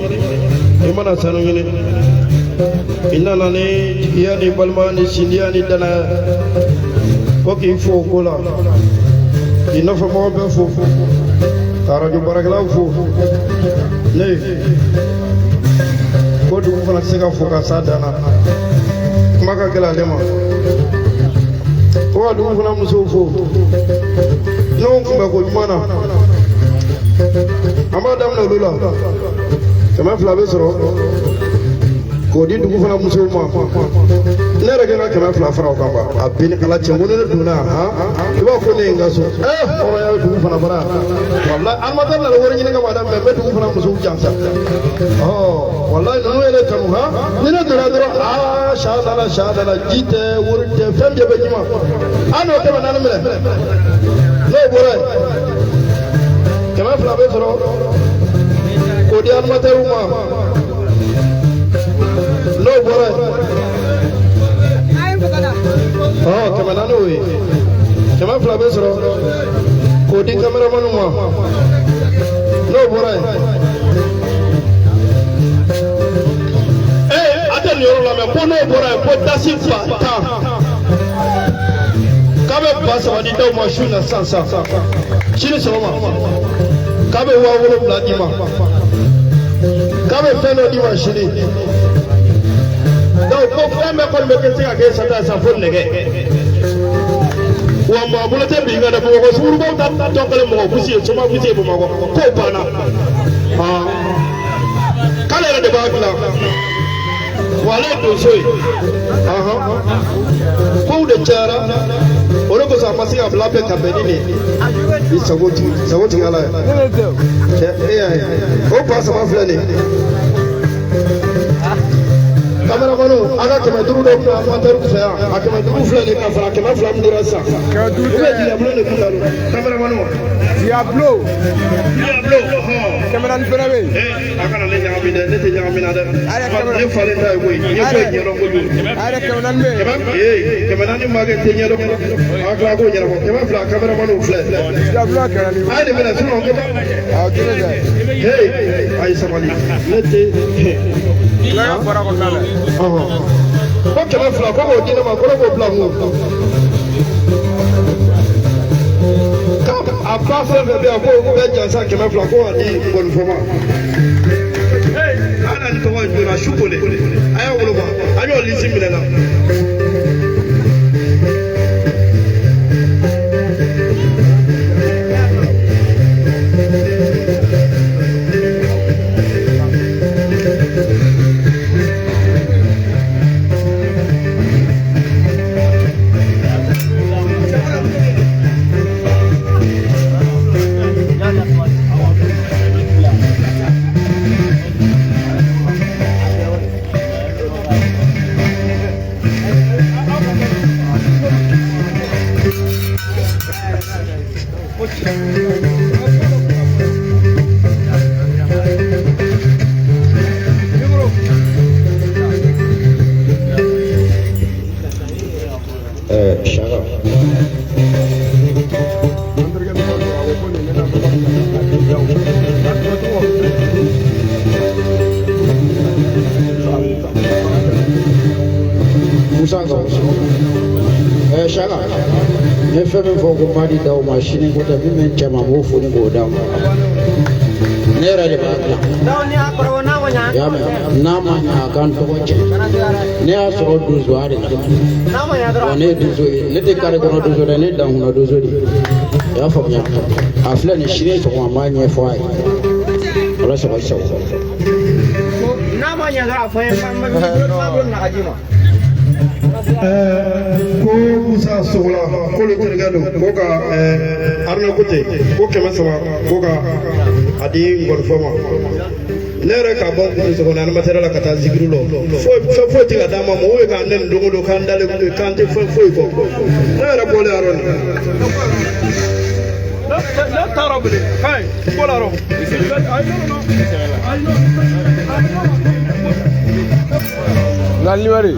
i mana sanu ɲini i nana ni jigiya ni balima ni sindiya ni danaya ko k'i fo o ko la k'i nɔfɛmɔgɔ bɛɛ fo ka arajo baarakɛlaw fo ne ko dugu fana tɛ se ka fo ka s'a dan na kuma ka gɛlɛn ale ma ko ka dugu fana musow fo ɲɔgɔn kunbɛ ko ɲuman na an b'a daminɛ olu la 200 bɛ sɔrɔ k'o di dugu fana musow ma ne yɛrɛ kɛ ka 200 fara o kan ba a bɛ ni ala cɛ ko ne donna han i b'a fɔ ne ye n ka so hɔrɔnya bɛ dugu fana bara walayi animateur nana wari ɲini kama daminɛ n bɛ dugu fana musow jansa walayi ninnu ye ne kanu han ni ne donna dɔrɔn aa sa nana ji tɛ wari tɛ fɛn bɛɛ bɛ ji ma an n'o 400 minɛ n'o bɔra yen 200 bɛ sɔrɔ k'o di animateur ma n'o bɔra yen 400 o ye 200 bɛ sɔrɔ k'o di caméraman ma n'o bɔra yen a tɛ nin yɔrɔ la mɛ ko n'o bɔra yen ko dasi 10,000 k'a bɛ 3,000 di dɔw ma su in na sisan sisan sini sɔgɔma k'a bɛ 7,000 d'i ma k'a bɛ fɛn dɔ d'i ma sini donc ko fɛn bɛɛ kɔni bɛ kɛ se ka kɛ sata ye sa fo nɛgɛ wa maa bolo tɛ bin kan dɛ Bamakɔ sugurubaw ta tɔ kɛlen mɔgɔ busi ye soma busi ye Bamakɔ k'o banna k'ale yɛrɛ de b'a dilan wa ale ye donso ye kow de cayara o de kosɔn a ma se ka bila bɛɛ ka bɛn ni nin ye i sago tigi ala ye cɛ e y'a ye o 3,000 filɛ nin ye. Caméraman A ka 500 dɔ bila amateur fɛ yan. A 500 filɛ nin ye ka fara 200 min dira sisan. 500 tɛ. U bɛ Diablo de kun da don. Cameraman wa. Diablo. Diablo. Hɔn. 400 fɛnɛ bɛ yen. Ee, a kana ne ɲagami dɛ, ne tɛ ɲagami na dɛ. Ne falen ta ye koyi. N ye ko in ɲɛdɔn kojugu. A yɛrɛ 400 bɛ yen. Ee, 400 ma kɛ tɛ ɲɛdɔn. A tila k'o ɲɛnabɔ. 200 cameraman filɛ. Diablo 400. A ye nin minɛ sinon ko. Awɔ, kelen tɛ. Hey, a ye sabali. Ne tɛ. Kulonkɛ bɔra kɔnɔna la. Ko 200 ko k'o di ne ma ko ne k'o bila n kun. A ba fɛn fɛn bɛ yan k'o bɛɛ jansa 200 ko k'a di ngɔnifɔ ma. A na ni tɔgɔ ye joona su kolen. A y'a woloma a y'o lisi minɛ na. Musa Shaka, ne fɛn min fɔ ko n b'a di d'aw ma sini ko tɛ min bɛ n cɛ ma n b'o foni k'o d'a ma ne yɛrɛ de b'a dilan y'a mɛn n'a ma ɲa a ka n tɔgɔ cɛn ne y'a sɔrɔ donsoya de la wa ne ye donso ye ne tɛ kare kɔnɔ donso dɛ ne ye dankunna donso de ye i y'a faamuya a filɛ nin sini sɔgɔma n b'a ɲɛfɔ a ye ala sago i sago. N'a ma ɲɛ dɔrɔn a fɔ n ye n b'a bolo minɛ ka d'i ma. Ko Musa Sogola k'olu terikɛ don ko ka Aruna Kote ko 300 ko ka a di ngɔnifɔ ma. Ne yɛrɛ ka bɔ sɔgɔma animateur la ka taa zikiri lɔ foyi fɛn foyi tɛ ka d'an ma mɔgɔw bɛ k'an nɛni don o don k'an dalen k'an tɛ fɛn foyi fɔ ne yɛrɛ bɔlen yɔrɔ nin. Ne taara bilen kayi n bɔra yɔrɔ. Ayi non non. La numéro.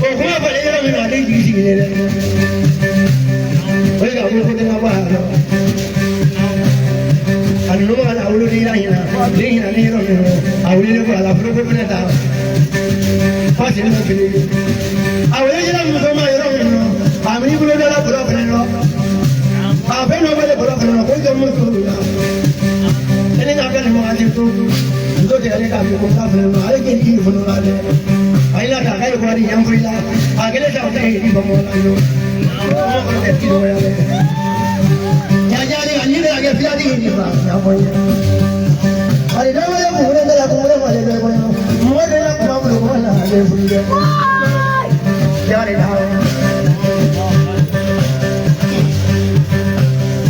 O kuma fɔlen yɔrɔ min na, ale jigi sigilen. Ne ɲinɛ ni yɔrɔ min a wulilen ko a la foroko fɛnɛ ta fasi ne ma fili a wele yɛlɛ muso ma yɔrɔ min a b'i bolo da la bolo fɛnɛ nɔ a fɛn dɔ bɛ bolo fɛnɛ nɔ ko jɔn muso la ne ka kɛ nin wagati to muso tigɛlen k'a fi ko n ka fɛnɛ nɔ ale k'i k'i fɔlɔ la dɛ a yi la k'a ka ye kura di yan fili la a kelen ta o tɛ yi bɔn la yo kuma kɔrɔ tɛ ti dɔgɔya dɛ jaajaa ani bɛ kɛ filatigi ye fa y'a fɔ n ye ali dɔw ye kunkolo da la kunkolo ma de bɛ kɔnɔ mɔgɔ de la kuma bolo kuma la ale fili dɛ yari la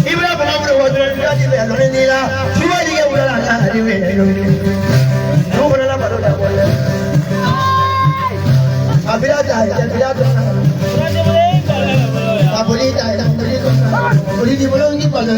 i bɛ kuma bolo wa dɔrɔn filatigi bɛ lɔnni ni la filatigi kɛ wula la ale bɛ lɔnni n'o fana la baro da bɔ dɛ a bila ta a bila ta a boli ta a boli ta boli di bolo ni balo.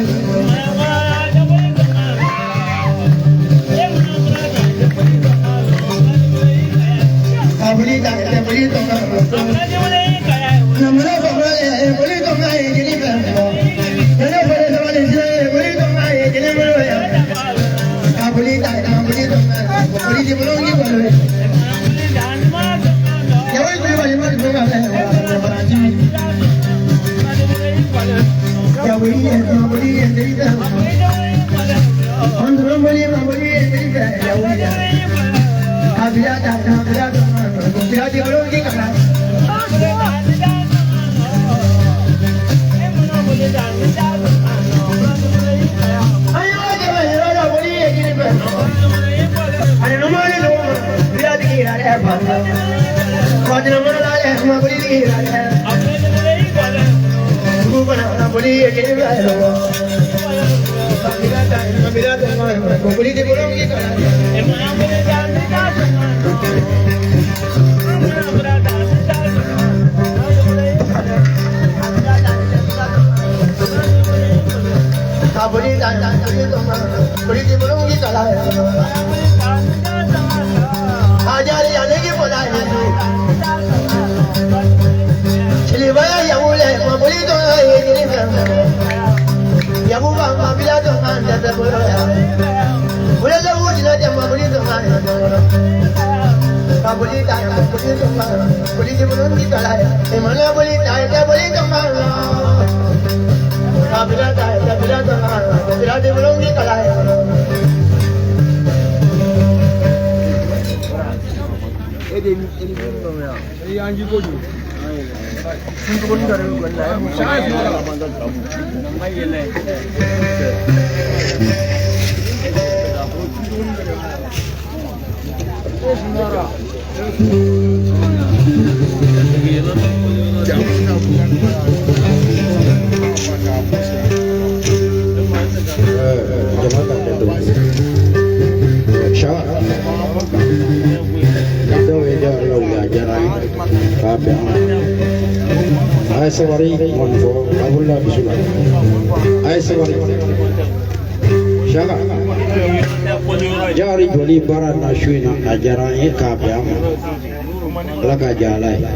Jari joli baara na su in na a diyara n ye k'a bɛn a ma Ala k'a diya Ala ye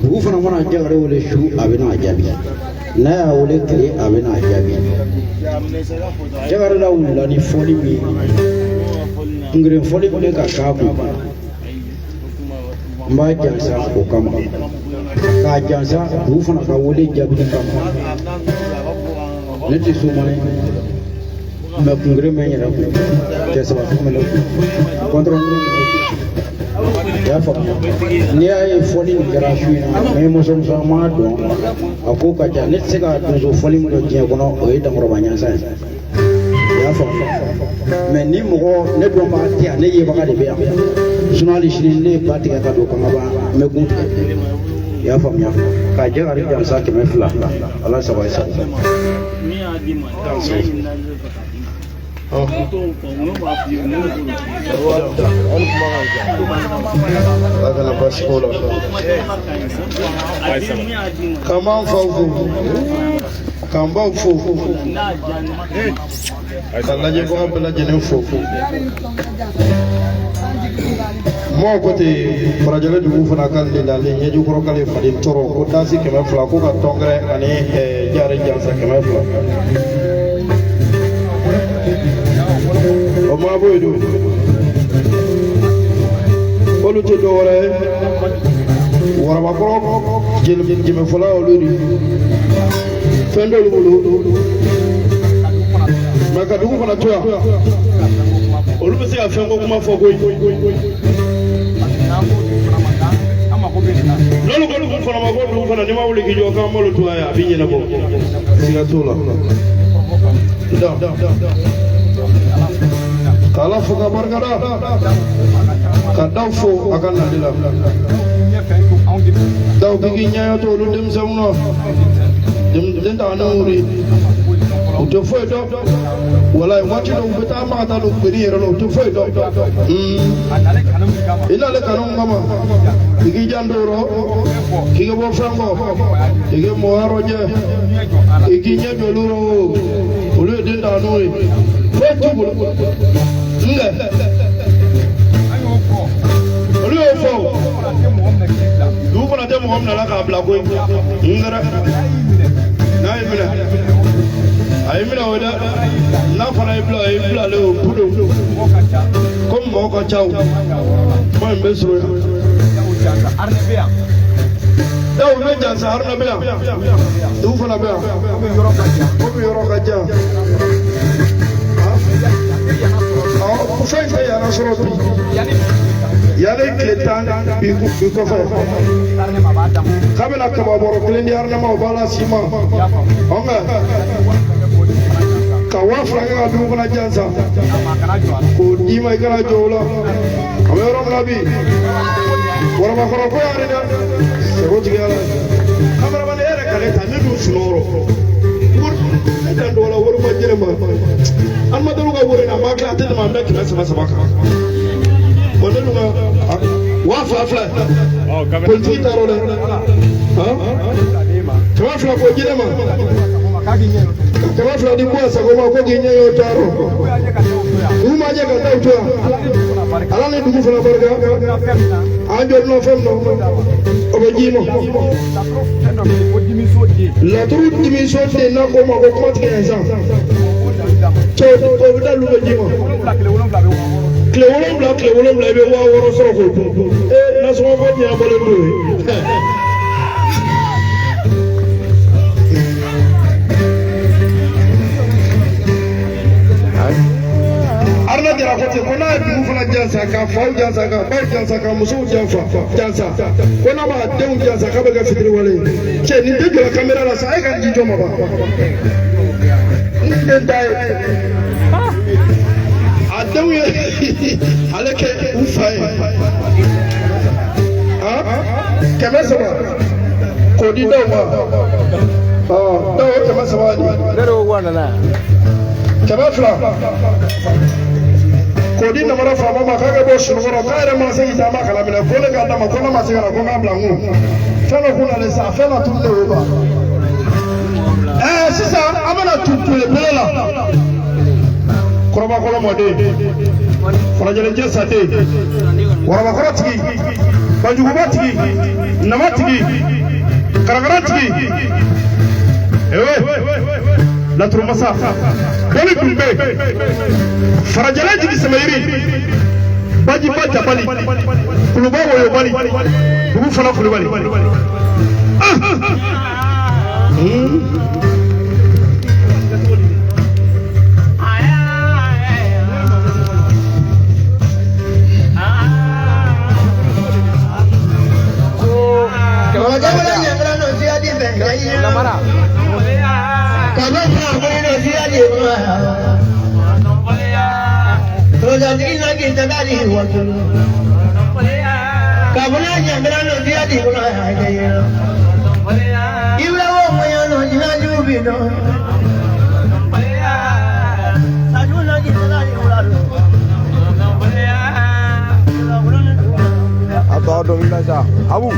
dugu fana mana Jagare wele su a bɛ n'a jaabi n'a y'a wele tile a bɛ n'a jaabi Jagare la wulila ni fɔli min ye kungirin fɔli min bɛ ka k'a kun n b'a jansa o kama k'a jansa dugu fana ka wele jaabili kama ne tɛ sumani mɛ kungirin bɛ n yɛrɛ kun cɛ saba kun bɛ ne kun kɔntɔrɔn bɛ ne kun i y'a faamuya n'i y'a ye fɔli nin kɛra su in na n ye musomuso an m'a dɔn a ko ka ca ne tɛ se ka donso fɔli min dɔn diɲɛ kɔnɔ o ye dankɔrɔba ɲansan ye i y'a faamuya mɛ ni mɔgɔ ne dɔn b'a tɛ yan ne yebaga de bɛ yan sinɔn hali sini ne ye ba tigɛ ka don kangaba n bɛ gun tigɛ i y'a faamuya ka Jagare jansa 200 Ala sago i sago. Ala kana baasi k'o la. K'an b'an faw fo, k'an baw fo, ka lajɛbaga bɛɛ lajɛlen fo. Mɔgɔw ko ten farajɛlɛ dugu fana ka lelalen ɲɛjukɔrɔ k'ale faden tɔɔrɔ ko dansi 200 ko ka tɔnkɛrɛ ani Jagare jansa 200. O ma bɔ yen dun olu tɛ dɔwɛrɛ ye warabakɔrɔ jɛmɛfɔla olu de fɛn t'olu bolo mɛ ka dugu fana to yan olu bɛ se ka fɛn ko kuma fɔ koyi n'olu ko dugu fana ma ko dugu fana n'i ma wuli k'i jɔ k'an m'olu to yan a b'i ɲɛnabɔ siga t'o la k'Ala fo ka barika da ka daw fo a ka nali la daw k'i k'i ɲɛ to olu denmisɛnw na den ta ne wuri u tɛ foyi dɔn walayi waati dɔw u bɛ taa ma ka taa don gbeni yɛrɛ la u tɛ foyi dɔn i n'ale kanu kama i k'i janto o rɔ k'i ka bɔ fɛn kɔ i k'i mɔgɔya rɔ jɛ i k'i ɲɛ jɔ olu rɔ o olu ye den ta n'o ye foyi t'u bolo nkɛ olu y'o fɔ dugu fana tɛ mɔgɔ minɛ la k'a bila koyi nkɛrɛ n'a y'i minɛ a y'i minɛ o dɛ n'a fana y'i bila o y'i bilalen o bu don komi mɔgɔ ka ca o kuma in bɛ surunya daw bɛ jansa haruna bɛ yan dugu fana bɛ yan komi yɔrɔ ka jan fɛn fɛn yɛrɛ sɔrɔ bi yanni tile 10 bi kɔfɛ k'a bɛna kaba bɔrɔ kelen di haruna ma o b'a la s'i ma ɔ nka ka 2000 kɛ ka dugu fana jansa k'o d'i ma i kana jɔ o la a bɛ yɔrɔ min na bi warabakɔrɔ ko y'ale dɛ sɛgo tigiya la kameramani e yɛrɛ ka ne ta ne dun sunɔgɔrɔ ne dan dɔw la wari ma jɛnɛ ma an ma dɔw ka wari na an b'a tila a tɛ tɛmɛ an bɛɛ 300 kan bɔn ne dun ka 2000 filɛ politiki t'a rɔ dɛ 200 k'o di ne ma ka 200 di Buwa Sago ma ko k'i ɲɛ y'o t'a rɔ dugu ma jɛ ka daw to yan ala ni dugu fana barika an jɔ nɔ fɛn min na o bɛ ji ma laturu dimiso den n'a ko ma ko kuma tigɛ yan sisan cɛ o bɛ dalu bɛ ji ma tile 7 tile 7 i bɛ 6000 sɔrɔ k'o dun ee nasɔngɔ ko ɲɛnabɔlen don ye. Aruna Jara ko ten ko n'a ye dugu fana jansa ka faw jansa ka baw jansa ka musow janfa jansa ko n'a b'a denw jansa k'a bɛ kɛ fitiriwale ye cɛ nin tɛ jɔla kamera la sa e ka ji jɔ ma ban n den ta ye a denw ye ale kɛ u fa ye 300 k'o di dɔw ma dɔw ye 300 di 200 k'o di namara faama ma k'a ka bɔ sunɔgɔ k'a yɛrɛ ma se k'i taama kala minɛ ko ne k'a d'a ma ko ne ma se ka na ko n k'a bila n kun fɛn dɔ kun nalen sa fɛn dɔ tununnen o kan sisan an bɛna tu belebele la kɔrɔbakɔrɔ mɔden farajɛlencɛ sate warabakɔrɔ tigi banjuguba tigi nama tigi karakara tigi ewe laturumasa bɔli tun bɛ farajɛla jigi sɛmɛyiri bajiba jabali kuluba woyobali dugu fana kulubali. Abu.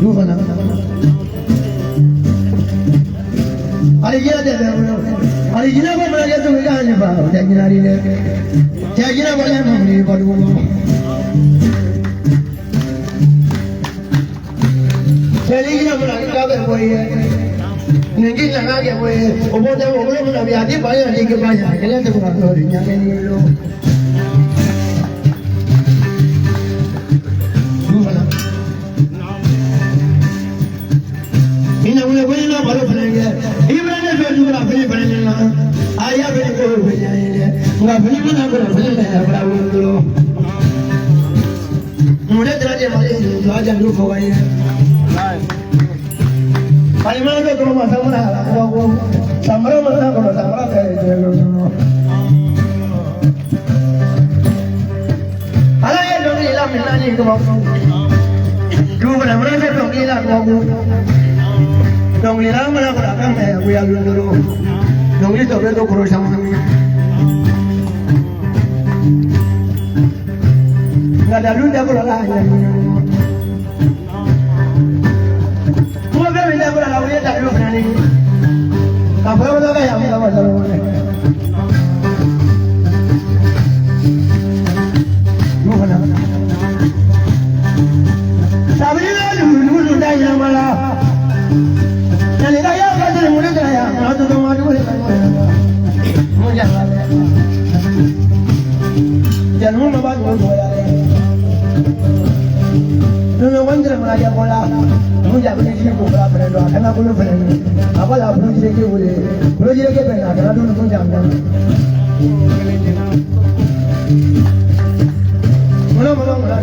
Du fana. Alijina tɛ bɛɛ bolo. Alijina ko mana kɛ cogo i k'a ne fa o tɛ jinɛ dɛ. Cɛ jinɛ bɔlen ma wuli bɔ dugu kɔnɔ. Cɛ ni jinɛ bɔra k'a bɛ bɔ i ye. Nin k'i nana kɛ bɔ ye. O bɔ tɛ o bolo min na bi a ti ba ɲɛ a ti kɛ ba ɲɛ a kelen tɛ ka dɔ de ɲagami i bolo. Du fana. Ina wuli ko ina balo fana kɛ. I bɛ ne fɛ dugu la fini fana ɲɛna. A y'a fini ko bɛ ɲɛ ye dɛ. Nka fini mana kɔrɔ fini bɛ fara wolo. Mun de taara jɛ Mali jɔ a janto fɔ ka ye. Mali mana kɛ dɔrɔn ma samara la ko samara mana kɔnɔ samara bɛɛ ye jɛ lɔ. Ala ye dɔnkili la minɛ ni kabako. Dugu fana mana kɛ dɔnkili la kabako. Dɔnkili la mana kɔrɔ a ka mɛn goya londoro. Dɔnkili tɔ bɛ to kɔrɔ caman. Nka dalu tɛ kɔrɔ la ɲɛ. Kuma fɛn min tɛ kɔrɔ la o ye dalu fana ye. Ka fɔ yɔrɔ ka yan ka sɔrɔ wɛrɛ. Du fana. Sabiri bɛ dugu da ɲɛnama la. Jalika ya ka sɔrɔ mun de ya ma to ma dugu de ka mun ja la. Jalu ma ba dugu ya le. Nunu wandra ma ya bola. Mun ja ni ji ko ba fere do kana ko fere ni. Aba la bulu jire ke wole. Bulu jire ke be na kana do mun ja ma. Mula mula mula.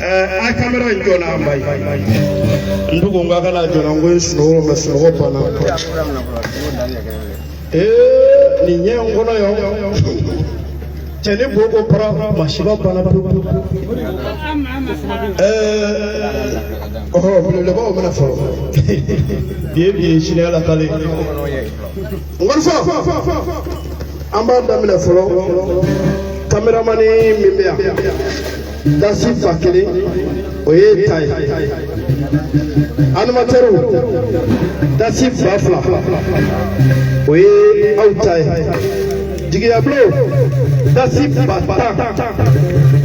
A kamera in jɔna an ba ye n tugu n ka kana jɔna n ko n sunɔgɔ mɛ sunɔgɔ banna ee nin ɲɛ n kɔnɔ yan cɛ ni bo ko para masiba banna pewu pewu ɔhɔ belebelebaw bɛna fɔlɔ bi ye bi ye sini ala talen n kɔni fɔ an b'a daminɛ fɔlɔ kameramani min bɛ yan dasi fa kelen o ye ta ye animatɛriw dasi 2000 o ye aw ta ye jigiyabulon dasi 10,000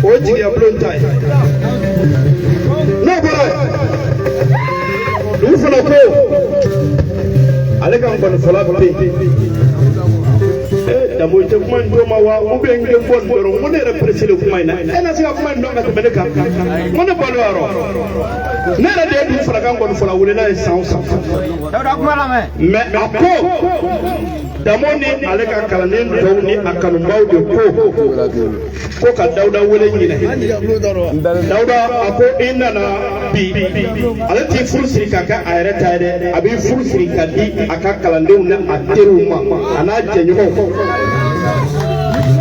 o ye jigiyabulon ta ye n'o bɔra yen dugu fana ko ale ka nkɔnifɔla bɛ yen. Dabo i tɛ kuma in dɔn ma wa ou bien n tɛ bɔ nin dɔrɔn n ko ne yɛrɛ pressé le kuma in na e na se ka kuma in dɔn ka tɛmɛ ne kan n ko ne bɔlen yɔrɔ ne yɛrɛ de ye dugu fana ka nkɔnifɔla wele n'a ye san o san mais a ko Damo ni ale ka kalanden tɔw ni a kanubaw de ko ko ka Dawuda wele ɲinɛ Dawuda a ko i nana bi ale t'i furu siri ka kɛ a yɛrɛ ta ye dɛ a b'i furu siri ka di a ka kalandenw ni a teriw ma a n'a jɛɲɔgɔnw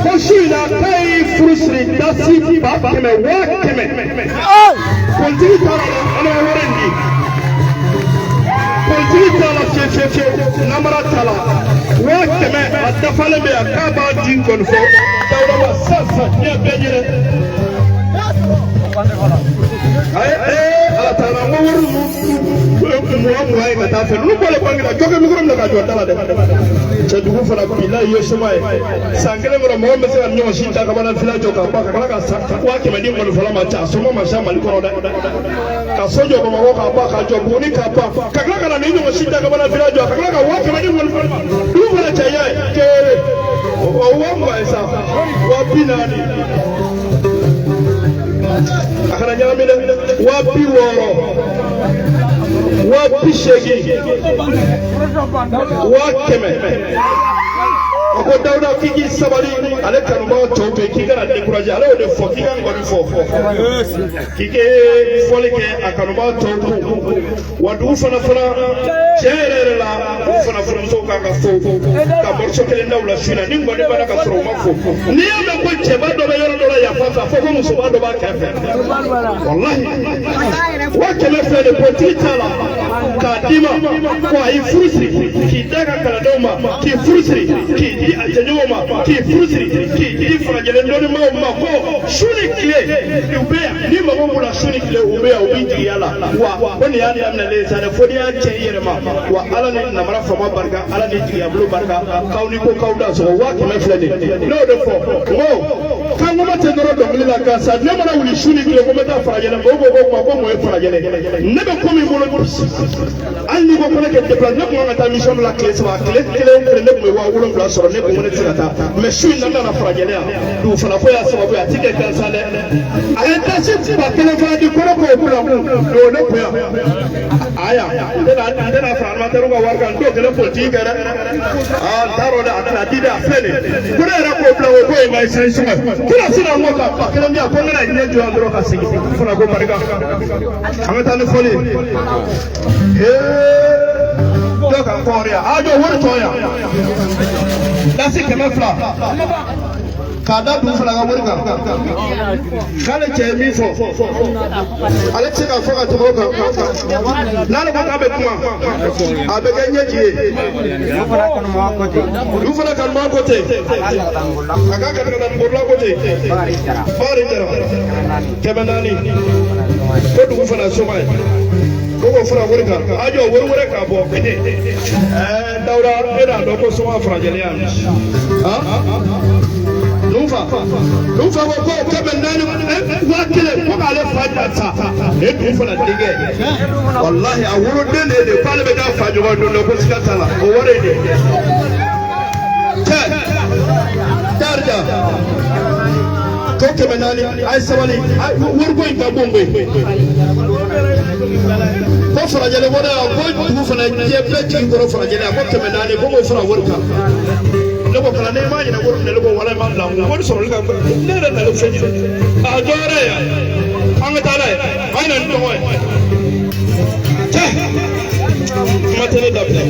ko su in na k'a y'i furu siri dasi 100,000 100,000 politiki t'a la ala ka wari in di politiki t'a la fiye fiye fiyewu namara t'a la 100,000 a dafalen bɛ yan k'a b'a di nkɔnifɔ Dawuda ma sisan sisan diɲɛ bɛɛ ɲɛnɛ. Ayi ala taara n ko wari ninnu 20 ye ka taa fɛ ninnu bɔlen banki la jɔ kɛ mikoro minɛ ka jɔ da la dɛ cɛ dugu fana bilayi ye soma ye san kelen kɔnɔ mɔgɔ min bɛ se ka ɲɔgɔn si ta kabana fila jɔ ka ban ka tila ka 100,000 di nkɔnifɔla ma cɛ a soma ma sa Mali kɔnɔ dɛ ka so jɔ Bamakɔ k'a ban ka jɔ Buguni k'a ban ka tila ka na ni ɲɔgɔn si ta kabana fila jɔ ka tila ka 100,000 di nkɔnifɔla ma dugu fana cɛ y'a ye kelen o 20,000 ye sa 40,000 a kana ɲagami dɛ 60,000. 80,000 100,000. A ko Dawuda k'i k'i sabali, ale kanubaga tɔw bɛ yen, k'i kana décourager, ale y'o de fɔ, k'i ka nkɔni fɔ, k'i kɛ fɔli kɛ a kanubaga tɔw kun. Wa dugu fana tiɲɛ yɛrɛ yɛrɛ la, dugu fana furumusow kan ka fo ka morceau kelen da u la su in na, ni nkɔni banna ka sɔrɔ u ma fo. N'i y'a mɛn ko cɛba dɔ bɛ yɔrɔ dɔ la yan fan fɛ, a fɔ ko musoba dɔ b'a kɛrɛfɛ. Walahi 200 filɛ nin politiki t'a la k'a d'i ma ko a y'i furu siri k'i da ka kalandenw ma, k'i furu siri k'i di a jɛɲɔgɔnw ma, k'i furu siri k'i di farajɛlen dɔnnibaaw ma, ko su ni tile u bɛ yan, ni mago b'u la su ni tile u bɛ yan, u b'i jigiya la. Wa ko nin y'a daminɛlen ye sa dɛ, fo n'i y'a cɛ i yɛrɛ ma. Wa Ala ni namara faama barika, Ala ni jigiyabolo barika, k'aw ni ko k'aw da sɔgɔ. 100,000 filɛ nin ye, ne y'o de fɔ n ko k'an kuma tɛ nɔrɔ dɔnkili la gansan. Ne mana wuli su ni tile ko n bɛ taa farajɛlɛ, mɔgɔw ko ko kuma ko mun ye farajɛlɛ, ne bɛ ko min bolo hali n'i ko ko ne kɛ déplacer, ne tun kan ka taa mission dɔ la tile 3, tile kelen o kelen ne tun bɛ 7,000 sɔrɔ, ne ko ko ne tɛ se ka taa, mais su in na n nana farajɛlɛ yan, dugu fana ko y'a sababu ye, a ti kɛ gansan dɛ. A ye tasi 1000 fana di ko ne k'o bila kun don ne kun yan. Aya, n tɛna fara animateur ka wari kan, n t'o kelen politique kɛ dɛ. Aa, n t'a dɔn dɛ, a tɛna di dɛ, a filɛ nin ye, ko ne yɛrɛ k'o bila o ko ye n ka essence sɔngɔ ye. Ko na sisan n ko ka 1000 di yan, ko n kana ɲɛ jɔ yan dɔrɔn ka segin fana ko barika. An ka taa ni fɔli ye. Dɔ ka kɔɔri yan, a jɔ wari tɔ yan, lasi 200 k'a da dugu fana ka wari kan, k'ale cɛ ye min fɔ, ale tɛ se k'a fɔ ka tɛmɛ o kan. N'ale ko k'a bɛ kuma, a bɛ kɛ ɲɛji ye. Dugu fana kanubaga ko ten, a ka kanubaga ko ten, Bakari Jara 400, ko dugu fana soma ye, ko k'o fara wari kan, a jɔ wari wɛrɛ k'a bɔ. Ɛɛ Dawuda, e n'a dɔn ko soma farajɛlen yan bi. Nufa Nufa ko ko 400, 1000, ko k'ale fa da sa. Ne dun fana denkɛ, walahi a woloden de ye k'ale bɛ k'a fa ɲɔgɔn don dɔ, ko siga t'a la, o wari ye de. Cɛ tarija ko 400, a ye sabali, wariko in ka bon koyi. Ko farajɛlen ko ne ko dugu fana diɲɛ bɛɛ jigi kɔrɔ farajɛlen, a ko 400, ko k'o fara wari kan. Ne ko kalanden m'a ɲinɛ wari minɛ, ne ko walayi m'a bila n kun, wari sɔrɔli ka ne yɛrɛ nalen fɛn ɲini. A jɔ yɛrɛ ye, an ka taa n'a ye, an ye na ni tɔgɔ ye. Cɛ kuma tɛ ne da bilen.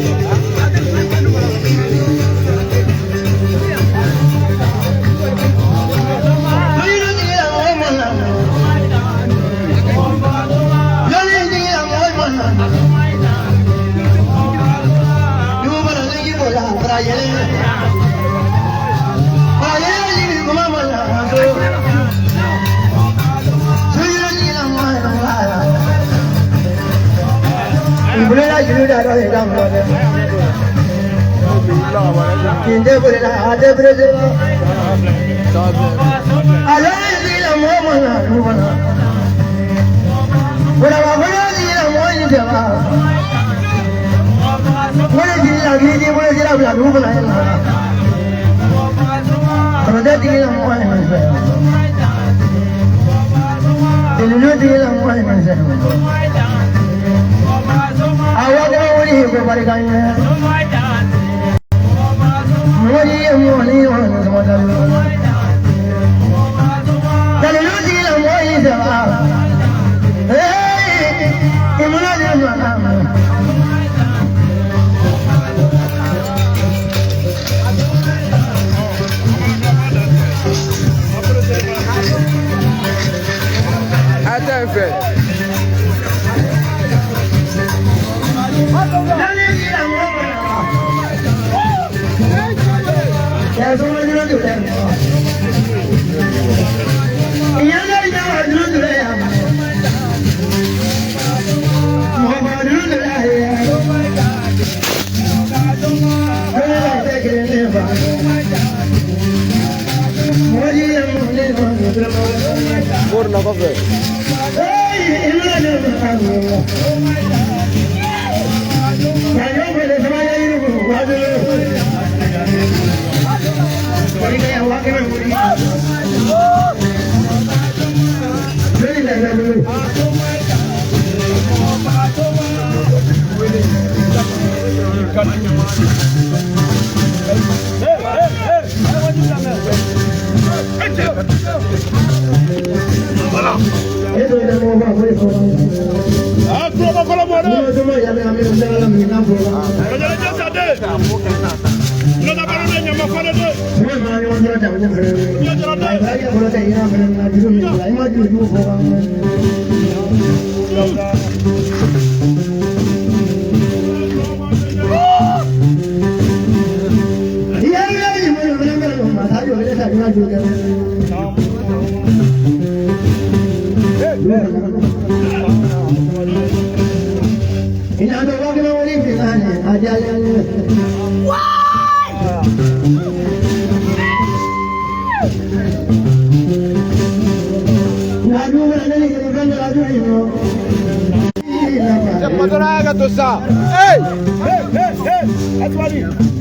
Hey! Hey! Hey! Hey! Aswadi!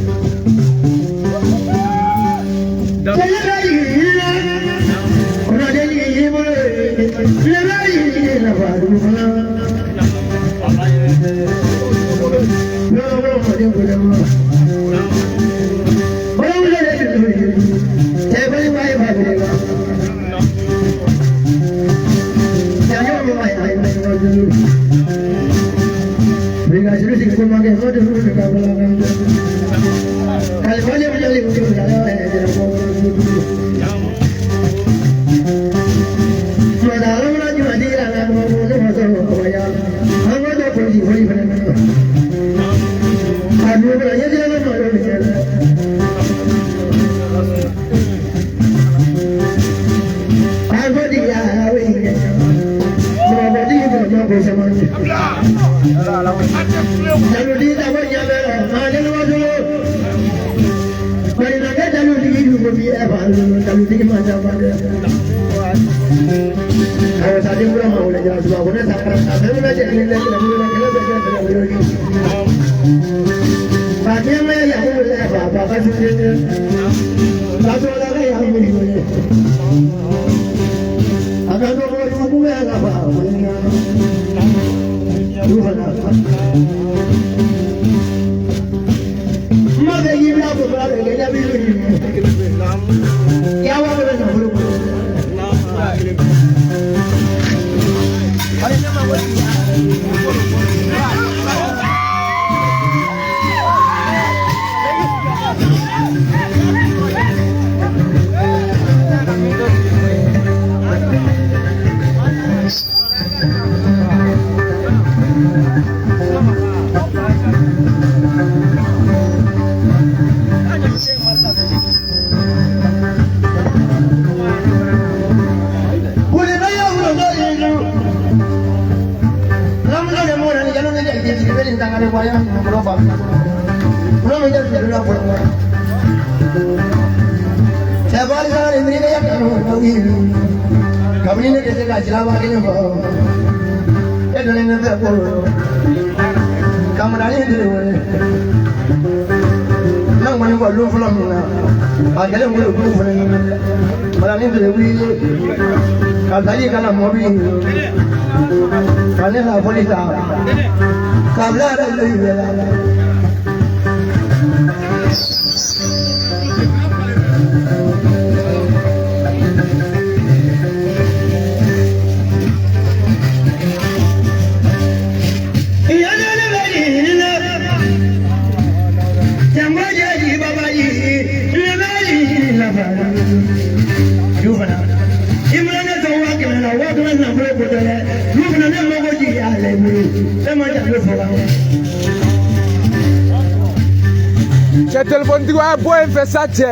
Cɛ téléphone tigiw a ye bɔ yen fɛ sa cɛ.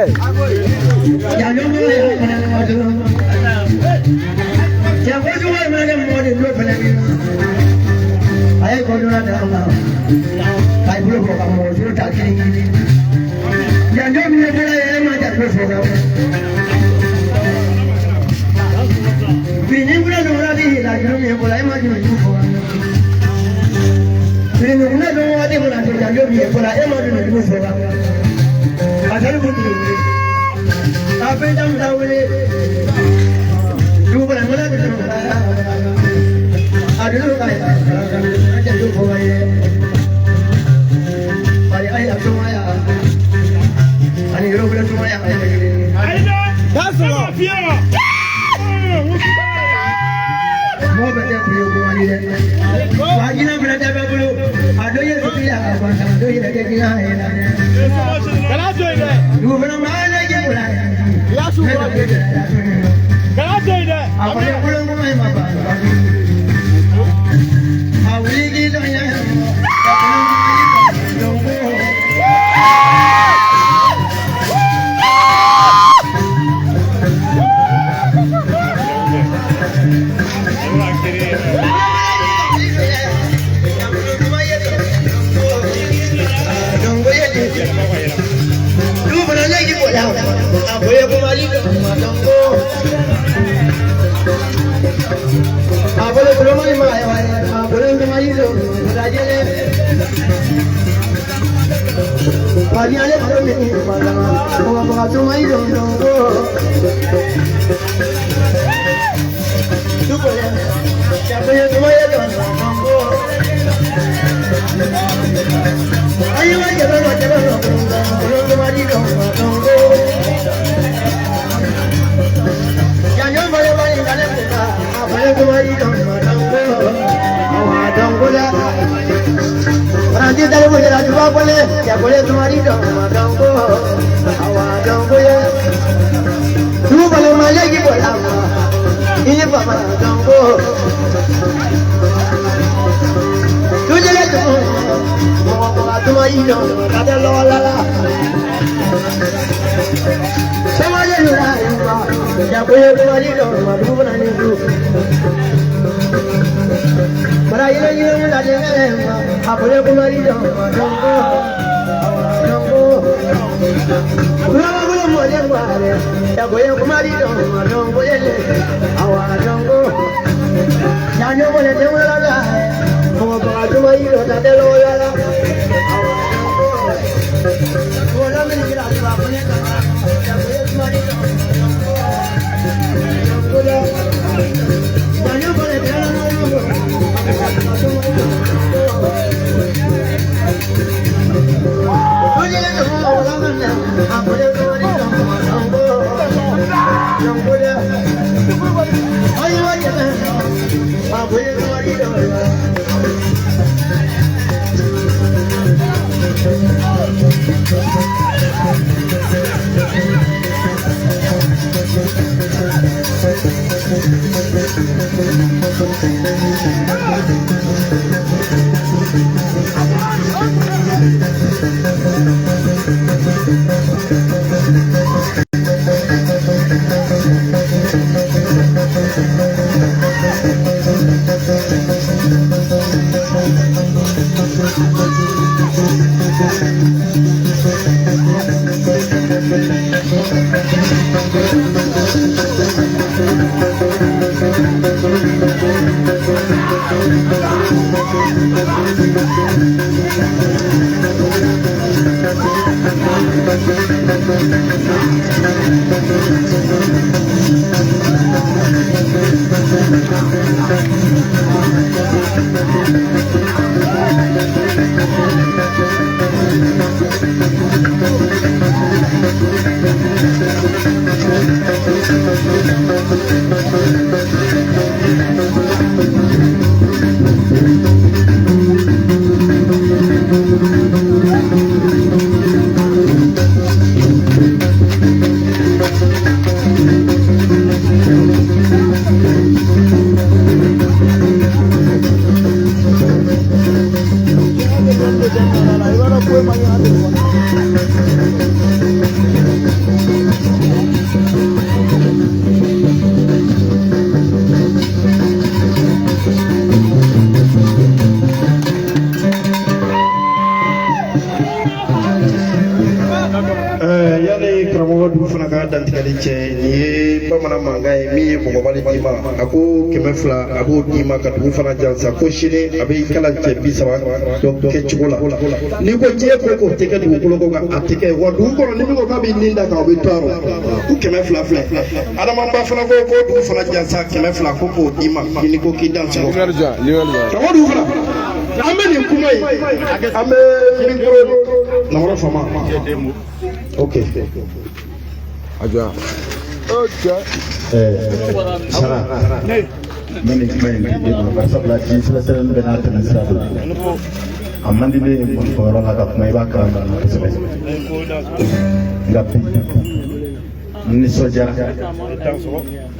Mɔgɔ bɛɛ tɛ kulo ko man di dɛ. Wa jinɛ fana tɛ bɛɛ bolo. A dɔ ye sigi la ka ban, a dɔ yɛrɛ tɛ jinɛ yɛrɛ la dɛ. Kana to yen dɛ. Dugu fana maa lajɛ o la. I y'a su kura Ne tɛ Kana to yen dɛ. A kɔni kolon kuma in ma ban. A wuli k'i dɔn yɛ. A kolon kuma in ma ban. Yani karamɔgɔ dugu fana ka dantigɛli cɛ nin ye bamanan mankan ye min ye bɔgɔbali d'i ma a ko 200 a b'o d'i ma ka dugu fana jansa ko sini a bɛ kalan cɛ 30 dɔ kɛ cogo la n'i ko diɲɛ ko k'o tɛ kɛ dugukolo ko kan a tɛ kɛ wa dugu kɔnɔ ni min ko k'a b'i nin da kan o bɛ to a rɔ ko 200 filɛ adama ba fana ko ko dugu fana jansa 200 ko k'o d'i ma n'i ko k'i dan sɔrɔ karamɔgɔ dugu fana an bɛ nin kuma in an bɛ micro namara fama. Ok. Adjoa. Sara, n bɛ nin kuma in di e ma, barisabula ji sɛbɛsɛbɛli bɛɛ n'a tɛmɛ sira don. A man di ne ye mɔnifɔyɔrɔ la ka kuma, i b'a kalan na kosɛbɛ. Nka bi n nisɔndiyara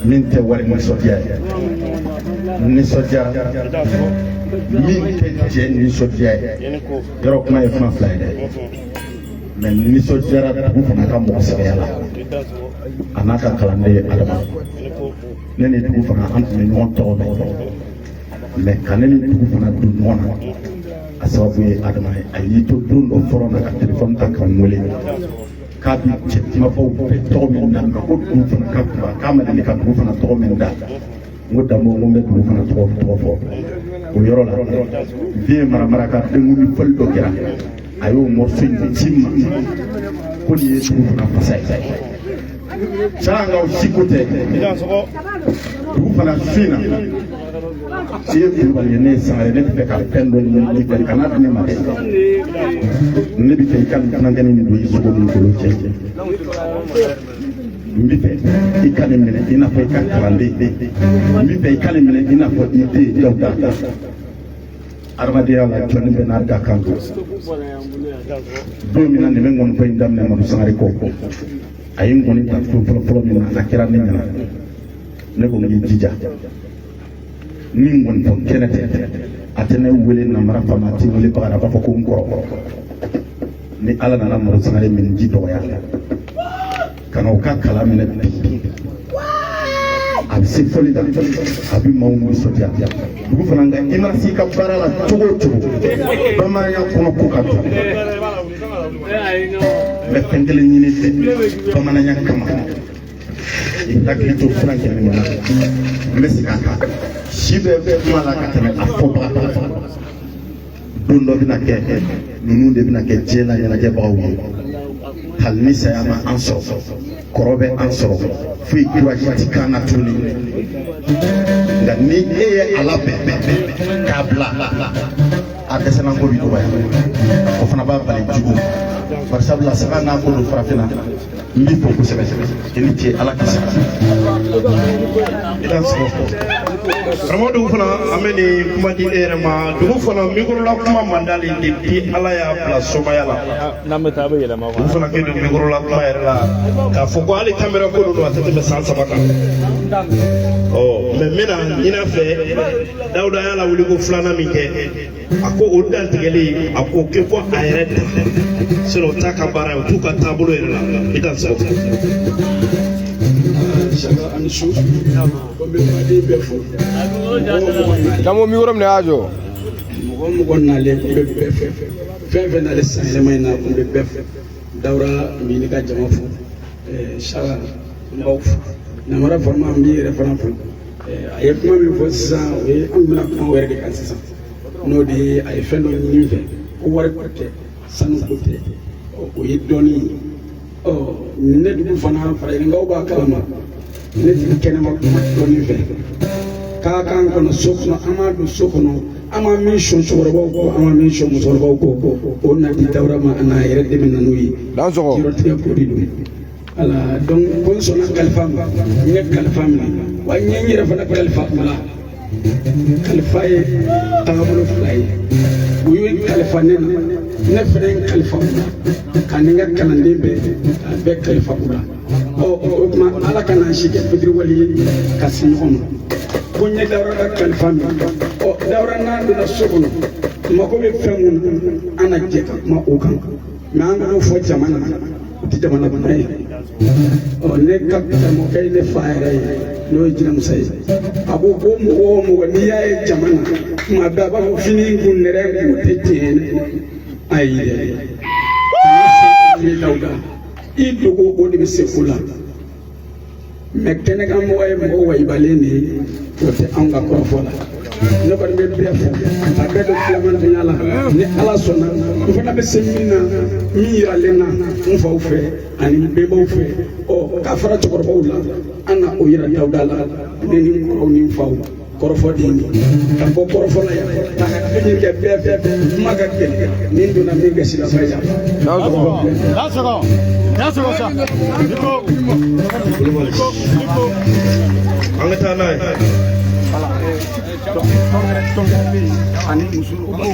min tɛ wari nisɔndiya ye, n nisɔndiyara min tɛ cɛ nisɔndiya ye. Yɔrɔ kuma ye kuma fila ye dɛ, mɛ n nisɔndiyara dugu fana ka mɔgɔ sɛbɛya la, a n'a ka kalanden Adama. Ne ni dugu fana, an tun bɛ ɲɔgɔn tɔgɔ mɛn, mɛ ka ne ni dugu fana don ɲɔgɔn na, a sababu ye Adama ye. A y'i to don dɔ fɔlɔ na ka telefɔni ta ka n wele k'a bi cɛ kumabaw bɛɛ tɔgɔ min da, nka ko dugu fana ka kunba, k'a ma deli ka dugu fana tɔgɔ min da. N ko Danbo, n ko n bɛ dugu fana tɔgɔ fɔ o yɔrɔ la. Vieux Maramara ka denkundi fɔli dɔ kɛra, a y'o morceau in ci n ma ko nin ye dugu fana fasa ye. Sara, nka o si ko tɛ. Dugu fana su in na, i ye Kulubali ye, ne ye Sangare, ne bɛ fɛ ka fɛn dɔ ɲini i fɛ, kana di ne ma dɛ. Ne bɛ fɛ i ka nin funankɛnin nin don i sogo ni golo cɛ. N bɛ fɛ i ka nin minɛ i n'a fɔ i ka kalanden, n bɛ fɛ i ka nin minɛ i n'a fɔ i den Dawuda. Adamadenya la, jɔnni bɛ n'a da kan don. Don min na nin bɛ ŋɔnifɔ in daminɛ Madu Sangare kɔ, a ye ŋɔni ta don fɔlɔ fɔlɔ min na, a kɛra ne ɲɛna. Ne ko n k'i jija, ni ŋɔnifɔ kɛnɛ tɛ, a tɛ ne wele namara faama, a tɛ wele bagara, a b'a fɔ ko n kɔrɔ. Ni Ala nana Madu Sangare min ji dɔgɔya ka na o ka kalan minɛ bi, a bɛ se fɔli la, a bɛ maaw nisɔndiya. Dugu fana, nka i mana se i ka baara la cogo o cogo, bamananya kɔnɔ ko ka dun. N bɛ fɛn kelen ɲini fɛ bamananya kama, i hakili to furancɛ min na. N bɛ segin a kan, si bɛ kuma la ka tɛmɛ a fɔbaga kan. Don dɔ bɛna kɛ, ninnu de bɛna kɛ diɲɛ la ɲɛnajɛbagaw ye. Hali ni saya ma an sɔrɔ, kɔrɔ bɛ an sɔrɔ, foyi courage ti k'an na tuguni. Nka ni e ye a labɛn k'a bila, a dɛsɛlanko bi dɔgɔya, o fana b'a bali jugu. Barisabula saga n'a ko don farafinna. N b'i fo kosɛbɛ, i ni ce, Ala k'i sara. I ka sɔrɔ karamɔgɔ dugu fana, an bɛ nin kuma di e yɛrɛ ma. Dugu fana mikorola kuma man d'ale depuis Ala y'a bila somaya la. N'an bɛ taa, a bɛ yɛlɛma. Dugu fana k'e don mikorola kuma yɛrɛ la k'a fɔ ko hali kamera ko don, a tɛ tɛmɛ san 3 kan. Ɔ mɛ n bɛna ɲin'a fɛ, Dawuda y'a lawuli ko filanan min kɛ, a ko o dantigɛli, a ko k'e bɔ a yɛrɛ ta, sinon o t'a ka baara ye, o t'u ka taabolo yɛrɛ la. I ka sɔrɔ. Saka ani su, ko n bɛ baden bɛɛ fo. Damo micro minɛ y'a jɔ. Mɔgɔ o mɔgɔ nalen, n bɛ bɛɛ fɛ. Fɛn fɛn nalen san yɛlɛma in na, n bɛ bɛɛ fo. Dawura, n b'i n'i ka jama fo. Saka, n b'aw fo. Namara fama, n b'i yɛrɛ fana fo. A ye kuma min fɔ sisan, o ye an bɛna kuma o yɛrɛ de kan sisan, n'o de ye a ye fɛn dɔ ɲini n fɛ, ko wari ko tɛ, sanu ko tɛ, o ye dɔnni ye. Ɔ ne dugu fana, farajɛkaw b'a kalama, ne ti kɛnɛma kuma dɔnni fɛ k'a k'an kɔnɔ so kɔnɔ. An b'a don so kɔnɔ, an ma min sɔn cɛkɔrɔbaw kɔ, an ma min sɔn musokɔrɔbaw kɔ, o na di Dawura ma, a n'a yɛrɛ dɛmɛ na n'o ye. Yɔrɔtigɛ ko de don. Ala donc ko n sɔnna kalifa ma, n ye kalifa minɛ, wa n ye n yɛrɛ fana kalifa u la. Kalifa ye taabolo fila ye. U ye kalifa ne na, ne fana ye kalifa u la, ka ni n ka kalanden bɛɛ k'a bɛɛ kalifa u la. Ɔ o tuma, Ala ka n'an si kɛ fitiriwale ye ka se ɲɔgɔn ma. Ko n ye Dawura ka kalifa minɛ. Ɔ Dawura n'a donna so kɔnɔ, mako bɛ fɛn mun na, an na jɛ ka kuma o kan. Mɛ an kan'o fɔ jama na, o tɛ jamana kuma ye. Ɔ ne ka karamɔgɔkɛ ye ne fa yɛrɛ ye, n'o ye Jinɛmusa ye. A ko ko mɔgɔ o mɔgɔ n'i y'a ye jama na tuma bɛɛ, a b'a fɔ fini kun nɛrɛ kun, o tɛ tiɲɛ ye. Ayi dɛ, Dawuda, i dogo, o de bɛ se ko la. Mɛ kɛnɛkan mɔgɔ ye mɔgɔ wayibalen de ye, o tɛ anw ka kɔrɔfɔ la. Ne kɔni bɛ bɛɛ fo ka bɛɛ don filamantɔnya la. Ni Ala sɔnna, n fana bɛ se min na, min yiralen na n faw fɛ ani n bɛnbaw fɛ, ɔ k'a fara cɛkɔrɔbaw la, an na o yira Dawuda la. Ne ni n kɔrɔw ni n faw, kɔrɔfɔ de ye nin ye. Ka bɔ kɔrɔfɔ la yan ka hakili kɛ bɛɛ fɛ, kuma ka gɛlɛn. Ni n donna min gasi la, fa yafa. Sɔrɔ sa. Niko. Niko. Niko. An ka taa n'a ye. Tɔnkɛrɛ bɛ yen ani muso o b'o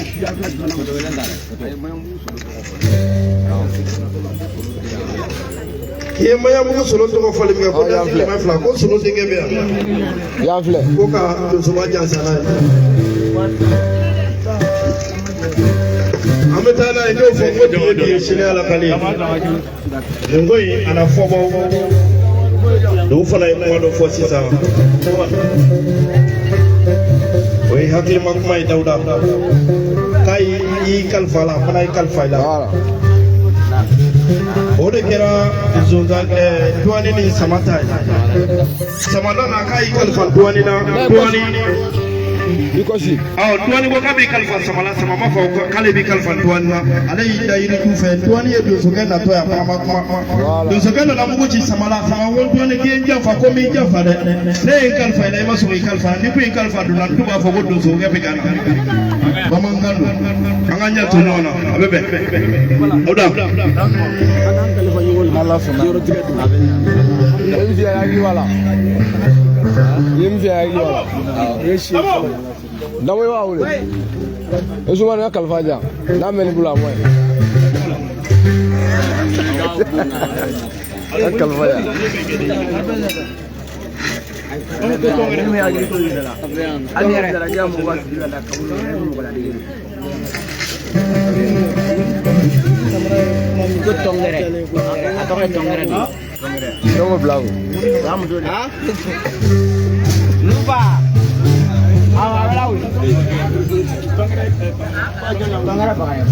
I ye Maɲanbugu solo tɔgɔ fɔli min kɛ ko dasi 200 ko solo denkɛ bɛ yan. Yan filɛ. Ko ka donsoba jansa n'a ye. An bɛ taa n'a ye, n'o fɔ ko bi ye bi ye sini Ala kali ye. Nin ko in a na fɔ bɔ. Dugu fana ye kuma dɔ fɔ sisan. O ye hakilima kuma ye Dawuda. K'a y'i kalifa la, a fana y'i kalifa i la. O de kɛra zonzan duwani ni sama ta ye. Sama nana k'a y'i kalifa duwani na, duwani. I kɔsi. Awɔ, duwani ko k'a b'i kalifa sama la, sama ma fɔ k'ale b'i kalifa duwani na. Ale y'i da yiriju fɛ, duwani ye donsokɛ natɔ ye, a fana ma kuma. Donsokɛ nana mugu ci sama la, sama ko duwani k'i ye n janfa, ko n b'i janfa dɛ. Ne ye n kalifa i la, i ma sɔn k'i kalifa. Ni ko i kalifa donna, n tun b'a fɔ ko donsokɛ bɛ ka na. Bamanankan don, an ka ɲɛ to ɲɔgɔn na, a bɛ bɛn. O da. N'Ala sɔnna. E bɛ fɛ hakili b'a la. I ye min fɛ hakili b'a la. Damo i b'a wele. Usumani ka kalifa di yan. N'a mɛn'i bolo a ma ɲi. Ka kalifa di yan. Ko tɔngɛrɛ. A tɔgɔ ye tɔngɛrɛ de ye. Dɔw bila o. Nuba. Awɔ, a bɛ lawuli. Tɔngɛrɛ baga ye.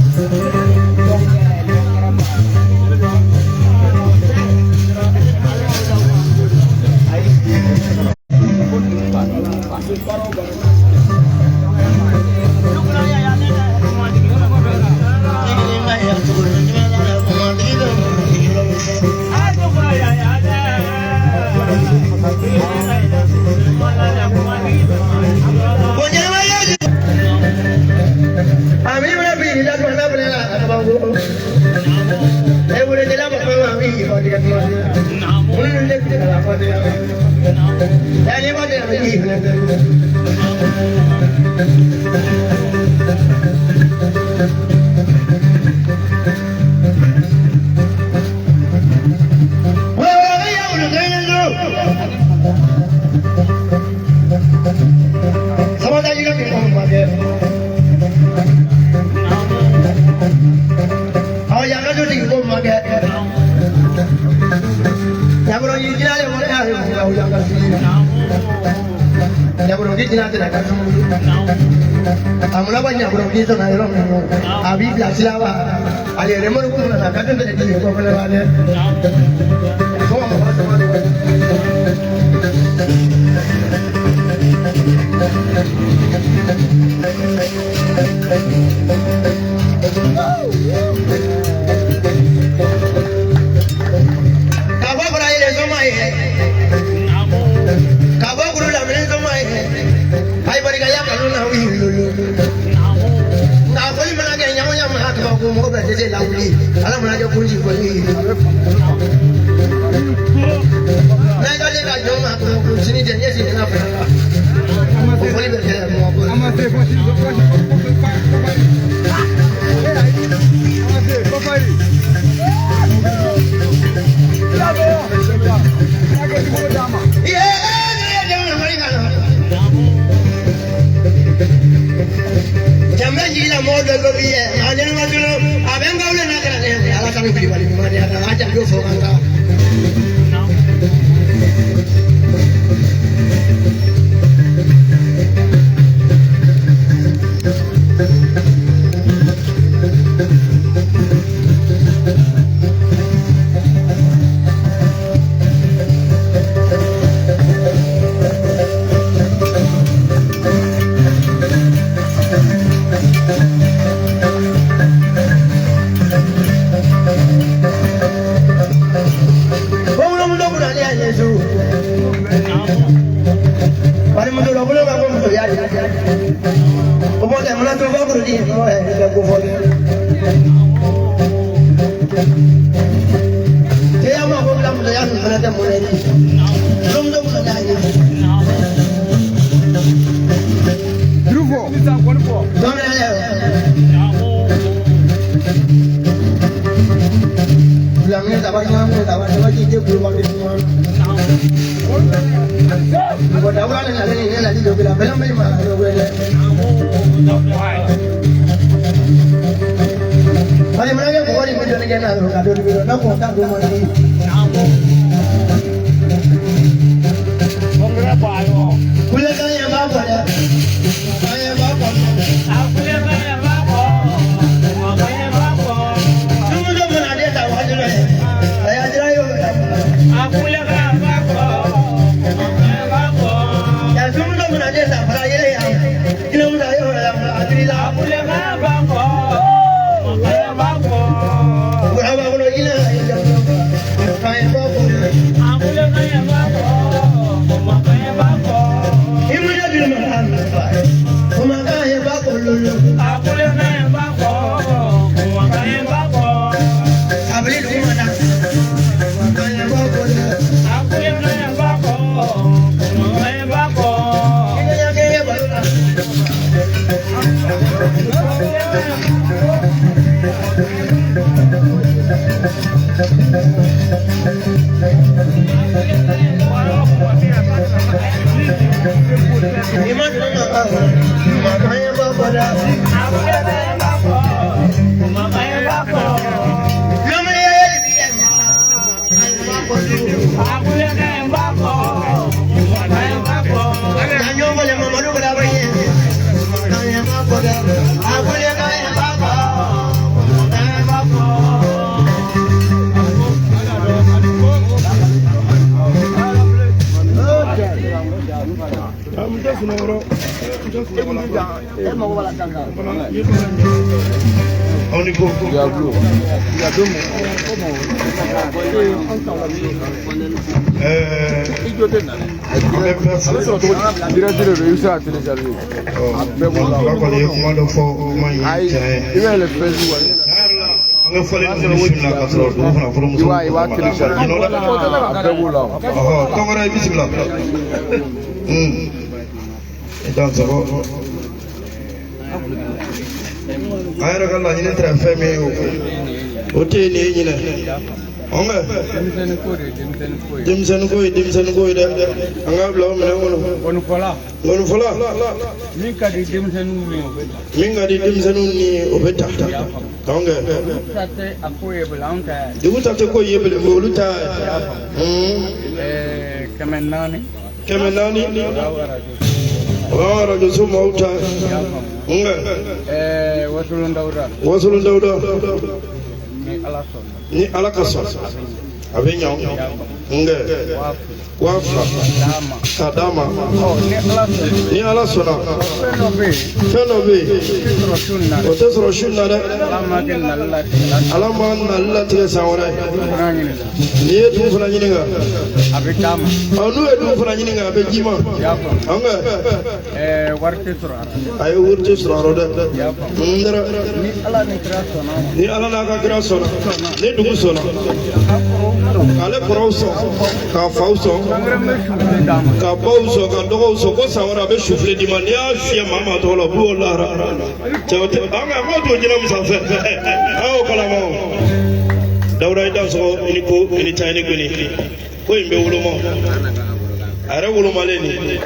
tɛ mɔnɛ ni furumuso mana da ye. An yɛrɛ ka laɲini tɛ fɛn min ye o tɛ nin ye ɲinɛ ɔnkɛ denmisɛnnin ko ye denmisɛnnin ko ye dɛ an k'a bila o minɛn kɔnɔ ŋɔnifɔla min ka di denmisɛnninw ye o bɛ ta min ka di denmisɛnninw ni o bɛ ta ɔnkɛ dugu ta tɛ ko ye bilen olu ta 400 400 o b'an arajo so maaw ta nka Wasolon Dawuda Wasolon Dawuda ni Ala ni Ala ka sɔn a bɛ ɲa nka 2000 k'a d'a ma ni Ala sɔnna fɛn dɔ bɛ yen o tɛ sɔrɔ su in na dɛ Ala ma nali latigɛ san wɛrɛ n'i ye dugu fana ɲininka a bɛ d'a ma ɔ n'u ye dugu fana ɲininka a bɛ ji ma nka wari tɛ sɔrɔ a la ayi wari tɛ sɔrɔ a rɔ dɛ n dɛrɛ ni Ala ni Ala n'a ka kira sɔnna ni dugu sɔnna k'ale kɔrɔw sɔn k'a faw sɔn ka baw sɔn ka dɔgɔw sɔn ko san wɛrɛ a bɛ sufile d'i ma n'i y'a fiyɛ maa maa tɔgɔ la u b'o lahara cɛ o tɛ an ka k'o t'o ɲɛna musa fɛ an y'o kalama o Dawuda i dansɔgɔ i ni ko i ni ca i ni goni ko in bɛ woloma a yɛrɛ wolomalen nin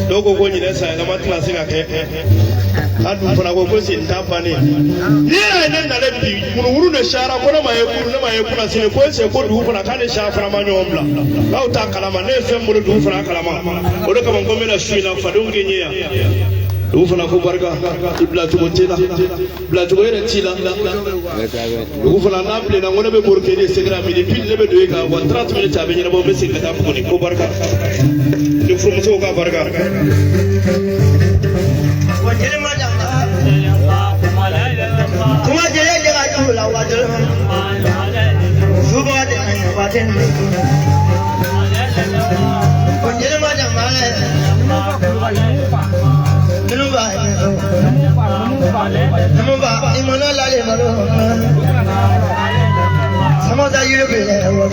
dɔw ko ko ɲinɛ san yɛlɛma tɛna se ka kɛ a dun fana ko ko sen t'a bannen n'i yɛrɛ ye ne nalen bi wuluwulu de siyara ko ne ma ye kuru ne ma ye kunna sini ko ese ko dugu fana k'ale siya fana ma ɲɔgɔn bila k'aw t'a kalama ne ye fɛn bolo dugu fana kalama o de kama ko n bɛna su in na fadenw kɛ n ye yan dugu fana ko barika i bilacogo t'i la bilacogo yɛrɛ t'i la dugu fana n'a bilenna ko ne bɛ bori kɛ ne seginna midi pile ne bɛ don e kan wa 30 minutes a bɛ ɲɛnabɔ n bɛ segin ka taa Buguni ko barika ni furumusow ka barika. Kuma jɛlɛ de ka jugu la wa jɛlɛ suba de ka ɲɛ wa tɛ ko jɛlɛ ma jama lɛ minnu b'a minnu b'a i mana lale malo sama ta yiri bɛ wa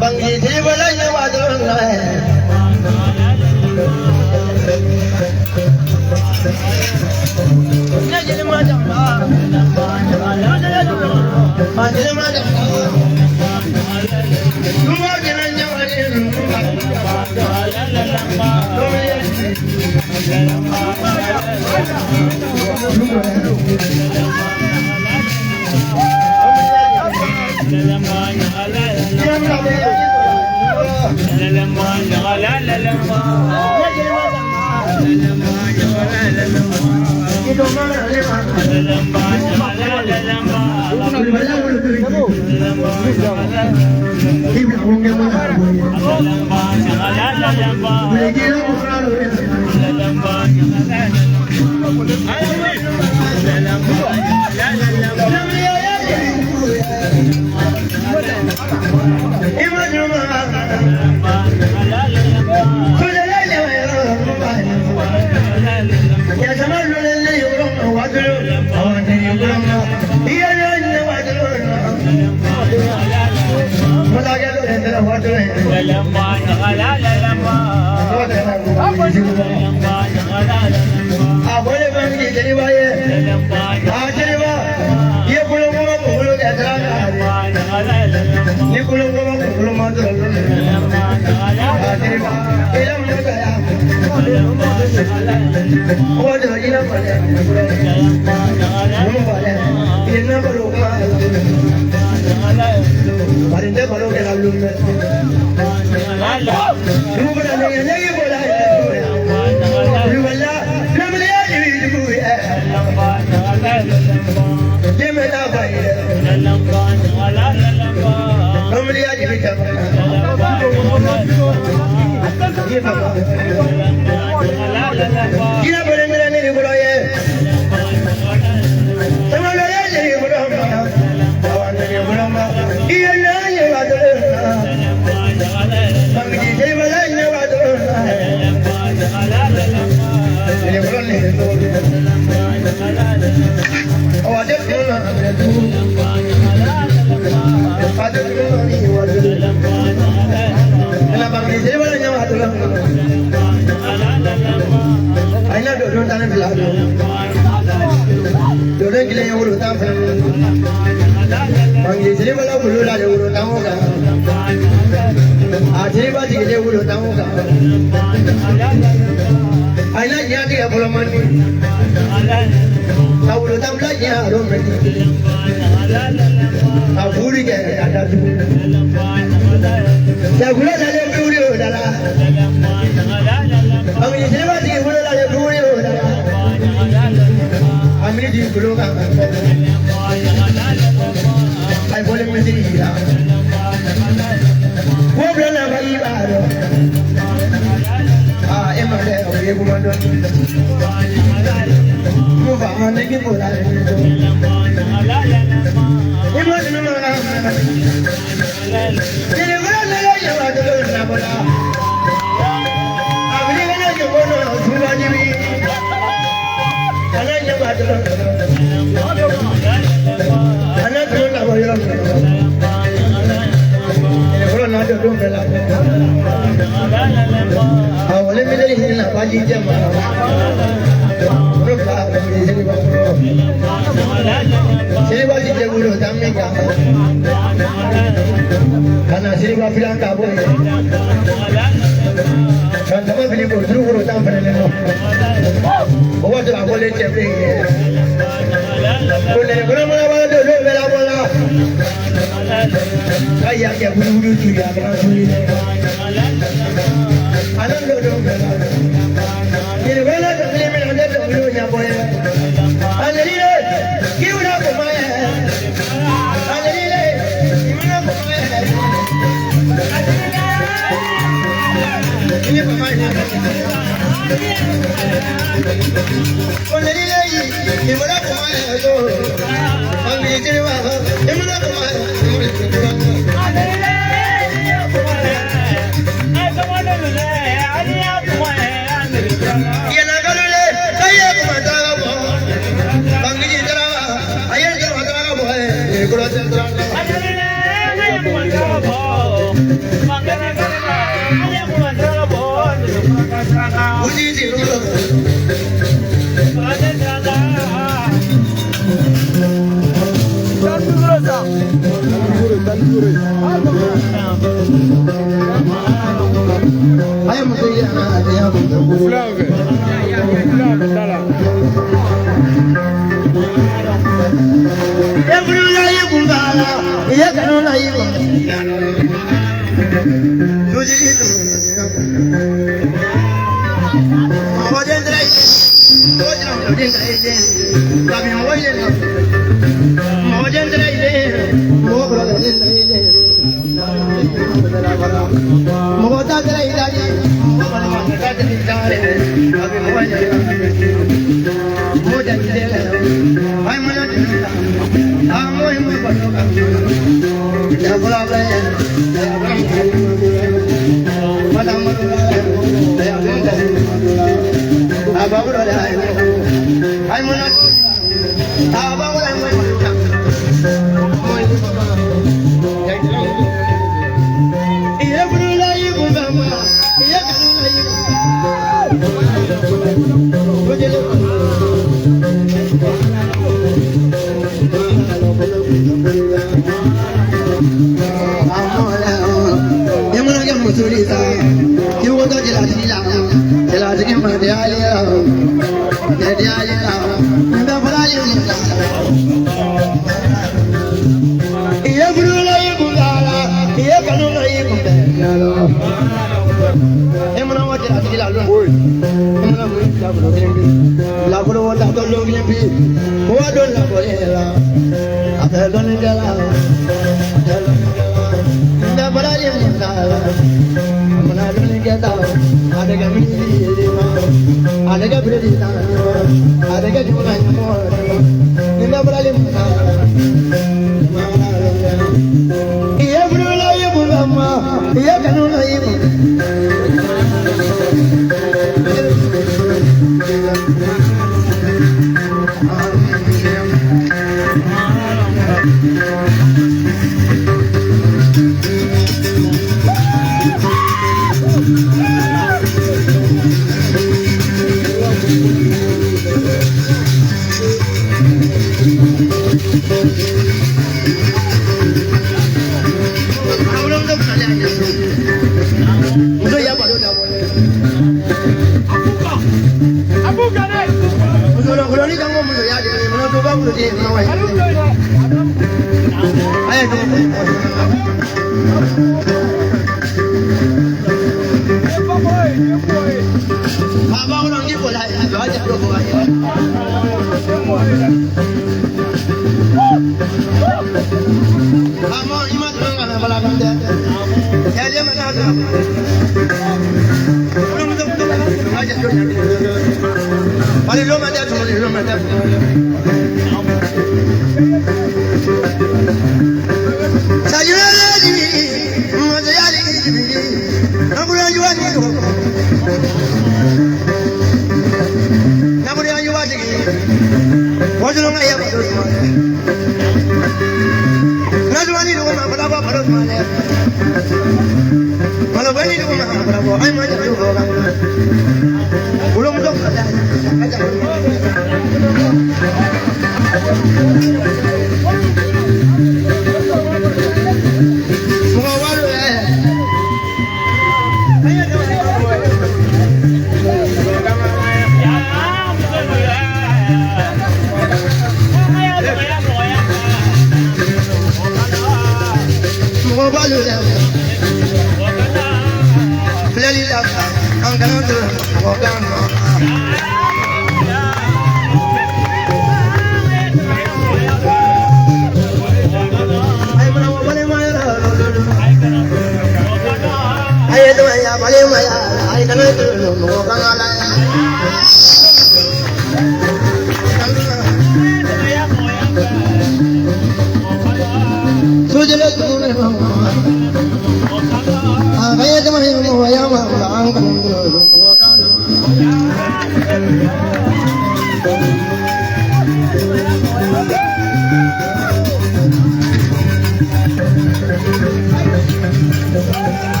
Thank you.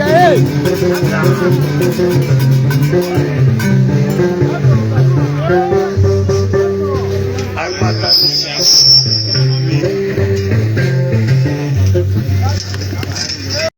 Hey!